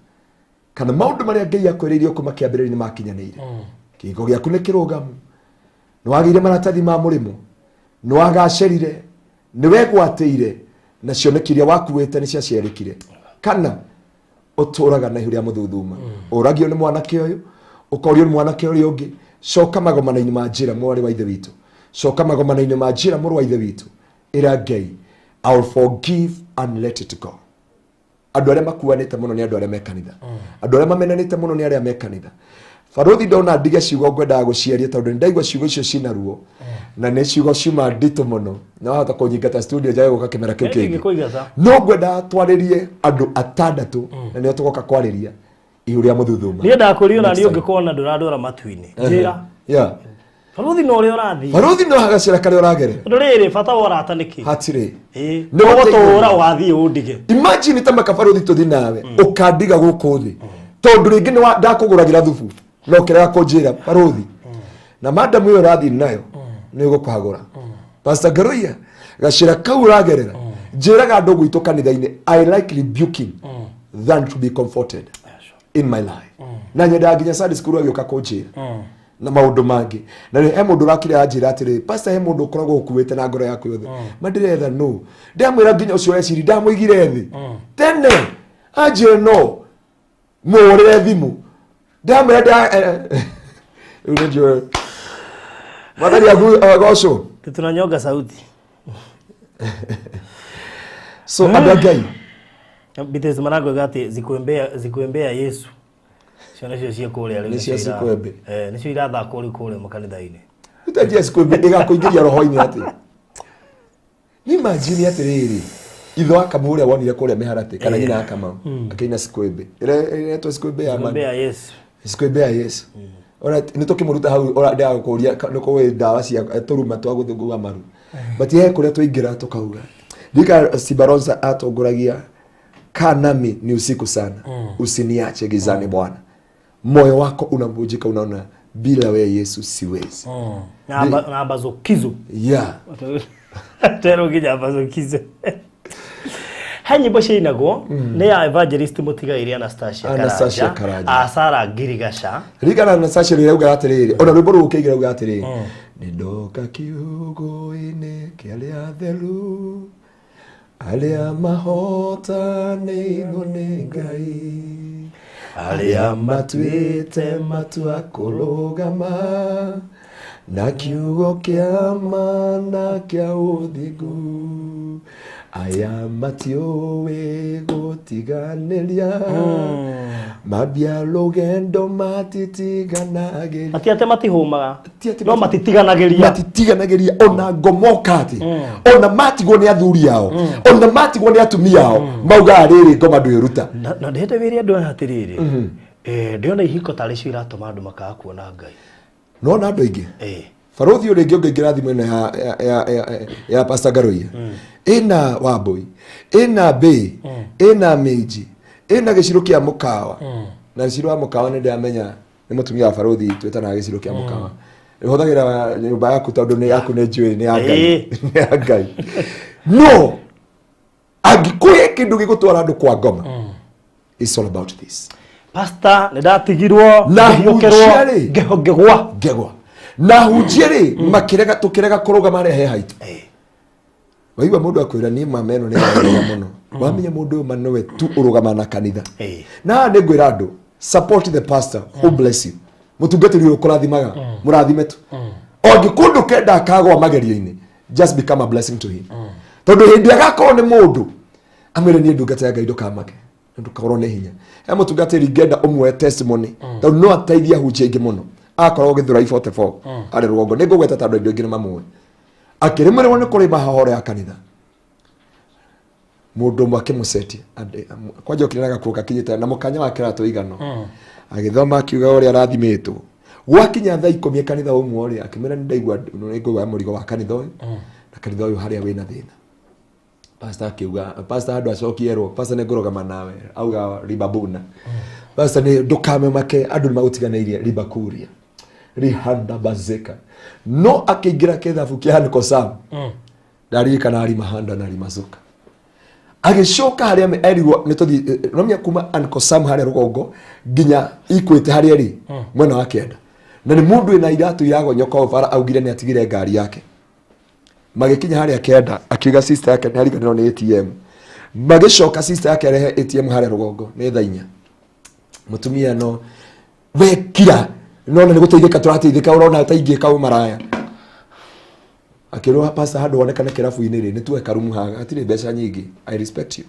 Speaker 2: kana maũndũ marĩa Ngai akwĩrĩirie kuma kĩambĩrĩria nĩ makinyanĩire. Kĩhingo gĩaku nĩ kĩrũgamu, nĩ wagĩire maratathi ma mũrĩmo, nĩ wagacĩrire, nĩ wegwatĩire, na cioneki iria wakuĩte nĩ ciaciarĩkire, kana ũtũraga na ihu rĩa mũthuthuma, ũragio nĩ mwanake ũyũ, ũkorio nĩ mwanake ũrĩa ũngĩ. Coka magomano-inĩ ma njĩra, mwarĩ wa ithe witũ, coka magomano-inĩ ma njĩra, mũrũ wa ithe witũ, ĩra Ngai, I will forgive and let it go. Andũ arĩa makuanĩte mũno nĩ andũ arĩa me kanitha, andũ arĩa mamenanĩte mũno nĩ arĩa me kanitha. Barũthi, ndona ndige ciugo ngwendaga gũciaria tondũ nĩ ndaigua ciugo icio cina ruo na nĩ ciugo ciuma nditũ mũno, na wahota kũnyingata studio njage gũka kĩmera kĩu kĩngĩ.
Speaker 1: Ndingĩkũigata.
Speaker 2: No ngwendaga twarĩrie andũ atandatũ na nĩo tũgoka kwarĩria igũrũ rĩa mũthuthuma.
Speaker 1: Niĩ ndakũrio na
Speaker 2: Next
Speaker 1: niĩ
Speaker 2: time.
Speaker 1: ũngĩkona ndũrandwara matu-inĩ, njĩra. Barũthi no ũrĩa ũrathiĩ.
Speaker 2: Barũthi, no hagacĩra karĩa ũragerera.
Speaker 1: Tondũ rĩrĩ, bata wa ũrata nĩ kĩ?
Speaker 2: Hatirĩ.
Speaker 1: Ĩĩ.
Speaker 2: Nĩ
Speaker 1: ũgũtũra ũgathiĩ ũndige.
Speaker 2: Imagine ta makabarũthi tũthi nawe ũkandiga gũkũ thĩ tondũ rĩngĩ nĩ ndakũgũragĩra thubu no ũkĩrega kũnjĩra barũthi na madamu ĩyo ũrathiĩ nayo nĩ ũgũkũhagũra. Pastor Ngaruiya, gacĩra kau ũragerera, njĩraga andũ gwitũ kanitha-inĩ, I like rebuking than to be comforted in my life, na nyendaga nginya Sunday school agĩũka kũnjĩra na maũndũ mangĩ. Na rĩ, he mũndũ ũrakire anjĩra atĩrĩ, "Pastor, he mũndũ ũkoragwo ũkuĩte na ngoro yaku yothe." Ma ndĩretha no ndamwĩra nginya ũcio eciri ndamũigire thĩ tene, anjĩre no mũhũrĩre thimũ, ndamwĩra rĩu nĩ njũĩ Mwathani agocwo.
Speaker 1: Tunanyonga sauti.
Speaker 2: So andũ a Ngai,
Speaker 1: Beatles marangwega atĩ zikuembea zikuembea Yesu, ciana icio ciĩ kũrĩa rĩu.
Speaker 2: Nĩcio
Speaker 1: nĩcio
Speaker 2: cikwembe.
Speaker 1: Nĩcio irathakwo rĩu kũrĩa makanitha-inĩ.
Speaker 2: Utajia siku ĩgakũingĩria roho-inĩ atĩ imagine atĩrĩrĩ, ithe wa Kamau ũrĩa wonire kũrĩa mĩharatĩ kana nyina ya Kamau akĩina sikwembe ĩrĩa ĩretwo sikwembe ya
Speaker 1: Zikuembea
Speaker 2: mani.
Speaker 1: Yesu.
Speaker 2: Sikwembe ya Yesu ora nĩ tũkĩmũruta hau ora ndĩragũkũria nĩ kũĩ ndawa cia tũruma twa gũthugua maru, but he kũrĩa twaingĩra tũkauga ndika Sibaronza atongoragia, "Kaa nami ni usiku sana, usiniache gizani Bwana." Moyo wako unavunjika, unaona bila wewe Yesu siwezi.
Speaker 1: Na bazokizo. Tero nginya bazokizo, he nyĩmbo ciainagwo nĩ ya evangelist mũtigairĩ Anastasia.
Speaker 2: Anastasia Karanja.
Speaker 1: Asara Ngirigaca.
Speaker 2: Ririkana Anastasia rĩrĩa augaga atĩrĩrĩ, ona rwĩmbo rũu ũkĩigĩra augaga atĩrĩrĩ, "Nĩ ndoka kiugo-inĩ kĩa arĩa atheru, arĩa mahotanĩirwo nĩ Ngai, arĩa matuĩte matua kũrũgama na kiugo kĩa ma na kĩa ũthingu, aya matiũĩ gũtiganĩria, mambia rũgendo matitiganagĩria."
Speaker 1: Mati atĩ matihũmaga.
Speaker 2: Ti atĩ
Speaker 1: no matitiganagĩria.
Speaker 2: Matitiganagĩria ona ngomoka atĩ ona matigwo nĩ athuri ao, ona matigwo nĩ atumia ao, maugaga rĩrĩ, ngoma ndwĩruta.
Speaker 1: Na ndĩhete wĩre andũ aya atĩrĩrĩ, ndĩona ihiko tarĩ cio iratũma andũ makaga kuona Ngai.
Speaker 2: Nona andũ aingĩ. Barũthi, ũrĩa ũngĩ ũngĩingĩra thimũ ĩno ya Pastor Ngaruiya, ĩna Wambũi, ĩna Mbĩ, ĩna Minji, ĩna gĩcirũ kĩa mũkawa, na gĩcirũ wa mũkawa nĩ ndĩramenya nĩ mũtumia wa barũthi, twĩtanaga gĩcirũ kĩa mũkawa. Hũthagĩra nyũmba yaku tondũ nĩ yaku, nĩ njũĩ nĩ ya Ngai, nĩ ya Ngai. No angĩkũhe kĩndũ gĩgũtwara andũ kwa ngoma, it's all about this.
Speaker 1: Pastor, nĩ ndatigirwo.
Speaker 2: Na
Speaker 1: ngĩhiũkĩrwo,
Speaker 2: hunjia rĩ.
Speaker 1: Ngĩgwa.
Speaker 2: Ngegwa na hunjie rĩ, makĩrega tũkĩrega kũrũgama harĩa he haitũ. Waigua mũndũ akwĩra, "Niĩ mama ĩno nĩ ĩranega mũno," wamenya mũndũ ũyũ ma nĩwe tu ũrũgama na kanitha. Na haha nĩ ngwĩra andũ, support the pastor who bless you. Mũtungatĩri ũyũ ũkũrathimaga, mũrathime tu. Angĩkũndũ kenda akagwa magerio-inĩ, just become a blessing to him, tondũ hĩndĩ agakorwo nĩ mũndũ amwĩre, "Niĩ ndungata ya Ngai, ndũkamake na ndũkaorwo nĩ hinya." He mũtungatĩri ngenda ũmwe testimony, tondũ no ateithie ahunjia aingĩ mũno. Akoragwo Gĩthũrai 44 arĩ rũgongo, nĩ ngũgweta tondũ andũ aingĩ nĩ mamũĩ. Akĩrĩmĩrĩrwo nĩ kũrĩma hahoro ya kanitha, mũndũ ũmwe akĩmũcetia kwanja okire na gakuo gakinyĩte na mũkanya wa kĩratũ igano, agĩthoma akiuga ũrĩa arathimĩtwo. Gwakinya thaa 10 kanitha ũmwe rĩ, akĩmwĩra, "Nĩ ndaigua nĩ ngũigua mũrigo wa kanitha ũyũ na kanitha ũyũ harĩa wĩna thĩna." Pastor akiuga, pastor handũ acokie erwo, "Pastor, nĩ ngũrũgama nawe." Auga ribabuna, "Pastor, nĩ ndũkamemake, andũ nĩ magũtiganĩirie ribakuria rihanda bazeka." No akĩingĩra kĩthabu kĩa Haniko Sam, ndaririkana arimahanda na rimazuka, agĩcoka harĩa erirwo nĩ tũthiĩ nomia kuma Uncle Sam harĩa rũgongo nginya Equity harĩa rĩ mwena wa kĩanda, na nĩ mũndũ wĩna iratũ iragonyoka o bara. Augire nĩ atigire ngari yake. Magĩkinya harĩa kĩanda, akiuga sister yake nĩ ariganĩrwo nĩ ATM. Magĩcoka sister yake arehe ATM harĩa rũgongo nĩ thaa 4. Mũtumia no wekira nona nĩ gũteithĩka tũrateithĩka, ũrona ta ingĩka ũmaraya. Akĩrwo, "Pastor, handũ wonekane kĩrabu-inĩ rĩ, nĩ tuoe karumu haha, hatirĩ mbeca nyingĩ." I respect you.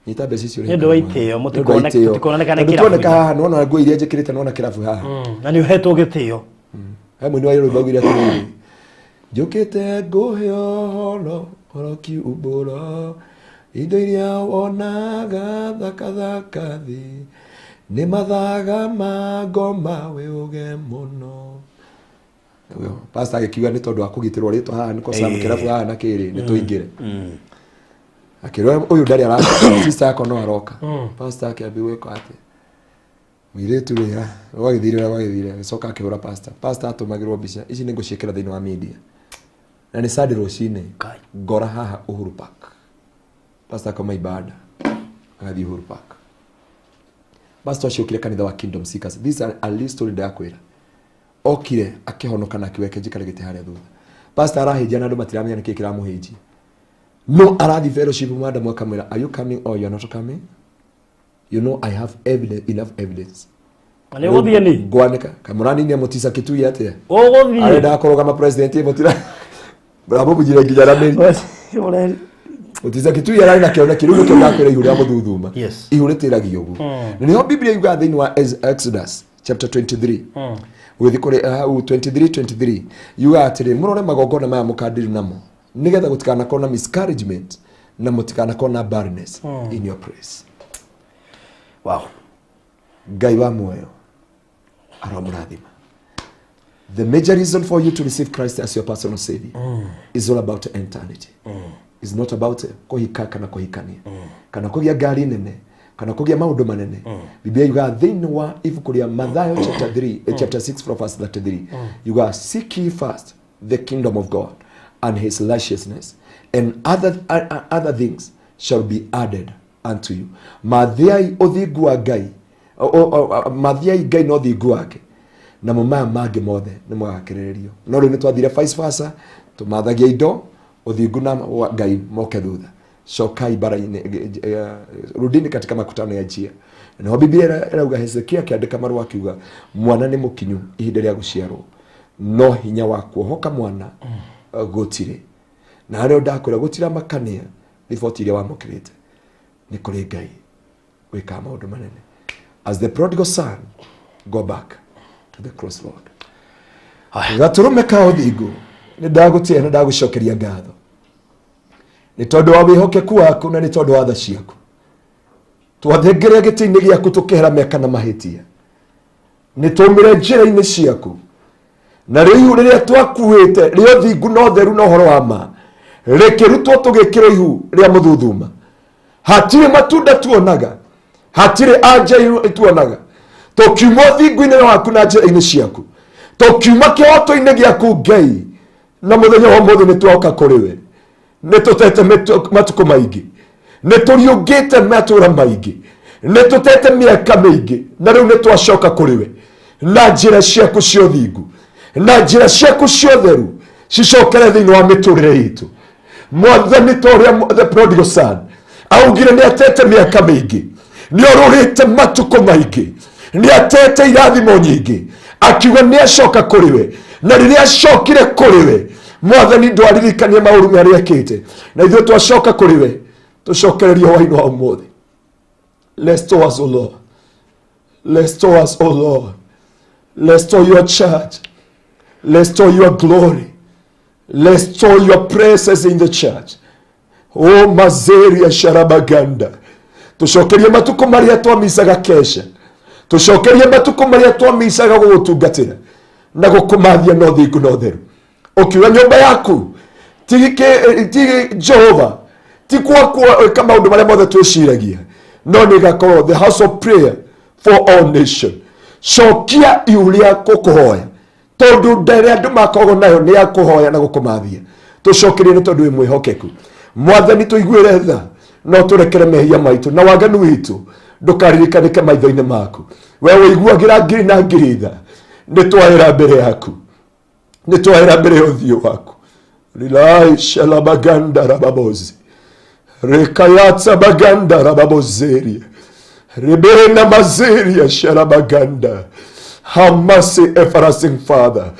Speaker 2: Nyita mbeca icio.
Speaker 1: Nĩ ũndũ wa itĩo, mũtikoneke- tũtikonekane
Speaker 2: kĩrabu-inĩ. Tuoneka
Speaker 1: kĩrabu-inĩ.
Speaker 2: Haha nĩwona nguo iria njĩkĩrĩte, nĩwona kĩrabu haha.
Speaker 1: Na nĩ ũhetwo gĩtĩo.
Speaker 2: He mũini wa rwĩmbo augire atĩrĩrĩ, njũkĩte ngũhe ũhoro ũhoro kiumbũro, indo iria wonaga thaka thaka thĩ nĩ mathaga ma ngoma wĩũge mũno. Pastor agĩkiuga nĩ tondũ wa kũgitĩrwo rĩtwa haha nĩ kosa kĩrabu haha na kĩrĩ nĩ tũingĩre. Akĩrwo ũyũ ndarĩ araka, sister yakwa no aroka. Pastor akĩambia gwĩka atĩ mũirĩtu rĩ gwagĩthire ũrĩa gwagĩthire, agĩcoka akĩhũra pastor. Pastor atũmagĩrwo mbica ici, nĩ ngũciĩkĩra thĩinĩ wa media, na nĩ Sunday rũcinĩ.
Speaker 1: Kai.
Speaker 2: Ngora haha Uhuru Park, pastor akoma ibada agathiĩ Uhuru Park. Pastor acio okire kanitha wa Kingdom Seekers. This is a real story ndakwĩra. Okire akĩhonoka na akiweke njikare gĩtĩ harĩa thutha. Pastor arahĩnjia na andũ matiramenya nĩkĩ kĩramũhĩnjia, no arathiĩ fellowship, madamu akamwĩra, "Are you coming or you are not coming? You know I have evidence, enough evidence."
Speaker 1: Na nĩ ũgũthiĩ nĩ
Speaker 2: Ngwanĩka kamũraninia mũtisa kĩtui atĩa.
Speaker 1: Ũgũthiĩ.
Speaker 2: Arenda kũrũgama president, mũtira ramũbujire nginya na mĩri. Mũtisa Kitui ararĩ na kĩoneki rĩu, nĩkĩo ndakwĩra ihu rĩa mũthuthuma. Ihu rĩtĩragio ũguo, na nĩho Biblia yugaga thĩinĩ wa Exodus chapter 23, ũgĩthiĩ kũrĩ hau 23 23, yugaga atĩrĩ, mũrore magongona maya mũkandiri namo nĩgetha gũtikanakorwo na miscarriagement na mũtikanakorwo na barrenness in your place. Ngai wa muoyo aromũrathima. The major reason for you to receive Christ as your personal savior is all about eternity. It's not about kũhika kana kũhikania kana kũgĩa ngari nene kana kũgĩa maũndũ manene. Biblia yugaga thĩinĩ wa ibuku rĩa Mathayo chapter 3, chapter 6 from verse 33, yugaga, "Seek ye first the kingdom of God and his righteousness, and other things shall be added unto you." Mathiai ũthingu wa Ngai, mathiai Ngai na ũthingu wake, namo maya mangĩ mothe nĩ mũgakĩrĩrĩrio. No rĩu nĩ twathire vice versa, tũmathagia indo, ũthingu na wa Ngai moke thutha. Cokai bara-inĩ, rudini katika makutano ya njia. Naho Biblia ĩrauga Hezekia akĩandĩka marũa akiuga mwana nĩ mũkinyu ihinda rĩa gũciarwo, no hinya wa kuohoka mwana gũtirĩ. Na harĩa ndakwĩra gũtiramakania riboti iria wamũkĩrĩte, nĩ kũrĩ Ngai wĩkaga maũndũ manene. As the prodigal son, go back to the crossroad.
Speaker 1: Haya.
Speaker 2: Gatũrũme ka ũthingu, nĩ ndagũtĩa na ndagũcokeria ngatho nĩ tondũ wa wĩhokeku waku na nĩ tondũ wa tha ciaku. Twathengeria gĩtĩ-inĩ gĩaku tũkĩhera mĩaka na mahĩtia, nĩ tũmire njĩra-inĩ ciaku, na rĩu rĩrĩa twakuĩte rĩa ũthingu na ũtheru na ũhoro wa ma rĩkĩrutwo tũgĩkĩrwo ihu rĩa mũthuthuma. Hatirĩ matunda tuonaga, hatirĩ anja tuonaga. Tũkiuma ũthingu-inĩ waku na njĩra-inĩ ciaku, tũkiuma kĩhoto-inĩ gĩaku Ngai, na mũthenya wa ũmũthĩ nĩ twoka kũrĩ we. Nĩ tũtete matukũ maingĩ, nĩ tũriũngĩte matũra maingĩ, nĩ tũtete mĩaka mĩingĩ, na rĩu nĩ twacoka kũrĩ we na njĩra ciaku cia ũthingu na njĩra ciaku cia ũtheru cicokere thĩinĩ wa mĩtũrĩre itũ, Mwathani, ta ũrĩa the prodigal son augire nĩ atete mĩaka mĩingĩ, nĩ orũrĩte matukũ maingĩ, nĩ atete irathimo nyingĩ, akiuga nĩ acoka kũrĩ we. Na rĩrĩa acokire kũrĩ we, Mwathani, ndwaririkania maũru marĩa ekĩte. Na ithuĩ twacoka kũrĩ we, tũcokererie hwainĩ wa ũmũthĩ. Restore us, O Lord. Restore us, O Lord. Restore your church. Restore your glory. Restore your presence in the church. O mazeria sharabaganda, tucokerie matukũ marĩa twamicaga kesha, tucokerie matukũ marĩa twamicaga gũgũtungatĩra na gũkũmathia na ũthingu na ũtheru, ũkiuga nyũmba yaku ti Jehova ti gwaka maũndũ marĩa mothe twĩciragia, no nĩ ĩgakorwo the house of prayer for all nation. Cokia ihu rĩa gũkũhoya, tondũ nda ĩrĩa andũ makoragwo nayo nĩ ya kũhoya na gũkũmathia. Tũcokerie nĩ tondũ wĩ mwĩhokeku. Mwathani, tũiguĩre tha no tũrekere mehia maitũ na waganu witũ, ndũkaririkanĩke maitho-inĩ maku. We ũiguagĩra ngiri na ngiri tha, nĩ twaĩra mbere yaku, nĩ twaĩra mbere ya ũthiũ waku. Rilai shalabaganda rababozi rekayatsa baganda rababozeria rebena mazeria shalabaganda. Have mercy, everlasting Father,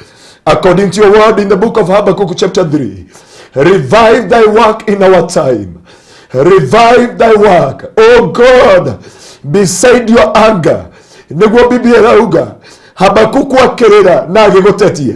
Speaker 2: according to your word in the book of Habakkuk chapter 3. Revive thy work in our time. Revive thy work, O God, beside your anger. Nĩguo Biblia ĩrauga Habakuku akĩrĩra na agĩgũtetia.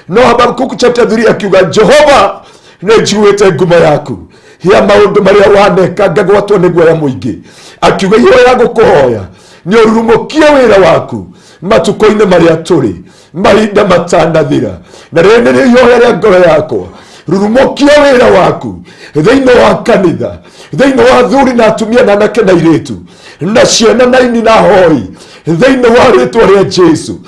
Speaker 2: No Habakuku chapter 3 akiuga, Jehova, nĩ njiguĩte ngumo yaku ya maũndũ marĩa waneka, ngagwatwo nĩ guoya mũingĩ. Akiuga, ihoya gũkũhoya nĩ ũrurumũkie wĩra waku matukũ-inĩ marĩa tũrĩ, mahinda matanathira. Na rĩrĩ nĩrĩo ihoya rĩa ngoro yakwa: rurumũkia wĩra waku thĩinĩ wa kanitha, thĩinĩ wa athuri na atumia na anake na airĩtu na ciana na ini na hoi, thĩinĩ wa rĩtwa rĩa Jesu.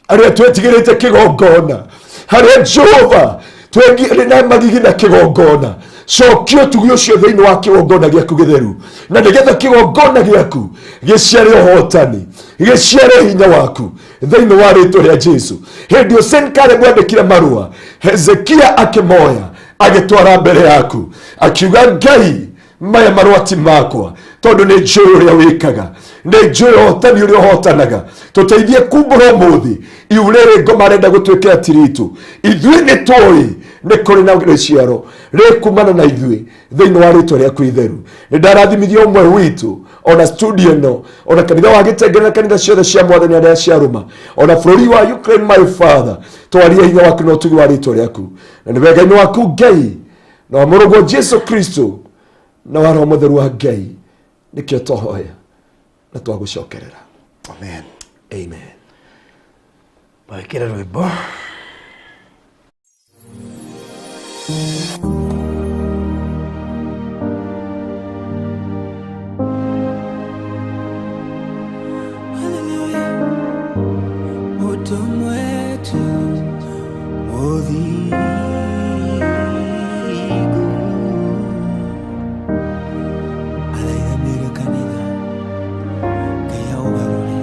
Speaker 2: Arĩa twetigĩrĩte kĩgongona, harĩa Jehova twegire na magigi na kĩgongona, cokia ũtugi ũcio thĩinĩ wa kĩgongona gĩaku gĩtheru, na nĩgetha kĩgongona gĩaku gĩciare ũhotani, gĩciare hinya waku thĩinĩ wa rĩtwa rĩa Jesu. Hĩndĩ ĩyo Senakeribu andĩkire marũa, Hezekia akĩmoya agĩtwara mbere yaku, akiuga, Ngai, maya marũa ti makwa, tondũ nĩ njũĩ ũrĩa wĩkaga, nĩ njũĩ ũhotani ũrĩa ũhotanaga. Tũteithie kumbũra ũmũthĩ iu rĩrĩ ngoma arenda gũtuĩkĩra tiritu. Ithuĩ nĩ tũĩ nĩ kũrĩ na rĩciaro rĩkumana na ithuĩ thĩinĩ wa rĩtwa rĩaku itheru. Nĩ ndarathimithia ũmwe witũ, ona studio ĩno, ona kanitha wa Gĩtengere na kanitha ciothe cia Mwathani arĩa ciarũma, ona bũrũri wa Ukraine. My Father, twarie hinya waku na ũtugi wa rĩtwa rĩaku, na nĩ wega-inĩ waku Ngai, na wa mũrũguo Jesu Kristo, na wa Roho Mũtheru wa Ngai, nĩkĩo twahoya na twagũcokerera.
Speaker 1: Amen.
Speaker 2: Amen.
Speaker 1: Wekĩre rwĩmbo.
Speaker 3: Hallelujah. Mũndũ mwetu mũthingu athaithanĩre kanitha, Ngai aũgarũre,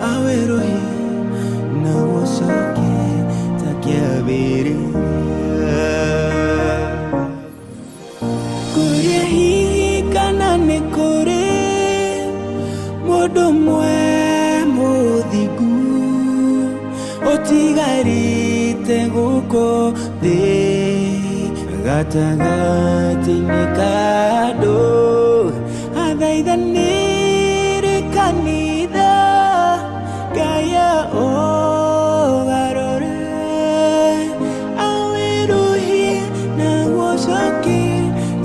Speaker 3: awerũhie na gũcoke ta kĩambĩrĩria. Kũrĩa hihi kana nĩ kũrĩ mũndũ ũmwe mũthingu ũtigarĩte gũkũ thĩ gatagatĩ-inĩ ka andũ, athaithanĩre kanitha, Ngai ũgarũre, awerũhie na gũcoke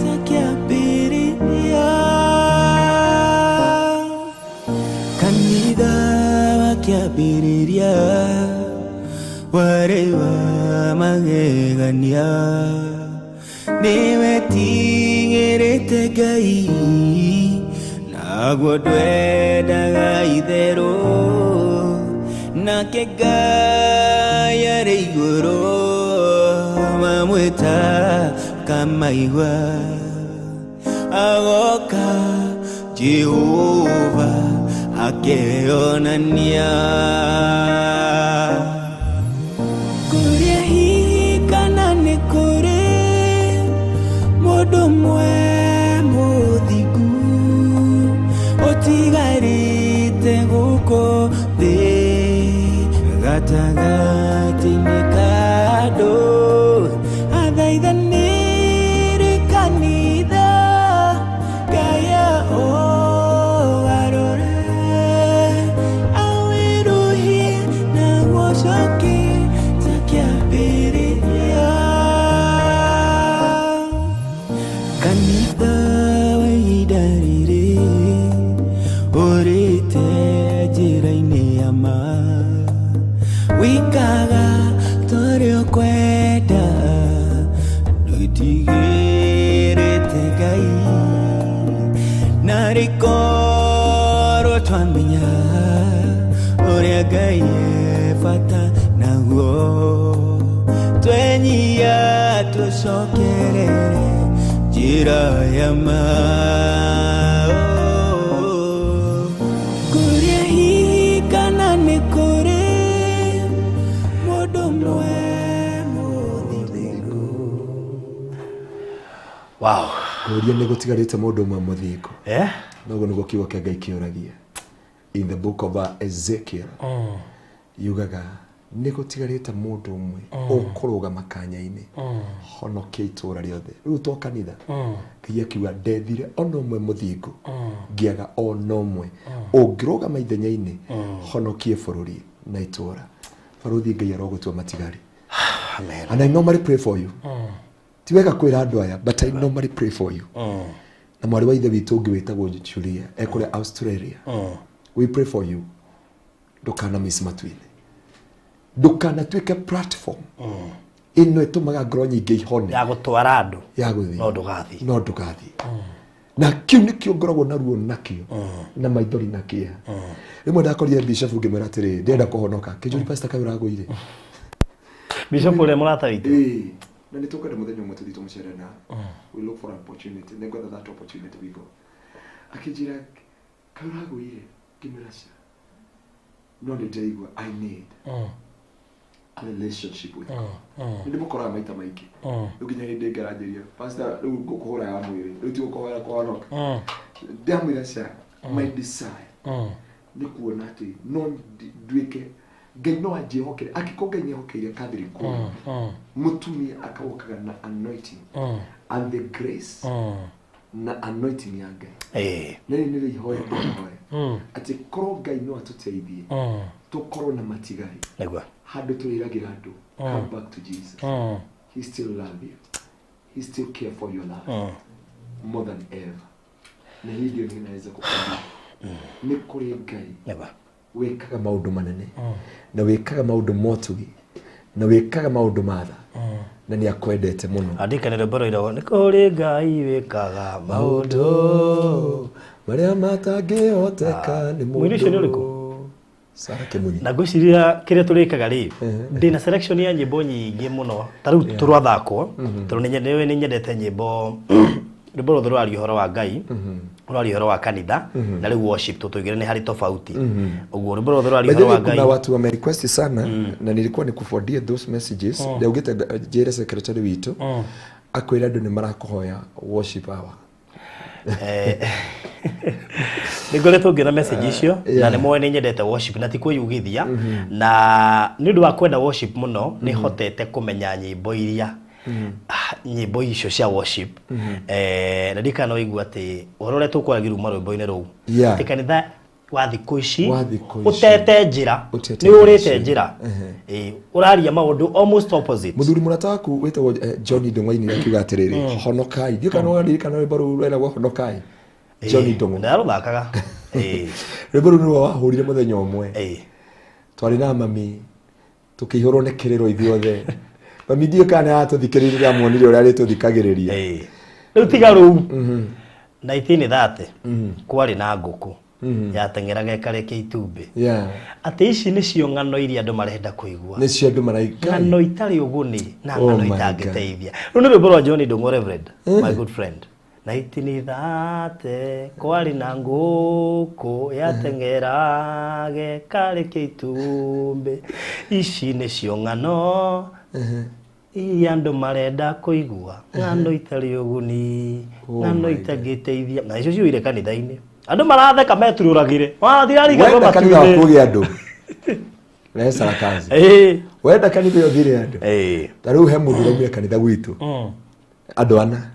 Speaker 3: ta kĩambĩrĩria. Kanitha wa kĩambĩrĩria warĩ wa magegania, nĩwetigĩrĩte Ngai, naguo ndwendaga itherũ, nake Ngai arĩ igũrũ mamwĩta kamaigua, agoka Jehova akeyonania. Kũrĩa hihi kana nĩ kũrĩ mũndũ ũmwe mũthingu ũtigarĩte gũkũ thĩ gatagatĩ-inĩ ka andũ, athaithanĩre kanitha, Ngai ũgarũre, awerũhie na gũcoke ta kĩambĩrĩria. Kanitha wa ihinda rĩrĩ ũrĩte njĩra-inĩ ya ma, wĩkaga torĩa ũkwenda, ndwĩtigĩrĩte Ngai. Na rĩkorwo twamenya ũrĩa Ngai e bata naguo, twenyia tũcokerere njĩra ya ma. Kũrĩa hihi kana nĩ kũrĩ mũndũ ũmwe mũthingu.
Speaker 1: Wow.
Speaker 2: Kũria nĩ gũtigarĩte mũndũ ũmwe mũthingu.
Speaker 1: Eh?
Speaker 2: Noguo nĩguo kiugo kĩa Ngai kĩũragia in the book of Ezekiel. Yugaga Nĩ gũtigarĩte mũndũ ũmwe ũkũrũgama kanya-inĩ honokia itũra rĩothe. Rĩu to kanitha, Ngai akiuga ndethire ona ũmwe mũthingu, ngĩaga ona ũmwe ũngĩrũgama ithenya-inĩ honokie bũrũri na itũra. Barũthi, Ngai arogũtua matigari.
Speaker 1: Amen.
Speaker 2: And I normally pray for you. Ti wega kwĩra andũ aya, but I normally pray for you. Na mwarĩ wa ithe witũ ũngĩ wĩtagwo Julia ekũrĩa Australia, we pray for you. Ndũkana miss matu-inĩ, ndũkanatuĩke platform ĩno ĩtũmaga ngoro nyingĩ ihone
Speaker 1: ya gũtwara andũ
Speaker 2: ya gũthiĩ
Speaker 1: no ndũgathiĩ.
Speaker 2: No ndũgathiĩ. Na kĩu nĩkĩo ngoragwo na ruo nakĩo na maithori na kĩeha. Rĩmwe ndakorire bishop ngĩmwĩra atĩrĩ, ndĩrenda kũhonoka. Kĩnjũri, pastor, kaĩ ũragũire?
Speaker 1: Bishop ũrĩa mũrata witũ.
Speaker 2: Ĩĩ. Na nĩ tũkwenda mũthenya ũmwe tũthiĩ tũmũcere na we look for an opportunity. Nĩ ngwetha that opportunity, we go. Akĩnjĩra, kaĩ ũragũire? Ngĩmwĩra ca, no nĩ ndĩraigua I need a relationship with God. Nĩ ndĩmũkoraga maita maingĩ. Rĩu nginya hĩndĩ ĩngĩ aranjĩria, pastor, rĩu ngũkũhũra ya mwĩrĩ, rĩu ti gũkũhoera kũhonoka. Ndamwĩra ca, my desire nĩ kuona atĩ no nduĩke Ngai no anjĩhokere. Angĩkorwo Ngai nĩ ehokeire Catherine kũrĩa mũtumia akawokaga na anointing and the grace na anointing ya Ngai, na rĩu nĩrĩo ihoya ndĩrahoya atĩ korwo Ngai no atũteithie tũkorwo na matigari handũ tũrĩragĩra andũ, come back to Jesus. He still love you, he still care for your life more than ever. Na hii ndio ninaweza kukwambia, nĩ kũrĩ Ngai wĩkaga maũndũ manene na wĩkaga maũndũ motugi na wĩkaga maũndũ matha na nĩ akwendete mũno.
Speaker 1: Andĩka nĩ rwĩmbo rũiragwo nĩ kũrĩ Ngai wĩkaga maũndũ
Speaker 2: marĩa matangĩhoteka nĩ
Speaker 1: Mũini ũcio nĩ ũrĩkũ?
Speaker 2: Sara Kĩmunyi.
Speaker 1: Na ngwĩciria kĩrĩa tũrĩkaga rĩ, ndĩna selection ya nyĩmbo nyingĩ mũno. Ta rĩu tũrathakwo tondũ nĩ nyendete nyĩmbo, rwĩmbo ruothe rũraria ũhoro wa Ngai, rũraria ũhoro wa kanitha na rĩu worship tũtũigĩre nĩ harĩ tofauti ũguo rwĩmbo ruothe rũraria
Speaker 2: By the
Speaker 1: ũhoro wa
Speaker 2: way, kuna
Speaker 1: Ngai.
Speaker 2: watu wamerequest sana na nilikuwa nikuforwardie those messages. Ndaugĩte njĩre secretary witũ akwĩra andũ nĩ marakũhoya worship hour.
Speaker 1: Nĩ ngoretwo ngĩona message icio na nĩ moĩ nĩ nyendete worship na ti kwĩyugithia, na nĩ ũndũ wa kwenda worship mũno nĩ hotete kũmenya nyĩmbo iria nyĩmbo icio cia worship. Na ndikana no igua atĩ ũhoro ũrĩa tũkwaragia rĩu marwĩmbo-inĩ rũu atĩ kanitha wa thikũ ici
Speaker 2: Wa thikũ ici.
Speaker 1: ũtete njĩra,
Speaker 2: Ũtete
Speaker 1: nĩ ũrĩte
Speaker 2: njĩra.
Speaker 1: Njĩra. Ũraria maũndũ almost opposite.
Speaker 2: Mũthuri mũrata waku wĩtagwo John Ndung'u ainire akiuga atĩrĩrĩ, honokai. Ndiũĩ kana ũraririkana rwĩmbo rũu rweragwo honokai, John Ndung'u.
Speaker 1: Ndarũthakaga.
Speaker 2: Rwĩmbo rũu nĩrwo wahũrire mũthenya ũmwe. Twarĩ na mami tũkĩihũrwo nĩ kĩrĩro ithuothe. Mami ndiũĩ kana nĩ aratũthikĩrĩria rĩrĩa amuonire ũrĩa arĩtũthikagĩrĩria.
Speaker 1: Rĩu tiga rũu, 1930 kwarĩ na ngũkũ yateng'eraga ĩkarekia itumbĩ, atĩ ici nĩcio ng'ano iria andũ marenda kũigua.
Speaker 2: Nĩcio andũ maraika.
Speaker 1: Ng'ano itarĩ ũguni na
Speaker 2: Oh
Speaker 1: ng'ano
Speaker 2: my God.
Speaker 1: itangĩteithia. Rĩu nĩ rwĩmbo rwa John Ndung'u, Reverend, my good friend. 1930 kwarĩ na ngũkũ yateng'eraga ĩkarekia itumbĩ, ici nĩcio ng'ano iria andũ marenda kũigua, ng'ano itarĩ ũguni,
Speaker 2: Oh
Speaker 1: ng'ano
Speaker 2: my God.
Speaker 1: itangĩteithia, na icio ciũire kanitha-inĩ andũ maratheka meturũragĩre wathirariga.
Speaker 2: Wenda kanitha waku ũgĩe andũ, rehe sarakazi. Wenda kanitha ĩyo ũthire andũ, ta rĩu he mũndũ ũraumire kanitha gwitũ, andũ ana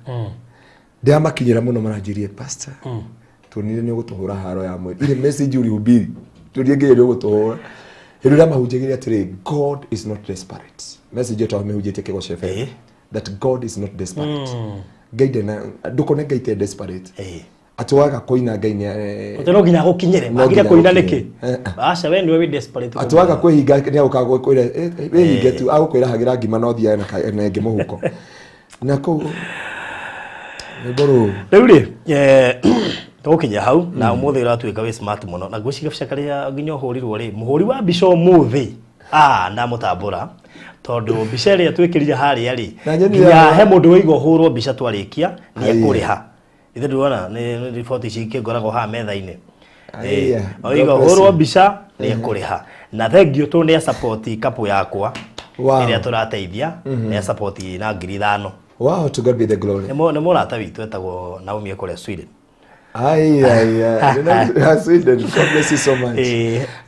Speaker 2: ndĩramakinyĩra mũno, maranjĩrie, pastor, tuonire nĩ ũgũtũhũra haro ya mweri ile message ulihubiri, tuonie nginya nĩ ũgũtũhũra. Hĩndĩ ĩrĩa mahunjagĩria atĩrĩ, God is not desperate, message ĩyo twamĩhunjĩtie Kĩgoco FM, that God is not desperate. Ngai ndena, ndũkone Ngai te desperate atĩ waga kũina Ngai nĩ
Speaker 1: Atĩ no nginya gũkinyĩre.
Speaker 2: No
Speaker 1: Agire
Speaker 2: nginya
Speaker 1: kũina
Speaker 2: gũkinyĩre.
Speaker 1: nĩkĩ? Aca, we nĩwe wĩ desperate.
Speaker 2: Atĩ waga kwĩhinga nĩ agũka gwĩkwĩra, wĩhinge tu, agũkwĩra hagĩra ngima no thiage na ĩngĩ mũhuko na kũu rwĩmbo rũu.
Speaker 1: Rĩu rĩ, tũgũkinya hau na ũmũthĩ ũratuĩka wĩ smart mũno na ngwĩciria gabica karĩa nginya ũhũrirwo rĩ, mũhũri wa mbica ũmũthĩ ndamũtambũra tondũ mbica ĩrĩa twĩkĩrire harĩa rĩ,
Speaker 2: Na nyonire
Speaker 1: nginya
Speaker 2: ya-
Speaker 1: he mũndũ wĩiga ũhũrwo mbica twarĩkia nĩ
Speaker 2: Aiya.
Speaker 1: ekũrĩha. Ithe ndĩrona nĩ riboti ici ikĩngoragwo haha metha-inĩ.
Speaker 2: Aiya,
Speaker 1: Oiga
Speaker 2: God bless
Speaker 1: ũhũrwo
Speaker 2: you.
Speaker 1: mbica nĩ ekũrĩha na thengio tondũ nĩ support couple yakwa
Speaker 2: Wow.
Speaker 1: ĩrĩa tũrateithia, nĩ support na 5,000.
Speaker 2: Wow, to God be the glory.
Speaker 1: Nĩ mũrata witũ etagwo Naomi kũrĩa Sweden.
Speaker 2: Ai, ai, ai. Sweden, God bless you so much.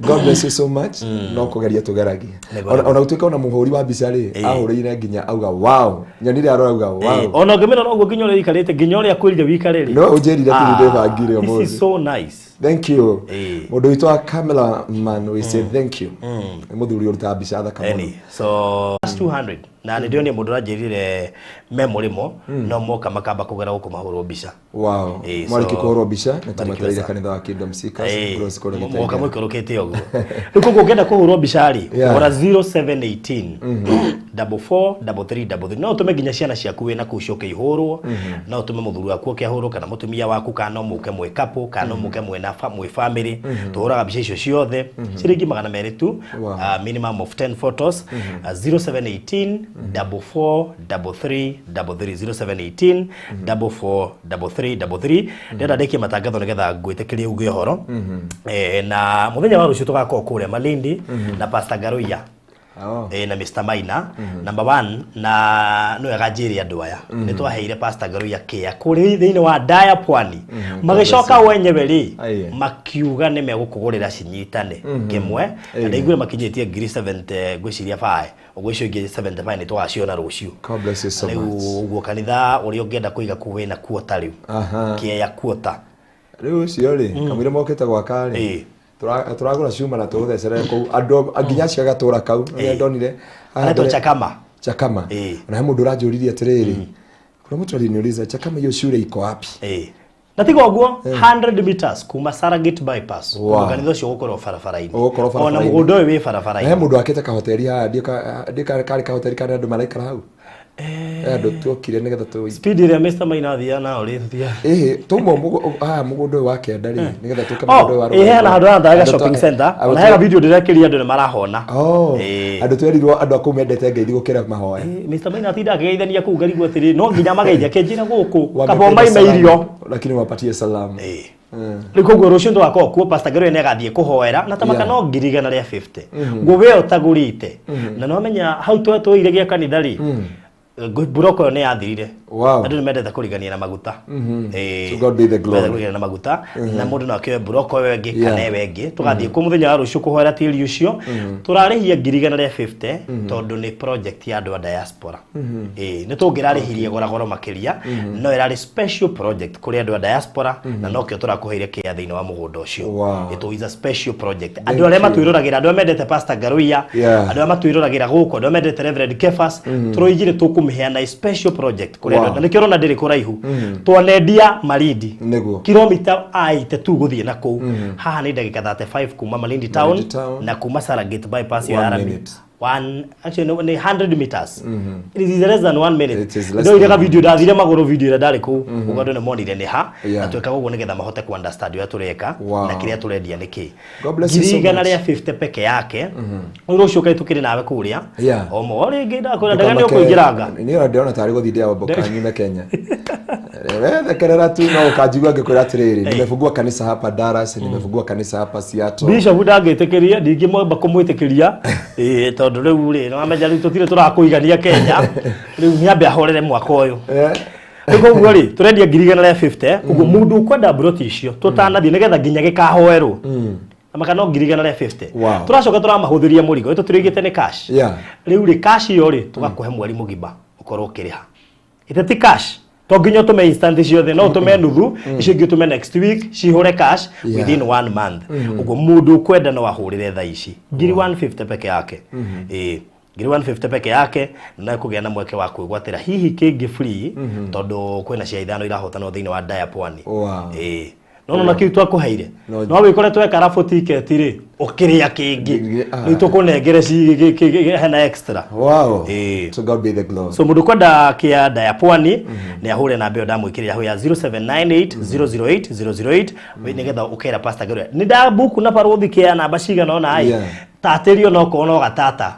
Speaker 2: God bless you so much. No kũgeria tũgeragia.
Speaker 1: Nĩguo.
Speaker 2: Ona gũtuĩka ona mũhũri wa mbica rĩ, ahũrĩire nginya auga wow. Nyonire arora auga wow.
Speaker 1: Ona ũngĩmĩrora ũguo nginya ũrĩa ũikarĩte, nginya ũrĩa kwĩrire wĩikare rĩ.
Speaker 2: No ũnjĩrire atĩ nĩndĩbangire
Speaker 1: This
Speaker 2: ũmũthĩ.
Speaker 1: is so nice.
Speaker 2: Thank you.
Speaker 1: Ĩĩ.
Speaker 2: Mũndũ witũ wa cameraman, we say thank you. Nĩ mũthuri ũrutaga mbica thaka mũno.
Speaker 1: Any. So that's 200. Na nĩ ndĩronire mũndũ ũranjĩrire me mũrĩmo no moka makamba kũgera gũkũ mahũrwo mbica.
Speaker 2: Wow.
Speaker 1: Ĩĩ,
Speaker 2: Mwarĩki
Speaker 1: so-
Speaker 2: kũhũrwo mbica nĩ
Speaker 1: Barikiwa
Speaker 2: tũmwetereire
Speaker 1: sana.
Speaker 2: kanitha wa Kingdom Seekers Gross kũrĩa
Speaker 1: Moka
Speaker 2: Gĩtengera.
Speaker 1: mũikũrũkĩte ũguo. Rĩu koguo ũngĩenda kũhũrwo mbica rĩ,
Speaker 2: Yeah.
Speaker 1: hũra 0718 44 33 33. No ũtũme nginya ciana ciaku wĩna kũu ciũke ihũrwo, no ũtũme mũthuri waku oke ahũrwo kana mũtumia waku, kana no mũke mwĩ couple, kana no mũke mwĩna mwĩ family. Tũhũraga mbica icio ciothe ciringi 200 tu.
Speaker 2: Wow.
Speaker 1: Minimum of 10 photos. 0718 44 33 33, 0718 44 33 33. Ndĩrenda ndĩkie matangatho nĩgetha ngwĩtĩkĩrie uge ũhoro. Na mũthenya wa rũciũ tũgakorwo kũrĩa Malindi na Pastor Garuia.
Speaker 2: Oh.
Speaker 1: Na Mr. Maina number 1, na nĩ wega njĩre andũ aya nĩ twaheire Pastor Garuia kĩa kũrĩ thĩinĩ wa Daya Pwani, magĩcoka wenyewe rĩ
Speaker 2: Aye.
Speaker 1: makiuga nĩ megũkũgũrĩra cinyitane kĩmwe, na ndaiguire makinyĩtie ngiri 70 ngwĩciria bae ũguo, icio ingĩ 75 nĩ tũgaciona rũciũ.
Speaker 2: God bless you so
Speaker 1: Rĩu
Speaker 2: much.
Speaker 1: ũguo kanitha ũrĩa ũngĩenda kũiga kũu wĩna kuota rĩu
Speaker 2: Aha.
Speaker 1: kĩea kuota.
Speaker 2: Rĩu ũcio rĩ, kamũira mokĩte gwaka rĩ, tũragũra cuma na tũgũthecerere kũu andũ nginya acio agatũra kau nĩrĩa ndonire haha
Speaker 1: Anaitwo Chakama.
Speaker 2: Chakama. Na he mũndũ ũranjũririe atĩrĩrĩ, kuna mtu aliniuliza Chakama hiyo shule iko wapi?
Speaker 1: Na tiga ũguo, 100 meters kuma Saragit bypass.
Speaker 2: Wow.
Speaker 1: Kanitha ũcio ũgũkorwo barabara-inĩ.
Speaker 2: Ũgũkorwo
Speaker 1: Ona
Speaker 2: barabara-inĩ.
Speaker 1: mũgũnda ũyũ wĩ
Speaker 2: Na he
Speaker 1: barabara-inĩ.
Speaker 2: mũndũ wakĩte kahoteri haha, ndiũ karĩ kahoteri karĩa andũ maraikara hau. He andũ tuokire nĩgetha tũ
Speaker 1: Speed ĩrĩa Mr. Maina athiaga nayo rĩ, tũthiaga.
Speaker 2: Ĩhĩ, tuma haha mũgũnda ũyũ wa kĩanda rĩ, nĩgetha tũke mũgũnda ũyũ wa
Speaker 1: Oh, ĩ hena
Speaker 2: rũgongo.
Speaker 1: handũ harathaga
Speaker 2: Andũ
Speaker 1: shopping center.
Speaker 2: andũ
Speaker 1: Ona hena video ndĩrekĩria andũ nĩ marahona.
Speaker 2: Oh,
Speaker 1: Ĩĩ.
Speaker 2: andũ twerirwo andũ a kũu mendete ngeithi gũkĩra mahoya.
Speaker 1: Mr. Maina atinda akĩgeithania kũu ngarigwo atĩrĩ no nginya mageithia kĩnjĩra gũkũ
Speaker 2: Wamependa
Speaker 1: kaba maime
Speaker 2: salamu,
Speaker 1: irio.
Speaker 2: lakini wapatie salamu.
Speaker 1: Rĩu koguo rũciũ tũgakorwo kuo, Pastor Garuya nĩagathiĩ kũhoera na tamaka
Speaker 2: Yeah.
Speaker 1: no 150,000 guo we ũtagũrĩte, na nĩwamenya hau twetũire gĩa kanitha rĩ, mburoko ĩyo nĩ yathirire.
Speaker 2: Wow.
Speaker 1: Andũ nĩ mendete kũrigania na maguta.
Speaker 2: To God be the glory.
Speaker 1: Mendete kũrigania na maguta, na mũndũ no akĩoe mburoko ĩyo ĩngĩ
Speaker 2: Yeah.
Speaker 1: kana ĩyo ĩngĩ. Tũgathiĩ kuo mũthenya wa rũciũ kũhoera tĩri ũcio. Tũrarĩhia 150,000 tondũ nĩ project ya andũ a diaspora. Ĩĩ, nĩ tũngĩrarĩhirie goragoro makĩria, no ĩrarĩ special project kũrĩ andũ a diaspora, na nokĩo tũrakũheire kĩa thĩinĩ wa mũgũnda ũcio.
Speaker 2: Wow.
Speaker 1: It is a special project.
Speaker 2: Thank
Speaker 1: Andũ arĩa
Speaker 2: you.
Speaker 1: matwĩroragĩra, andũ arĩa mendete Pastor Garuia,
Speaker 2: Yeah.
Speaker 1: andũ arĩa matwĩroragĩra gũkũ, andũ arĩa mendete Reverend Kefas, tũroigire tũkũmĩheana special project kũrĩ
Speaker 2: Wow.
Speaker 1: andũ, na nĩkĩo ũrona ndĩrĩ kũraihu. Twanendia Malindi
Speaker 2: Nĩguo.
Speaker 1: kilomita aite tu gũthiĩ na kũu. Haha nĩ ndagĩka 35 kuma Malindi town,
Speaker 2: Malindi town.
Speaker 1: na kuma Saragate bypass ya
Speaker 2: One
Speaker 1: Arami.
Speaker 2: minute.
Speaker 1: One, actually no, nĩ 100 meters. It is less than 1 minute.
Speaker 2: It is less
Speaker 1: Ndoire
Speaker 2: than
Speaker 1: ka
Speaker 2: one
Speaker 1: video ndathire magũrũ video ĩrĩa ndarĩ kũu ũguo andũ nĩ monire nĩ ha,
Speaker 2: Yeah.
Speaker 1: na twĩkaga ũguo nĩgetha mahote ku understand ũrĩa tũreka
Speaker 2: Wow.
Speaker 1: na kĩrĩa tũrendia nĩ kĩ.
Speaker 2: God bless you so
Speaker 1: Ngiri igana
Speaker 2: much.
Speaker 1: rĩa 50 peke yake. Rĩu rũciũ kaĩ tũkĩrĩ nawe kũrĩa.
Speaker 2: Yeah.
Speaker 1: O mo rĩngĩ ndakwĩra ndega nĩ ũkũingĩranga.
Speaker 2: Niĩ ona ndĩrona tarĩ gũthiĩ ndĩamboka nyume Kenya. Wethekerera tu no ũkanjigua ngĩkwĩra atĩrĩrĩ, nimefungua kanisa hapa Dallas, nimefungua kanisa hapa Seattle.
Speaker 1: Bishop ndangĩtĩkĩria, ndingĩmwamba kũmwĩtĩkĩria. Ĩĩ, tondũ rĩu rĩ nĩwamenya rĩu tũtirĩ tũrakũigania Kenya, rĩu nĩambe ahorere mwaka ũyũ. Rĩu koguo rĩ tũrendia 150,000, ũguo mũndũ ũkwenda mburoti icio tũtanathiĩ nĩgetha nginya gĩkahoerwo maka no 150,000.
Speaker 2: Wow.
Speaker 1: Tũracoka tũramahũthĩria mũrigo ĩtũ tũrĩgĩte nĩ cash.
Speaker 2: Yeah.
Speaker 1: Rĩu rĩ cash ĩyo rĩ tũgakũhe mweri mũgima ũkorwo ũkĩrĩha ĩte ti cash, to nginya ũtũme instant ciothe, no ũtũme nuthu, icio ingĩ ũtũme next week cihũre cash
Speaker 2: Yeah.
Speaker 1: within one month. Ũguo mũndũ ũkwenda no ahũrĩre thaa ici 150,000 peke yake. Ĩĩ, 150,000 peke yake, na kũgĩa na mweke wa kwĩgwatĩra hihi kĩngĩ free, tondũ kwĩna cia ithano irahotanwo thĩinĩ wa Daya Pwani.
Speaker 2: Wow.
Speaker 1: Ĩĩ, no nona kĩu twakũheire
Speaker 2: No-
Speaker 1: no wĩkore tweka raffle ticket rĩ ũkĩrĩa kĩngĩ, rĩu tũkũnengere hena extra.
Speaker 2: Wow.
Speaker 1: Ĩĩ.
Speaker 2: To God be the glory.
Speaker 1: So mũndũ kwenda kĩa Daya Pwani nĩ ahũre namba ĩyo ndamwĩkĩrĩra hau ya 0798 008 008 nĩgetha ũkera Pastor Garuya nĩ ndabuku na barũthi kĩa namba cigana ũna ĩ
Speaker 2: Yeah.
Speaker 1: tatĩrio no korwo no gatata.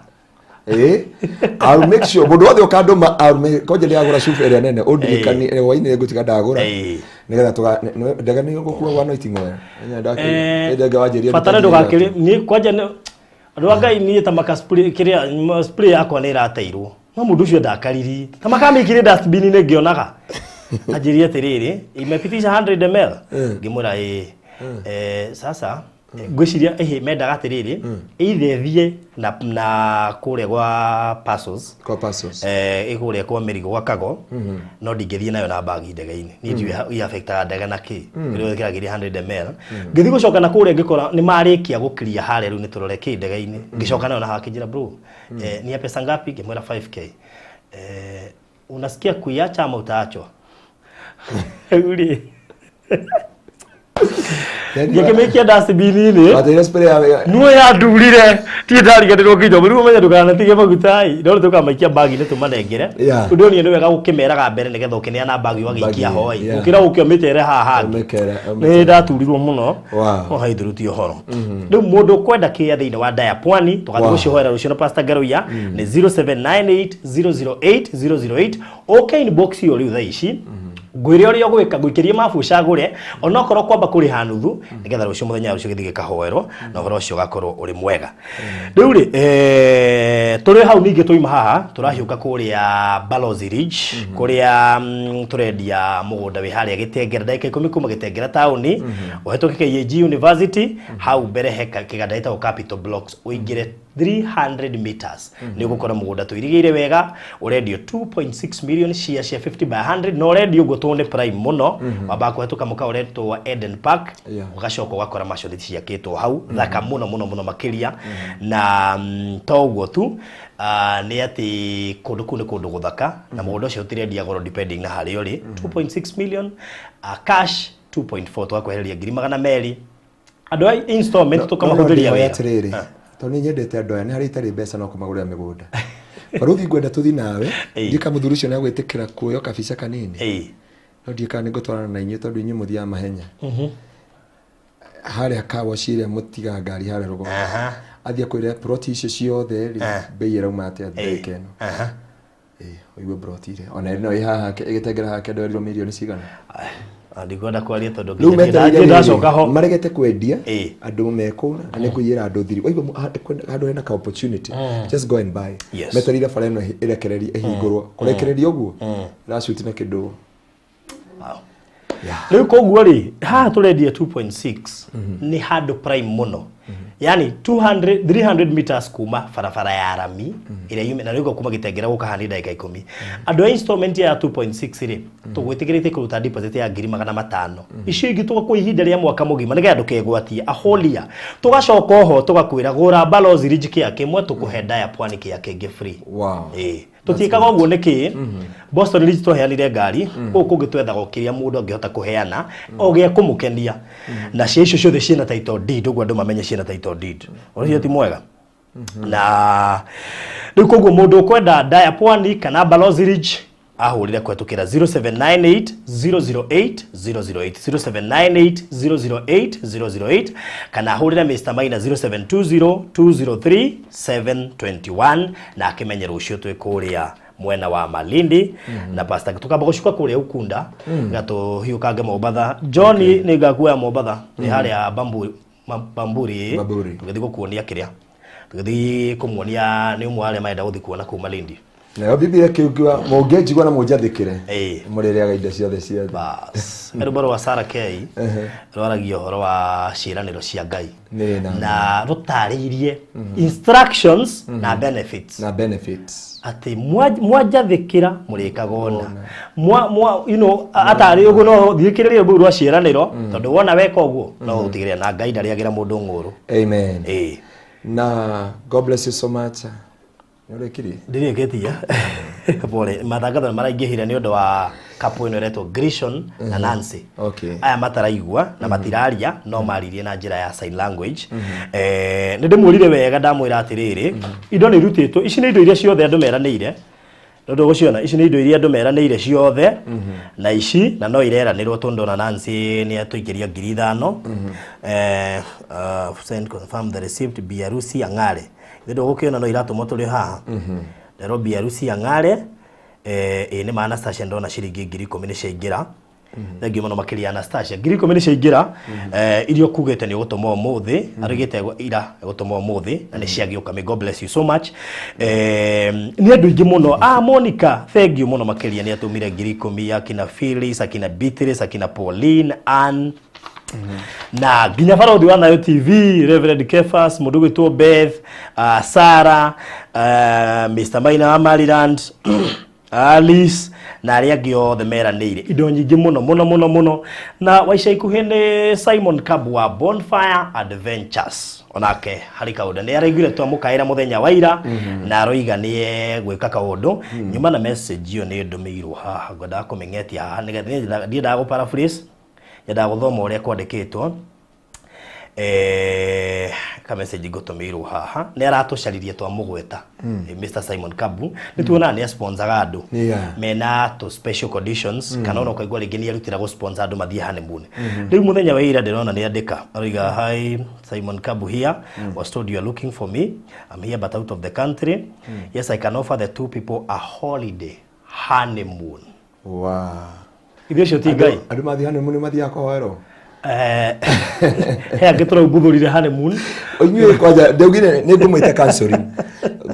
Speaker 2: I'll make sure mũndũ wothe ũkandũma, I'll make konje ndĩragũra cuba ĩrĩa nene ũndirikanie hwainĩ ngũtiga ndagũra nĩgetha tũga ndega nĩ gũkua gwa no iting'oya. Ndege wanjĩria
Speaker 1: Bata nĩ ndũgakĩrĩ niĩ kwanja nĩ andũ a Ngai niĩ ta maka spray kĩrĩa spray yakwa nĩ ĩrateirwo, no mũndũ ũcio ndakaririe ta makamĩkire dustbin-inĩ ngĩonaga. Anjĩrie atĩrĩrĩ, imepitisha 100 ml. Ngĩmwĩra ĩĩ. Sasa ngwĩciria ĩhĩ mendaga atĩrĩrĩ, either thiĩ na kũrĩa gwa parcels,
Speaker 2: Kwa parcels.
Speaker 1: Ĩkũrĩa kwa mĩrigo gwa kago, no ndingĩthiĩ nayo na bagi ndege-inĩ. Niĩ ndiũĩ iaffectaga ndege na kĩ ĩrĩa ĩkĩragĩria 100 ml. Ngĩthiĩ gũcoka na kũrĩa ngĩkora nĩ marĩkia gũkiria harĩa, rĩu nĩ tũrore kĩ ndege-inĩ. Ngĩcoka nayo na hakĩnjĩra, "Bro, ni ya pesa ngapi?" Ngĩmwĩra 5K. "Unasikia kuiacha ama utaachwa?" Rĩu rĩ, ngĩkĩmĩikia dustbin-inĩ.
Speaker 2: Wateire spray ya
Speaker 1: Nuo yandurire, tiĩ ndariganĩrwo nginya rĩu. Ũmenye ndũkanatige maguta ĩ, no tũkamaikia bagi-inĩ tũmanengere. Ũndũ ũyũ nĩ wega gũkĩmeraga mbere nĩgetha ũkĩneana bagi ũgagĩikia
Speaker 2: Bagi,
Speaker 1: hoi, gũkĩra ũke ũmĩtere haha hangĩ.
Speaker 2: Ũmĩkere,
Speaker 1: Nĩ
Speaker 2: ũmĩtere.
Speaker 1: ndaturirwo mũno.
Speaker 2: Wow.
Speaker 1: No haithuruti ũhoro rĩu mũndũ ũkwenda kĩĩa thĩinĩ wa Daya Pwani, tũgathiĩ gũcihoera rũciũ na Pastor Ngaruiya, nĩ 0798 008 008. Ũke inbox ĩyo rĩu thaa ici, ngwĩre ũrĩa ũgwĩka, ngũikĩrie mabu ũcagũre onokorwo kwamba kũrĩha nuthu, nĩgetha rũciũ mũthenya wa rũciũ gĩthiĩ gĩkahoerwo na ũhoro ũcio ũgakorwo ũrĩ mwega. Rĩu rĩ, tũrĩ hau ningĩ twaima haha tũrahiũka kũrĩa Balozi Ridge, kũrĩa tũrendia mũgũnda wĩ harĩa Gĩtengera, ndagĩka 10 kuma Gĩtengera taũni, ũhetũke KAG University hau mbere he kĩganda gĩtagwo Capital Blocks, ũingĩre 300 meters nĩ ũgũkora mũgũnda tũirigĩire wega, ũrendio 2.6 million, cia cia 50 by 100, na ũrendio ũguo tondũ nĩ prime mũno. Wambaga kũhetũka mũkawa ũretwo wa Eden Park, ũgacoka ũgakora maconeti ciakĩtwo hau thaka mũno mũno mũno makĩria. Na to ũguo tu, nĩ atĩ kũndũ kũu nĩ kũndũ gũthaka, na mũgũnda ũcio ũtirendia goro depending na harĩa ũrĩ. 2.6 million, cash 2.4, tũgakwehereria ngiri 200. Andũ a installment tũkamahũthĩria wega.
Speaker 2: Atĩrĩrĩ, tondũ nĩ nyendete andũ aya, nĩ harĩa itarĩ mbeca no kũmagũrĩra mĩgũnda. Baruthi, ngwenda tũthi nawe. Ndiĩ mũthuri ũcio nĩ agwĩtĩkĩra kuoya kabica kanini. No ndiĩ kana nĩ ngũtwarana na inyuĩ, tondũ inyuĩ mũthiaga mahenya. Harĩa kawaci ĩrĩa mũtiga ngari harĩa rũgongo, athiĩ akwĩre ploti icio ciothe rĩ, mbei ĩrauma atĩa ndagĩka ĩno. Ĩ, ũigue ploti ĩrĩa ona ĩno ĩ haha ĩgĩtengera haha kĩndũ erirwo mirioni cigana.
Speaker 1: Ndikwenda kwaria tondũ
Speaker 2: Rĩu
Speaker 1: nginya
Speaker 2: metereire
Speaker 1: niĩ ndacoka
Speaker 2: rĩrĩ,
Speaker 1: ho.
Speaker 2: maregete kwendia. Andũ mekũ na nĩ kũiyĩra andũ thiri. Waigua handũ hena ka opportunity, just go and buy. Metereire bara ĩno ĩrekererie, ĩhingũrwo, kũrekereria ũguo ĩracuti na kĩndũ.
Speaker 1: Wow. Rĩu koguo rĩ, haha tũrendia 2.6 nĩ handũ prime mũno, yani 200 300 meters kuma barabara ya rami ĩrĩa yume na rĩu kuma Gĩtengera gũka haha nĩ ndagĩka 10. Andũ a installment ya 2.6 rĩ, tũgwĩtĩkĩrĩtie kũruta deposit ya ngiri 500, icio ingĩ tũgakũhe ihinda rĩa mwaka mũgima nĩgetha ndũkegwatie a whole year. Tũgacoka oho tũgakwĩra gũra Balozi Ridge kĩa kĩmwe, tũkũhe Daya Pwani kĩa kĩngĩ free. Ĩĩ, tũtiĩkaga ũguo nĩkĩ? Boston Ridge twaheanire ngari, kũu kũngĩ twethaga o kĩrĩa mũndũ angĩhota kũheana o gĩa kũmũkenia, na cia icio ciothe ciĩna title deed, ũguo andũ mamenye ciĩna title deed. Ũcio ti mwega. Na rĩu koguo mũndũ ũkwenda Daya Pwani kana Balozi Ridge ahũrĩre kũhetũkĩra 0798 008 008, 0798 008 008, kana ahũrĩre Mr Maina 0720 203 721, na akĩmenye rũciũ twĩ kũrĩa mwena wa Malindi na Pastor, tukamba gũcuka kũrĩa Ukunda gatũhiũkange Mombatha. John, nĩ ngakuoya Mombatha, nĩ harĩa Bamburi. Bamburi.
Speaker 2: Bamburi.
Speaker 1: Tũgĩthiĩ gũkuonia kĩrĩa, tũgĩthiĩ kũmuonia nĩ ũmwe wa arĩa marenda gũthiĩ kuona kũu Malindi.
Speaker 2: Nayo Biblia kĩu mũngĩnjigua na mũnjathĩkĩre, mũrĩrĩaga indo ciothe ciothe.
Speaker 1: Bas, rwĩmbo rwa Sarah K rwaragia ũhoro wa ciĩranĩro cia Ngai
Speaker 2: Nĩ na
Speaker 1: na rũtarĩirie instructions na benefits.
Speaker 2: Na benefits.
Speaker 1: Atĩ mwanjathĩkĩra mũrĩkaga ũna mwa mwa you know atarĩ ũguo, no thikĩrĩrie rũu rwa ciĩranĩro, tondũ wona weka ũguo no ũtigĩrĩra na Ngai ndarĩagĩra mũndũ ng'ũrũ.
Speaker 2: Amen. Na God bless you so much. Nĩ ũrĩkirie?
Speaker 1: Ndirĩkĩtie, pole. Matangatho nĩ maraingĩhire nĩ ũndũ wa couple ĩno ĩretwo Grishon na Nancy. Aya mataraigua na matiraria, no maririe na njĩra ya sign language. Nĩ ndĩmwĩrire wega, ndamwĩra atĩrĩrĩ, indo nĩ irutĩtwo. Ici nĩ indo iria ciothe andũ meranĩire, nĩ ũgũciona. Ici nĩ indo iria andũ meranĩire ciothe, na ici na no ireranĩrwo, tondũ ndona Nancy nĩ atũikĩria ngiri 5. Send confirm the receipt, biarusi ang'are. Nĩ ndũgũkĩona no iratũmwo tũrĩ haha rero, biarusi ang'are. Ĩ nĩ ma Anastasia, ndona ciringi 10,000 nĩ ciaingĩra. Thengiũ mũno makĩria Anastasia. 10,000 nĩ ciaingĩra, iria ũkugĩte nĩ ũgũtũma ũmũthĩ, arugĩte ira ũgũtũma ũmũthĩ na nĩ ciagĩũka. May God bless you so much. Nĩ andũ aingĩ mũno. Ah, Monica, thengiũ mũno makĩria, nĩ atũmire 10,000, akina Phyllis, akina Beatrice, akina Pauline, Ann, na nginya barothi wa Nayo TV, Reverend Kefas, mũndũ gwĩtwo Beth, Sarah, Mr. Maina wa Maryland, Alice na arĩa angĩ othe meranĩire indo nyingĩ mũno mũno mũno mũno. Na wa ica ikuhĩ nĩ Simon Kabu wa Bonfire Adventures, onake harĩ kaũndũ nĩ araiguire twamũkaĩra mũthenya wa ira na aroiga nĩ egwĩka kaũndũ nyuma na message ĩyo nĩ ndũmĩirwo haha. Ngwendaga kũmĩng'etia haha nĩgetha ndiendaga gũ paraphrase, nyendaga gũthoma ũrĩa kwandĩkĩtwo. Ka message ngũtũmĩirwo haha nĩ aratũcaririe twamũgweta. Mr Simon Kabu nĩ tuonaga nĩ asponsaga andũ mena to special conditions, kana ona ũkaigua rĩngĩ nĩ erutĩra gũ sponsor andũ mathiĩ honeymoon. Rĩu mũthenya wa ira ndĩrona nĩ andĩka, aroiga, "Hi, Simon Kabu here. Was told you are looking for me. I'm here but out of the country. Yes, I can offer the two people a holiday honeymoon." Ithuĩ ũcio ti Ngai.
Speaker 2: Andũ mathiĩ honeymoon mathiaga kũhoerwo.
Speaker 1: He angĩ tũraumbũthũrire honeymoon.
Speaker 2: Inyuĩ kwanja ndaugire nĩ ngũmwĩta counseling,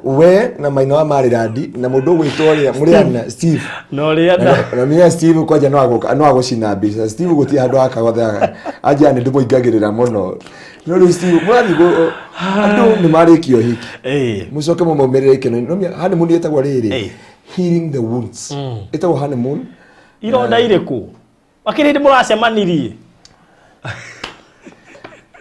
Speaker 2: we na Maina wa Maryland na mũndũ ũgwĩtwo ũrĩa mũrĩana Steve.
Speaker 1: Na ũrĩa
Speaker 2: na mia Steve kwanja no agũka no agũcina mbica. Steve gũtirĩ handũ akagothaga anja nĩ ndĩmũingagĩrĩra mũno, no rĩu Steve mũrathiĩ andũ nĩ marĩkia ũhiki, mũcoke mũmaumĩrĩre ikeno. No honeymoon ĩtagwo rĩrĩ, healing the wounds ĩtagwo honeymoon.
Speaker 1: Ironda irĩkũ makĩrĩ hĩndĩ mũracemanirie?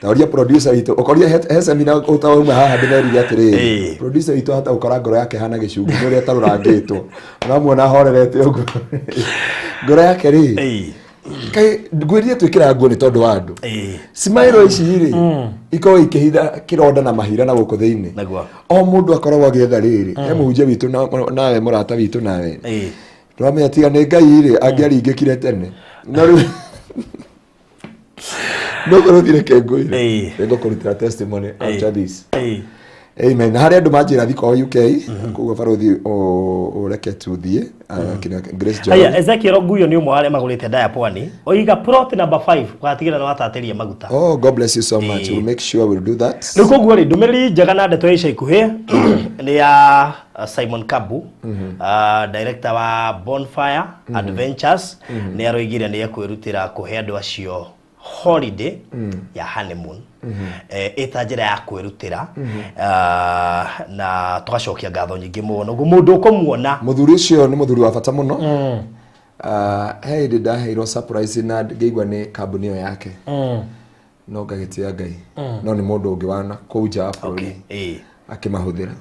Speaker 2: Tauria producer witũ ũkoria he semina ũtauma haha ndĩmerire atĩrĩrĩ, producer witũ hata gũkora ngoro yake hana gĩcungi nĩ ũrĩa ĩtarũrangĩtwo, ũramuona ahorerete ũguo ngoro yake rĩ. Kaĩ ngwĩrire twĩkĩraga nguo nĩ tondũ wa andũ. Cimaĩro ici rĩ ikoragwo ikĩhitha kĩronda na mahira na gũkũ thĩinĩ. O mũndũ akoragwo agĩetha rĩrĩ he mũhunjia witũ nawe mũrata witũ nawe ndĩramenya tiga nĩ Ngai rĩ angĩaringĩkire tene, no rĩu no korwo thire ngũire nĩngũkũrutĩra testimony after this. Amen. Na harĩ andũ manjĩra thikoo UK, koguo barothi ũreke tuthiĩ kina Grace Njoroge.
Speaker 1: Aya, Ezekiel Oguyo nĩ ũmwe wa arĩa magũrĩte ndaya pwani, oiga plot number 5 ũgatigĩra nĩ watatĩria maguta.
Speaker 2: Oh, God bless you so much. We'll make sure we'll do that.
Speaker 1: Rĩu koguo rĩ, ndũmĩrĩri njega na ndeto ya ica ikuhĩ nĩ ya Simon Kabu, director wa Bonfire Adventures, nĩ aroigire nĩ ekwĩrutĩra kũhe andũ acio holiday ya honeymoon, ĩta njĩra ya kwĩrutĩra. Na tũgacokia ngatho nyingĩ mũno ũguo mũndũ ũkũmuona.
Speaker 2: Mũthuri ũcio nĩ mũthuri wa bata mũno. He hĩndĩ ndaheirwo surprise na ngĩigua nĩ kambuni ĩyo yake, no ngagĩtĩa Ngai, no nĩ mũndũ ũngĩ wana kũu nja wa bũrũri akĩmahũthĩra.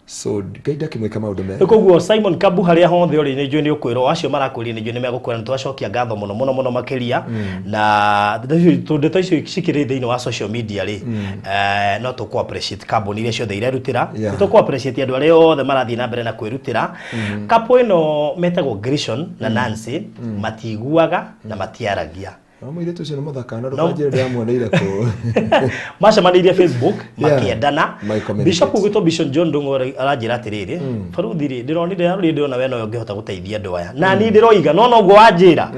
Speaker 2: So Ngai ndakĩmwĩka maũndũ mega.
Speaker 1: Rĩu koguo Simon Kabu, harĩa hothe ũrĩ, nĩ njũĩ nĩ ũkwĩrwo, acio marakwĩrire nĩ njũĩ nĩ megũkwĩra. Nĩ twacokia ngatho mũno mũno mũno makĩria na ndeto icio cikĩrĩ thĩinĩ wa social media rĩ, no tũkũ appreciate kambuni iria ciothe irerutĩra. Nĩ tũkũ appreciate andũ arĩa othe marathiĩ na mbere na kwĩrutĩra. Couple ĩno metagwo Grishon na Nancy, matiguaga na matiaragia.
Speaker 2: No mũirĩtu ũcio nĩ mũthaka na ndũkanjĩre ndĩramuoneire kũ.
Speaker 1: Macemanĩirie Facebook, makĩendana.
Speaker 2: Magĩcommunicate.
Speaker 1: Bishop ũgwĩtwo Bishop John Ndung'u aranjĩra atĩrĩrĩ, baruthi rĩ, ndĩronire arũrĩ ndĩrona we nowe ũngĩhota gũteithia andũ aya, na niĩ ndĩroiga no noguo wanjĩra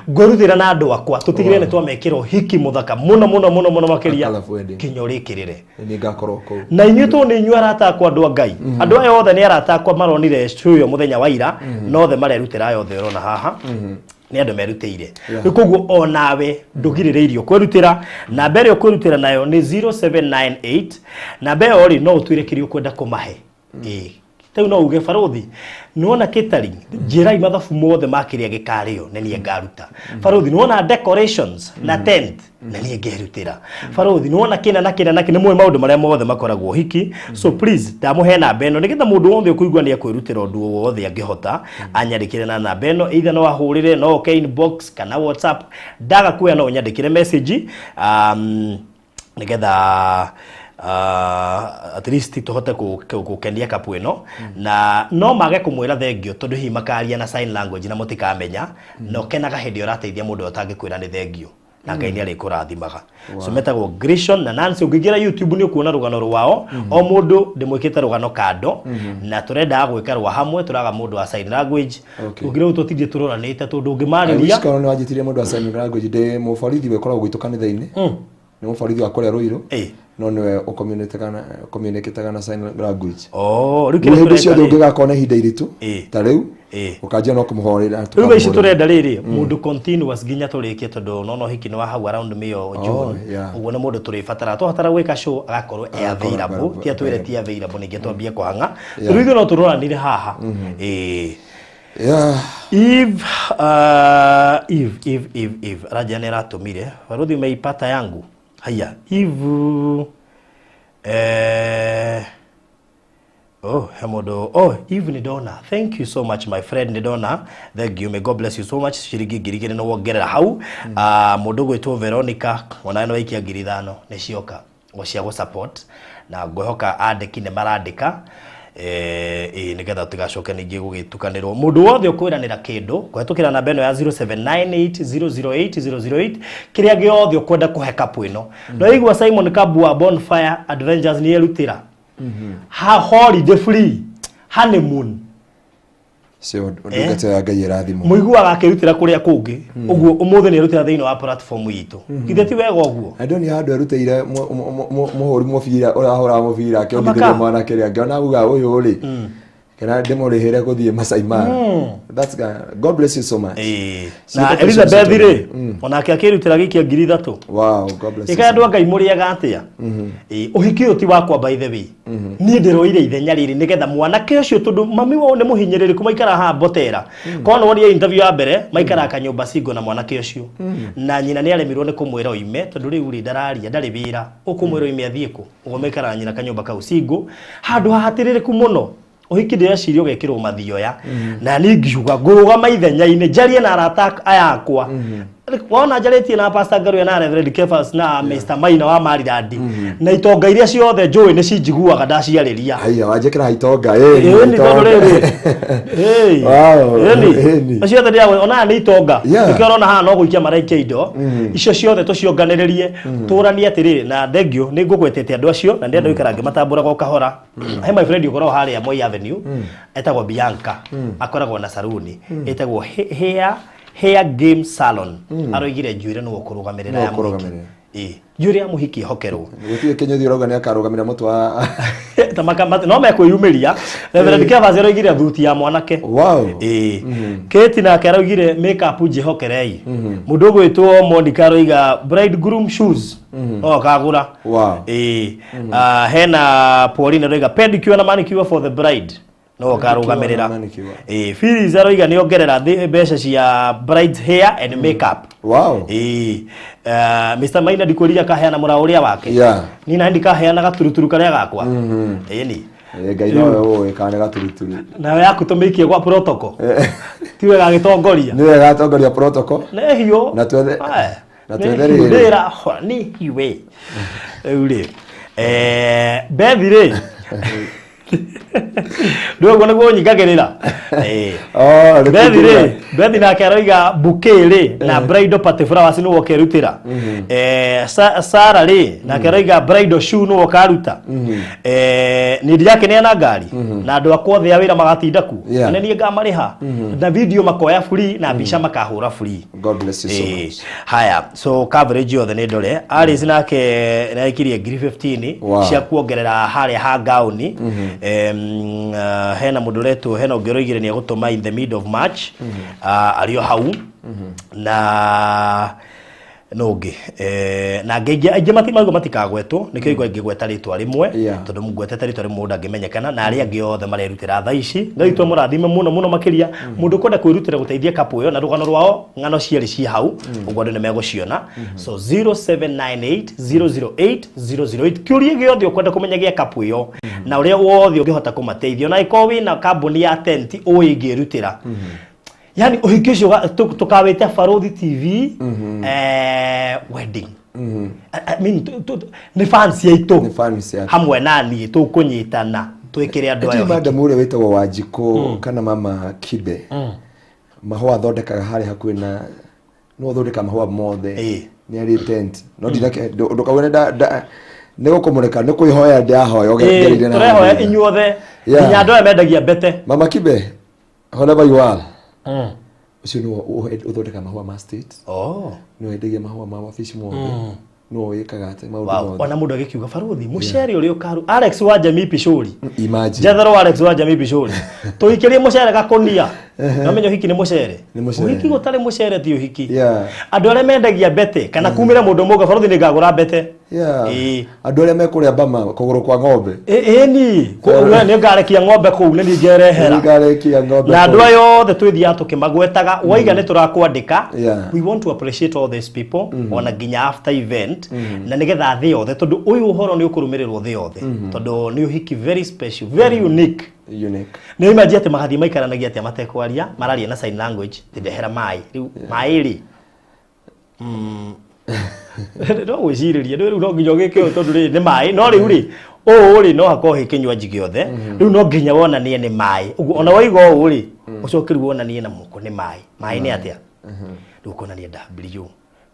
Speaker 1: ngwĩrutĩra na andũ akwa tũtigĩrĩre nĩ twamekĩra ũhiki mũthaka mũno mũno mũno mũno makĩria.
Speaker 2: A colourful wedding.
Speaker 1: Kinya ũrĩkĩrĩre.
Speaker 2: Nĩ ngakorwo kũu.
Speaker 1: Na inyuĩ tũ nĩ inyuĩ arata akwa, andũ a Ngai, andũ aya othe nĩ arata akwa maronire show ĩyo mũthenya wa ira, na othe marerutĩra, aya othe ũrona haha nĩ andũ merutĩire. Rĩu koguo onawe ndũgirĩrĩirio kwĩrutĩra. Namba ĩrĩa ũkwĩrutĩra nayo nĩ 0798. Namba ĩyo rĩ, no ũtwĩre kĩrĩa ũkwenda kũmahe. Ĩĩ, rĩu no uge, "Barothi, nĩwona catering, njĩrai mathabu mothe ma kĩrĩa gĩkarĩo na niĩ ngaruta. Barothi, nĩwona decorations na tent, na niĩ ngerutĩra. Barothi, nĩwona kĩna na kĩna na kĩna." Nĩ mũĩ maũndũ marĩa mothe makoragwo hiki. So please, ndamũhe namba ĩno nĩgetha mũndũ wothe ũkũigua nĩ ekwĩrutĩra ũndũ o wothe angĩhota anyandĩkĩre na namba ĩno, either no ahũrĩre, no oke inbox kana WhatsApp. Ndaga kuoya, no ũnyandĩkĩre message, nĩgetha at least tũhote gũkenia kapu ĩno. Na no mage kũmwĩra thengio tondũ hihi makaria na sign language na mũtikamenya, na ũkenaga hĩndĩ ĩrĩa ũrateithia mũndũ ũrĩa ũtangĩkwĩra nĩ thengio. Na Ngai nĩ arĩkũrathimaga. So metagwo Grishon na Nancy. Ũngĩingĩra YouTube nĩ ũkuona rũgano rwao. O mũndũ ndĩmwĩkĩte rũgano kando, na tũrendaga gwĩka rwa hamwe, tũraga mũndũ wa sign language. Ũngĩrĩ ũũ tũtindĩ tũroranĩte tondũ
Speaker 2: I
Speaker 1: ũngĩmarĩria.
Speaker 2: Wish korwo nĩ wanjĩtirie mũndũ wa sign language. Ndĩ mũborithi wĩkoragwo gwitũ kanitha-inĩ, nĩ mũborithi wa kũrĩa Rũirũ, no nĩwe ũcommunicataga na sign language.
Speaker 1: Oh, rĩu
Speaker 2: rĩu
Speaker 1: kĩrĩa
Speaker 2: hĩndĩ
Speaker 1: tũreka
Speaker 2: ciothe
Speaker 1: rĩ,
Speaker 2: ũngĩgakorwo na ihinda iritũ ta rĩu, ũkanjia no kũmũhorera.
Speaker 1: Rĩu thaa ici tũrenda rĩrĩ mũndũ continuous nginya tũrĩkie, tondũ nona ũhiki nĩ wa hau around May or June. Ũguo nĩ mũndũ tũrĩbatara, twabatara gwĩka show agakorwo e
Speaker 2: Agakorwo
Speaker 1: available.
Speaker 2: available.
Speaker 1: Ti atwĩre ti available ningĩ twambie kũhang'a, tondũ ithuĩ no tũroranire haha. Eve, Eve, Eve, Eve, Eve. Raja nĩ aratũmire. Baruthi umeipata yangu. Haya, Eve. Oh, he mũndũ. Oh, Eve nĩ ndona. Thank you so much, my friend, nĩ ndona. Thank you. May God bless you so much. Ciringi 2000 nĩ wongerera hau. Mũndũ gwĩtwo Veronica, ona nĩ waikia 5000 nĩ cioka o cia gũ support, na ngwĩhoka andĩki nĩ marandĩka, ĩĩ, nĩgetha tũtigacoke ningĩ gũgĩtukanĩrwo. Mũndũ wothe ũkwĩranĩra kĩndũ kũhetũkĩra namba ĩno ya 0798008008, kĩrĩa gĩothe ũkwenda kũhe kapu ĩno, no igua Simon Kabu wa Bonfire Adventures nĩ erutĩra ha holiday, free honeymoon.
Speaker 2: Cio ndungata ya Ngai ĩrathimwo.
Speaker 1: Mũiguaga akĩrutĩra kũrĩa kũngĩ ũguo, ũmũthĩ nĩ erutĩra thĩinĩ wa platform itũ. Githĩ ti wega ũguo?
Speaker 2: Na ndoni handũ erutĩire mũhũri mũbira ũrahũra mũbira akĩongithĩria
Speaker 1: Amaka.
Speaker 2: mwanake rĩ, angĩona auga ũyũ rĩ, kana ndĩmũrĩhĩre gũthiĩ Masai Mara. That's God bless you so much.
Speaker 1: Na
Speaker 2: Ciĩko
Speaker 1: Elizabeth
Speaker 2: icio
Speaker 1: rĩ, onake akĩrutĩra gĩikia 3000.
Speaker 2: Wow, God bless you.
Speaker 1: Ĩka andũ a Ngai, mũrĩaga atĩa? Ĩĩ, ũhiki ũyũ ti wakwa, by the way. Niĩ ndĩroire ithenya rĩrĩ nĩgetha mwanake ũcio, tondũ mami wao nĩ mũhinyĩrĩrĩku, maikara haha Mbotera. Korwo nĩ wonire interview ya mbere, maikaraga kanyũmba single na mwanake ũcio, na nyina nĩ aremirwo nĩ kũmwĩra oime, tondũ rĩu rĩ ndararia, ndarĩ wĩra, ũkũmwĩra oime athiĩ kũ? Ũguo maikaraga nyina kanyũmba kau single, handũ hahatĩrĩrĩku mũno. Ũhiki ndĩreciria ũgekĩrwo mathioya, na niĩ ngiuga ngũrũgama ithenya-inĩ njarie na arata aya akwa. Wona njarĩtie na Pastor Ngaruya na Reverend Kefas na Mr Maina wa Marirandi na itonga iria ciothe njũĩ nĩ cinjiguaga ndaciarĩria.
Speaker 2: Haiya, wanjĩkĩra haitonga.
Speaker 1: Ĩni tondũ rĩrĩ,
Speaker 2: Wow,
Speaker 1: ĩni
Speaker 2: ĩni.
Speaker 1: ciothe ndĩra ona nĩ itonga. Nĩkĩo ũrona haha no gũikia maraikia indo icio ciothe, tũcionganĩrĩrie, tũranie atĩrĩrĩ na thengio nĩ ngũgwetete andũ acio, na ndĩrenda gũikara ngĩmatambũraga o kahora. He my friend ũkoragwo harĩa Moi Avenue, etagwo Bianca, akoragwo na saruni ĩtagwo Hair Game Salon. Aroigire njuĩrĩ nĩwe ũkũrũgamĩrĩra
Speaker 2: Nĩwe
Speaker 1: ya mũhiki.
Speaker 2: ũkũrũgamĩrĩra.
Speaker 1: Ĩĩ, njuĩrĩ ya mũhiki ĩhokerwo.
Speaker 2: Gũtirĩ kĩnyũthi ũrauga nĩ akarũgamĩrĩra mũtwe wa
Speaker 1: Ta no mekwĩyumĩria. Reverend Kevas aroigire thuti ya mwanake. Ĩĩ. Kate nake araugire makeup njĩhokerei. Mũndũ ũgwĩtwo Monica aroiga bridegroom shoes no akagũra. Ĩĩ. Ah, hena Pauline aroiga pedicure na manicure for the bride no akarũgamĩrĩra.
Speaker 2: Na manicure.
Speaker 1: Ĩĩ, Phyllis aroiga nĩ ongerera mbeca cia bride's hair and makeup. Ĩĩ. Mr Maina ndikwĩrire akaheana mũraũ ũrĩa wake. Niĩ na ndikaheana gaturuturu karĩa gakwa. Ĩni.
Speaker 2: Ngai nowe ũĩ kana nĩ gaturuturu.
Speaker 1: Nayo yaku tũmĩikie gwa protocol, ti wega agĩtongoria.
Speaker 2: Nĩwe gatongoria protocol.
Speaker 1: Nĩ hiũ.
Speaker 2: Na twethe
Speaker 1: Aya.
Speaker 2: na
Speaker 1: Nĩ
Speaker 2: twethe
Speaker 1: hiũ.
Speaker 2: rĩrĩ.
Speaker 1: Ndĩra nĩ hiũ we. Rĩu rĩ, Bethi rĩ, ndũguo nĩguo ũnyingagĩrĩra.
Speaker 2: Oh, nĩ
Speaker 1: Bethi
Speaker 2: kũingĩra.
Speaker 1: rĩ, Bethi nake aroiga bouquet rĩ na bridal party flowers nĩwe ũkerutĩra. Sara rĩ nake aroiga bridal shoe nĩwe ũkaruta. Niĩ ndirakĩneana ngari na andũ akwa othe a wĩra magatinda kuo. Na nĩ niĩ ngamarĩha na video makoya free na mbica makahũra free.
Speaker 2: God bless you so much.
Speaker 1: Haya, so coverage yothe nĩ ndore. Alice nake nĩaikirie 15,000 cia kuongerera harĩa ha gauni. Hena mũndũ ũretwo, hena ũngĩ ũroigire nĩ egũtũma in the mid of March. Arĩ o hau na no ũngĩ, na angĩ aingĩ aingĩ marauga matikagwetwo, nĩkĩo igua ngĩgweta rĩtwa rĩmwe, tondũ ngwetete rĩtwa rĩmwe mũndũ angĩmenyekana, na arĩa angĩ othe marerutĩra thaa ici, Ngai witũ amũrathime mũno mũno makĩria. Mũndũ ũkwenda kwĩrutĩra gũteithia couple ĩyo na rũgano rwao, ng'ano cierĩ ciĩ hau ũguo, andũ nĩ megũciona. So 0798 008 008, kĩũria gĩothe ũkwenda kũmenya gĩa couple ĩyo na ũrĩa wothe ũngĩhota kũmateithia, ona angĩkorwo wĩna kambuni ya tent ũĩ ĩngĩrutĩra, yani ũhiki ũcio tũkawĩte Baruthi TV wedding. I mean, nĩ fans aitũ.
Speaker 2: Nĩ fans yaku.
Speaker 1: Hamwe na niĩ tũkũnyitana twĩkĩre andũ aya
Speaker 2: Ĩtĩ
Speaker 1: ũhiki.
Speaker 2: Madam ũrĩa wĩtagwo Wanjikũ kana mama Kibe, mahũa athondekaga harĩa hakuhĩ na, no athondeka mahũa mothe. Nĩ arĩ tent no ndinake ndũkauge nĩ nĩ gũkũmũreka nĩ kwĩhoya ndĩrahoya ngereire na
Speaker 1: Tũrehoya
Speaker 2: thutha.
Speaker 1: inyuothe
Speaker 2: Yeah.
Speaker 1: nginya andũ aya mendagia mbete.
Speaker 2: Mama Kibe, wherever you are, ũcio nĩwe ũthondekaga mahũa ma state.
Speaker 1: Oh.
Speaker 2: Nĩwe wendagia mahũa ma wabici mothe, nĩwe wĩkaga atĩ maũndũ mothe.
Speaker 1: Ona mũndũ agĩkiuga baruthi mũcere ũrĩa ũkaru Alex wa Jamii Pishori.
Speaker 2: Imagine.
Speaker 1: Njetherwo Alex wa Jamii Pishori. Tũikĩrie mũcere gakũnia. Nomenya ũhiki nĩ mũcere.
Speaker 2: Nĩ mũcere.
Speaker 1: Ũhiki gũtarĩ mũcere ti ũhiki.
Speaker 2: Yeah.
Speaker 1: Andũ arĩa mendagia mbete kana kumĩre mũndũ mũga baruthi nĩ ngagũra mbete.
Speaker 2: Yeah.
Speaker 1: Ĩĩ.
Speaker 2: Andũ arĩa mekũrĩa mbama kũgũrũ kwa ng'ombe.
Speaker 1: Ĩni nĩ ngarekia ng'ombe kũu nĩ niĩ ngerehera.
Speaker 2: Nĩngarekia ng'ombe
Speaker 1: Na andũ
Speaker 2: kũu.
Speaker 1: aya othe twĩthiaga tũkĩmagwetaga waiga nĩ tũrakwandĩka.
Speaker 2: Yeah.
Speaker 1: We want to appreciate all these people ona nginya after event na nĩgetha thĩ yothe tondũ ũyũ ũhoro nĩ ũkũrũmĩrĩrwo thĩ yothe tondũ nĩ ũhiki very special, very unique.
Speaker 2: Unique.
Speaker 1: Nĩ imagine atĩ magathiĩ maikaranagia atĩa matekwaria, mararia na sign language, ndehera maĩ rĩu maĩ rĩ no gwĩcirĩria rĩu no nginya ũgĩke ũũ tondũ rĩ nĩ maĩ no rĩu rĩ ũũ rĩ no hakorwo he kĩnywaji gĩothe rĩu no nginya wonanie nĩ maĩ ũguo ona waiga ũũ rĩ ũcoke rĩu wonanie na moko nĩ maĩ. Maĩ nĩ atĩa rĩu ũkonania W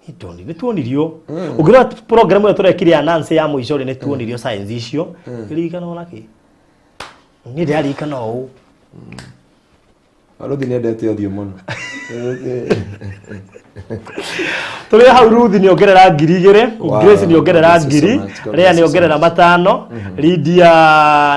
Speaker 1: nĩ nĩ tuonirio ũngĩrora program ĩyo tũrekire ya Nancy ya mũico rĩ nĩ tuonirio science icio ririkana ona kĩ niĩ ndĩraririkana ũũ.
Speaker 2: Baruthi nĩendete ũthiũ mũno.
Speaker 1: Tũrĩ hau Ruthi nĩ ongerera 2000.
Speaker 2: Wow,
Speaker 1: Grace nĩ ongerera
Speaker 2: God bless you so
Speaker 1: 1000.
Speaker 2: much. God
Speaker 1: Lea
Speaker 2: bless
Speaker 1: nĩ
Speaker 2: you so
Speaker 1: ongerera
Speaker 2: much.
Speaker 1: 500. Lydia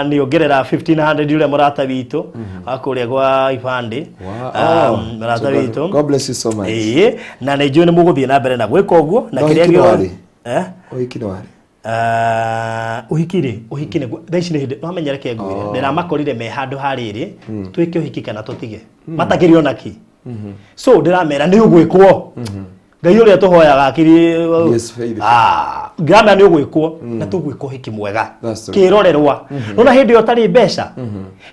Speaker 1: nĩ ongerera 1500 ũrĩa mũrata witũ wa kũrĩa gwa ibandĩ.
Speaker 2: Wow.
Speaker 1: Mũrata
Speaker 2: So God-
Speaker 1: witũ.
Speaker 2: God bless you so much.
Speaker 1: Ĩĩ, na nĩ njũĩ nĩ mũgũthiĩ na mbere na gwĩka ũguo na
Speaker 2: Na
Speaker 1: kĩrĩa
Speaker 2: ũhiki nĩ
Speaker 1: gĩothe
Speaker 2: warĩ?
Speaker 1: Eh?
Speaker 2: Ũhiki nĩ warĩ?
Speaker 1: Ũhiki rĩ, ũhiki nĩ thaa ici nĩ hĩndĩ wamenya, reke ngwĩre ndĩramakorire me handũ ha rĩrĩ twĩke ũhiki kana tũtige matakĩrĩ ona ki, so ndĩramera nĩ ũgwĩkwo Ngai ũrĩa tũhoyaga akiri.
Speaker 2: Yes, faithful.
Speaker 1: Ah, ndĩramera nĩ ũgwĩkwo na tũgwĩka ũhiki mwega.
Speaker 2: That's true.
Speaker 1: Kĩrorerwa nona hĩndĩ ĩyo ũtarĩ mbeca,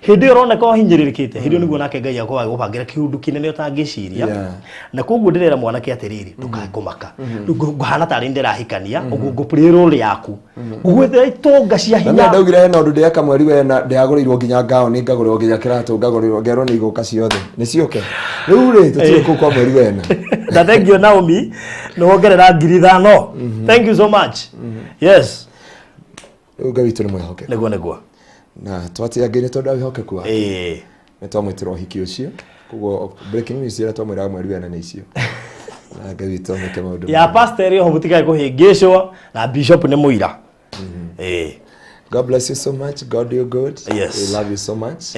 Speaker 1: hĩndĩ ĩyo ũroneka ũhinyĩrĩrĩkĩte, hĩndĩ ĩyo nĩguo nake Ngai akoragwo agĩgũbangĩra kĩũndũ kĩnene ũtangĩciria. Na koguo ndĩrera mwanake atĩrĩrĩ, ndũkae kũmaka. Rĩu ngũhana tarĩ ndĩrahikania ũguo ngũplay role yaku ngũgwĩthĩra itonga cia
Speaker 2: Na nĩ
Speaker 1: hinya.
Speaker 2: ndaugire hena ũndũ ndĩreka mweri wena ndĩragũrĩirwo nginya ngaoni, ngagũrĩrwo nginya kĩratũ, ngagũrĩrwo, ngerwo nĩ igũka ciothe nĩ ciũke. Rĩu rĩ tũtirĩ kũu kwa mweri wena.
Speaker 1: Na thank you Naomi, nĩ wongerera 5000. Thank you so much, yes.
Speaker 2: Rĩu Ngai witũ nĩ mwĩhokeku.
Speaker 1: Nĩguo.
Speaker 2: Na twatĩa Ngai nĩ tondũ wa wĩhokeku wake. Nĩ twamwĩtĩra ũhiki ũcio, koguo breaking news ĩrĩa twamwĩraga mweri wena nĩ icio, na Ngai witũ amwĩke maũndũ
Speaker 1: Ya
Speaker 2: mega.
Speaker 1: Pastor ĩrĩ oho, mũtikae kũhĩngĩcwo na bishop nĩ mũira. Ĩĩ.
Speaker 2: God bless you so much. God you good.
Speaker 1: Yes.
Speaker 2: We love you so much.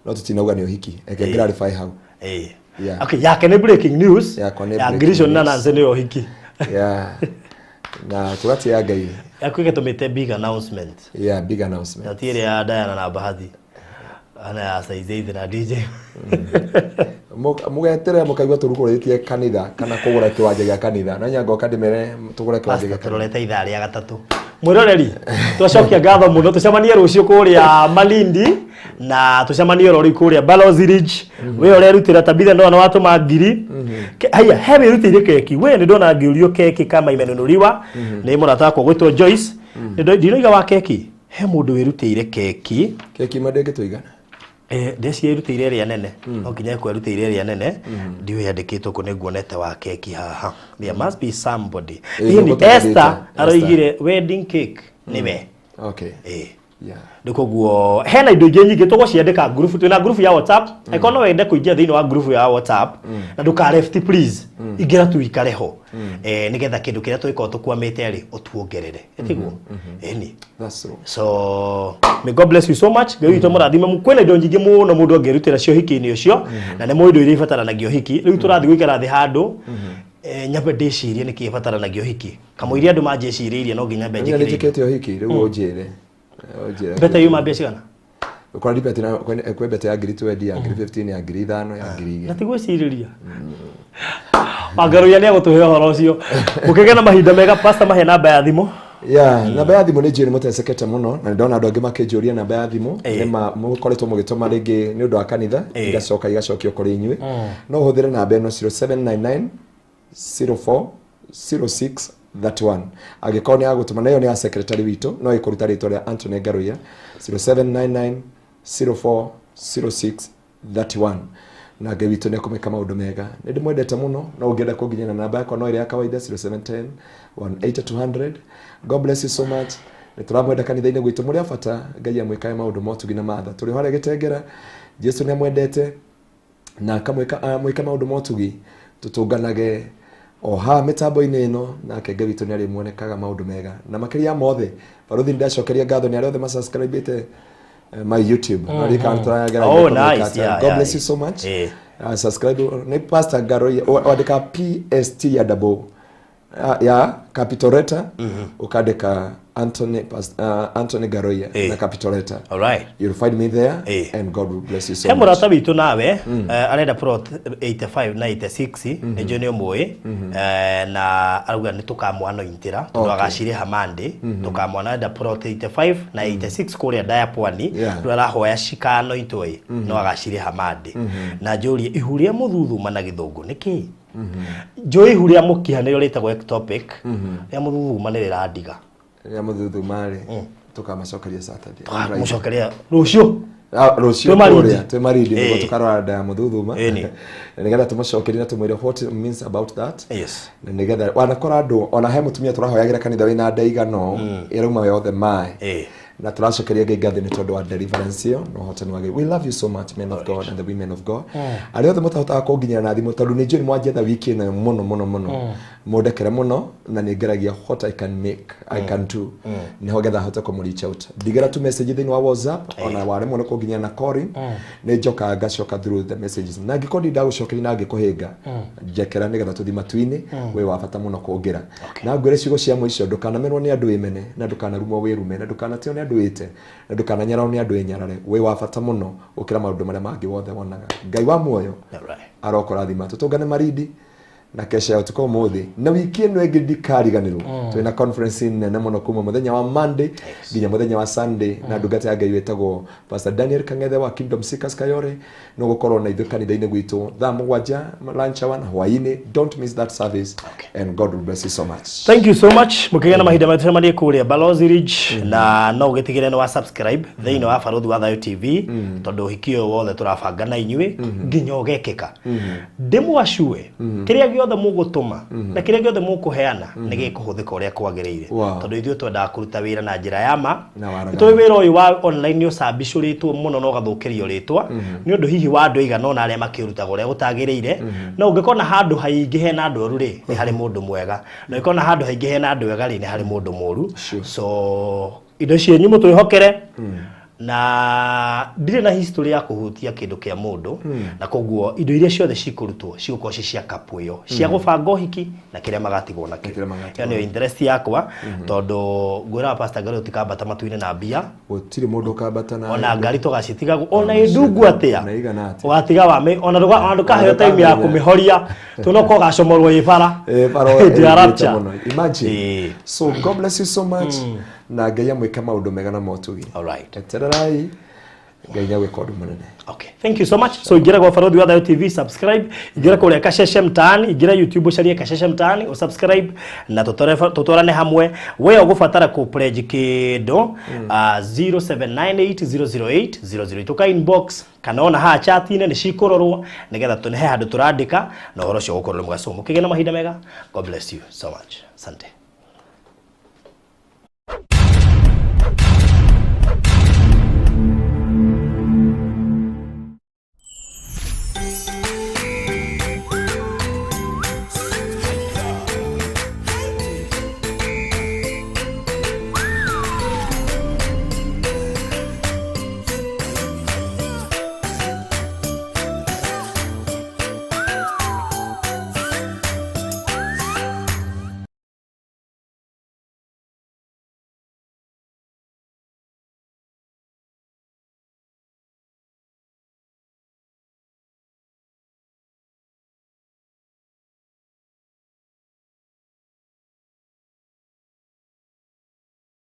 Speaker 2: No tutinauga nĩ ũhiki. Reke clarify hau.
Speaker 1: Ĩĩ.
Speaker 2: Yeah.
Speaker 1: Okay, yake nĩ breaking news.
Speaker 2: Yakwa nĩ
Speaker 1: ya
Speaker 2: breaking
Speaker 1: Grishon na
Speaker 2: news.
Speaker 1: Nancy nĩyo ũhiki.
Speaker 2: Yeah. Na tũgatĩa Ngai.
Speaker 1: Yaku ĩgĩtũmĩte big announcement.
Speaker 2: Yeah, big announcement.
Speaker 1: Na ti ĩrĩa ya Diana na Bahati ana ya Size na DJ.
Speaker 2: Mũgeterera mũkaigua tũrugũrĩtie kanitha kana kũgũra kĩwanja gĩa kanitha no nyangoka ndĩmere tũgũre kĩwanja
Speaker 1: Pastor
Speaker 2: gĩa kanitha.
Speaker 1: Tũrorete ithaa rĩa gatatũ. Mwĩroreri, twacokia ngatho mũno, tũcemanie rũciũ kũrĩa Malindi na tũcemanie oro rĩu kũrĩa Balozi Ridge. We ũrerutĩra Tabitha ndona watũma 1000. Haya, he wĩrutĩire keki we nĩ ndona ngĩũrio keki kama imenunuliwa nĩ mũrata wakwa gwĩtwo Joyce. Ndinoiga wa keki he mũndũ wĩrutĩire keki.
Speaker 2: Keki imwe ndĩngĩtũigana.
Speaker 1: Ndeci ĩrutĩire ĩrĩa nene, no nginya ĩkorwo ĩrutĩire ĩrĩa nene. Ndiũĩ yandĩkĩtwo kũ, nĩ nguonete wa keki haha. There must be somebody.
Speaker 2: Ĩĩ,
Speaker 1: Ĩni
Speaker 2: nĩgũtandĩte.
Speaker 1: Esther
Speaker 2: Esther.
Speaker 1: aroigire wedding cake nĩwe.
Speaker 2: Okay.
Speaker 1: Ĩĩ.
Speaker 2: Yeah.
Speaker 1: Nĩ koguo hena indo ingĩ nyingĩ tũgũciandĩka ngurubu, twĩna ngurubu ya WhatsApp. Angĩkorwo no wende kũingĩra thĩinĩ wa ngurubu ya WhatsApp na ndũka left, please ingĩra tu ikare ho nĩgetha kĩndũ kĩrĩa tũgĩkorwo tũkwamĩte rĩ ũtuongerere, ĩtiguo ĩni.
Speaker 2: That's true.
Speaker 1: So may God bless you so much. Ngai witũ mũrathime. Kwĩna indo nyingĩ mũno mũndũ angĩrutĩra cio ũhiki-inĩ ũcio na nĩ mũĩ indo iria ibataranagia ũhiki. Rĩu tũrathiĩ gũikara thĩ handũ nyambe ndĩcirie nĩkĩ ĩbataranagia ũhiki kamũiria andũ manjĩcirĩirie, no nginya nyambe
Speaker 2: Niĩ nĩ
Speaker 1: njĩkĩre indo.
Speaker 2: njĩkĩte ũhiki rĩu ũnjĩre. Ũnjĩre.
Speaker 1: Mbete yuma mbia cigana?
Speaker 2: Kwa ndibete na kwĩ mbete ya 20,000, ya 15,000, ya 5,000, ya 2,000.
Speaker 1: Na ti gwĩcirĩria Wangaruia nĩ egũtũhe ũhoro ũcio. Mũkĩgĩa na mahinda mega. Pastor, mahe namba ya thimũ.
Speaker 2: Yeah, namba ya thimũ nĩ njũĩ nĩ mũtecekete mũno na nĩ ndona andũ angĩ makĩnjũria namba ya thimũ. Nĩ ma mũkoretwo mũgĩtũma rĩngĩ nĩ ũndũ wa kanitha, igacoka igacokio kũrĩ inyuĩ. No ũhũthĩre namba ĩno 0799 04 06 31 angĩkorwo nĩ ya gũtũma, na ĩyo nĩ ya secretary witũ, no ĩkũruta rĩtwa rĩa Anthony Ngaruiya. 0799 04 06 31. Na Ngai witũ nĩ ekũmĩka maũndũ mega. Nĩ ndĩmwendete mũno, no ũngĩenda kũnginyĩra na namba yakwa no ĩrĩa ya kawaida 0710 18200. God bless you so much. Nĩ tũramwenda kanitha-inĩ gwitũ mũrĩ a bata. Ngai amwĩkage maũndũ ma ũtugi na matha. Tũrĩ o harĩa Gĩtengera. Jesu nĩ amwendete na akamwĩka amwĩke maũndũ ma ũtugi. Tũtũnganage o haha mĩtambo-inĩ ĩno, nake Ngai witũ nĩ arĩmuonekaga maũndũ mega. Na makĩria ya mothe, barũthi, nĩ ndacokeria ngatho nĩ arĩa othe masubscribĩte my YouTube. Na ririkana tũrageragia
Speaker 1: Oh,
Speaker 2: kũmĩka
Speaker 1: nice.
Speaker 2: atĩa.
Speaker 1: Yeah,
Speaker 2: God
Speaker 1: yeah.
Speaker 2: bless you so much. Subscribe nĩ Pastor Ngaroia, wandĩka PST ya double ya capital letter, ukandĩka Anthony Anthony Ngaroia na capital letter.
Speaker 1: All right.
Speaker 2: You'll find me there and God will bless you so
Speaker 1: He
Speaker 2: much.
Speaker 1: mũrata witũ nawe arenda plot 85 na 86, nĩ njũĩ nĩ ũmũĩ, na arauga nĩ tũkamwanointĩra tondũ agacirĩha Monday. Tũkamwana arenda plot 85 na 86 kũrĩa Ndaya Pwani. Rĩu arahoya cikanointwo ĩ no agacirĩha Monday. Na njũrie ihu rĩa mũthuthuma na gĩthũngũ nĩ kĩĩ? Njũĩ ihu rĩa mũkiha nĩrĩo rĩtagwo ectopic, rĩa mũthuthuma nĩ rĩrandiga.
Speaker 2: Rĩa mũthuthuma rĩ, tũkamacokeria Saturday. Friday.
Speaker 1: Mũcokeria rũciũ.
Speaker 2: Ah, rũciũ.
Speaker 1: Twĩ Marindi.
Speaker 2: Kũrĩa twĩ Marindi nĩguo tũkarora nda ya mũthuthuma na nĩgetha tũmũcokerie na tũmwĩre what it means about that. Na nĩgetha wanakora andũ, ona he mũtumia tũrahoyagĩra kanitha wĩna nda igana ũũ ĩrauma yothe maĩ, na tũracokeria Ngai ngatho nĩ tondũ wa deliverance ĩyo na ũhotani wa Ngai. We love you so much, men of God and the women of God. Arĩa othe mũtahotaga kũnginyĩra na thimũ, tondũ nĩ njũĩ nĩ mwanjetha wiki ĩno mũno mũno mũno, mũndekere mũno, na nĩ ngeragia what I can make, I can do, nĩho getha hote kũmũ reach out. Ndigĩra tu message thĩinĩ wa WhatsApp, ona waremwo nĩ kũnginyĩra na calling, nĩ njokaga ngacoka through the messages. Na angĩkorwo ndĩ ndagũcokeria na ngĩkũhĩnga, njekera nĩgetha tũthiĩ matu-inĩ. Wĩ wa bata mũno kũngĩra. Na ngwĩre ciugo cia mũico: ndũkanamenwo nĩ andũ wĩmene, na ndũkanarumwo wĩrume, na ndũkanateo nĩ andũ wĩte, na ndũkananyararwo nĩ andũ wĩnyarare. Wĩ wa bata mũno gũkĩra maũndũ marĩa mangĩ wothe wonaga. Ngai wa muoyo arokũrathima. Tũtũngane Marindi na kesha ya ũtukũ ũmũthĩ, na wiki ĩno ĩngĩ ndikariganĩrwo twĩna conference nene mũno kuma mũthenya wa Monday nginya mũthenya wa Sunday, na ndungata ya Ngai wĩtagwo Pastor Daniel Kang'ethe wa Kingdom Seekers Kayore no gũkorwo na ithuĩ kanitha-inĩ gwitũ thaa 7 lunch hour na hwaĩ-inĩ. Don't miss that service and God will bless you so much.
Speaker 1: Thank you so much. Mũkĩgĩa na mahinda maitũ, cemanie kũrĩa Balozi Ridge, na no ũgĩtigĩre nĩ wa subscribe thĩinĩ wa Barũthi wa Thayũ TV, tondũ ũhiki ũyũ wothe tũrabanga na inyuĩ nginya ũgekĩka. Ndĩmwacue kĩrĩa gĩothe mũgũtũma na kĩrĩa gĩothe mũkũheana nĩ gĩkũhũthĩka ũrĩa kwagĩrĩire, tondũ ithuĩ twendaga kũruta wĩra na njĩra ya ma.
Speaker 2: Na waragania.
Speaker 1: Nĩ tũĩ wĩra ũyũ wa online nĩ ũcambicũrĩtwo mũno na ũgathũkĩrio rĩtwa nĩ ũndũ hihi wa andũ aigana ũna arĩa makĩũrutaga ũrĩa gũtagĩrĩire. No ũngĩkona handũ haingĩ hena andũ oru rĩ, nĩ harĩ mũndũ mwega, na ũngĩkona handũ haingĩ hena andũ ega rĩ, nĩ harĩ mũndũ mũru. So indo cienyu mũtwĩhokere, na ndirĩ na history ya kũhutia kĩndũ kĩa mũndũ, na koguo indo iria ciothe cikũrutwo cigũkorwo ci cia kapu ĩyo cia gũbanga ũhiki na kĩrĩa magatigwo nakĩo.
Speaker 2: Kĩrĩa magatigwo.
Speaker 1: Ĩyo nĩyo interest yakwa, tondũ ngwĩraga Pastor Ngari ũtikambata matu-inĩ na mbia.
Speaker 2: Gũtirĩ mũndũ ũkambata na
Speaker 1: Ona ngari tũgacitiga ona ĩndungu atĩa.
Speaker 2: Ona ĩigana atĩa.
Speaker 1: Ũgatiga wame ona ona ndũkaheo time ya
Speaker 2: Ndũkamenya.
Speaker 1: kũmĩhoria, tondũ no gacomorwo ĩ bara
Speaker 2: bara
Speaker 1: hĩndĩ ya
Speaker 2: ĩrĩte
Speaker 1: rapture.
Speaker 2: mũno. Imagine. So God bless you so much, na Ngai amwĩke maũndũ mega na motugi.
Speaker 1: All right.
Speaker 2: Etererai Ngai nĩ agwĩka ũndũ mũnene.
Speaker 1: Okay. Thank you so much. So ingira kwa Barũthi wa Thayũ TV, subscribe, ingira kũrĩa Kasheshe Mtaani, ingira YouTube ũcarie Kasheshe Mtaani, usubscribe na tutwarane hamwe. We ũgũbatara kũ pledge kĩndũ 0798008008, tuka inbox kana ona haha chat-inĩ nĩ cikũrorwo nĩgetha tũnehe handũ tũrandĩka na ũhoro ũcio ũgũkorwo ũrĩ mwega. So mũkĩgĩa na mahinda mega. God bless you so much. Asante.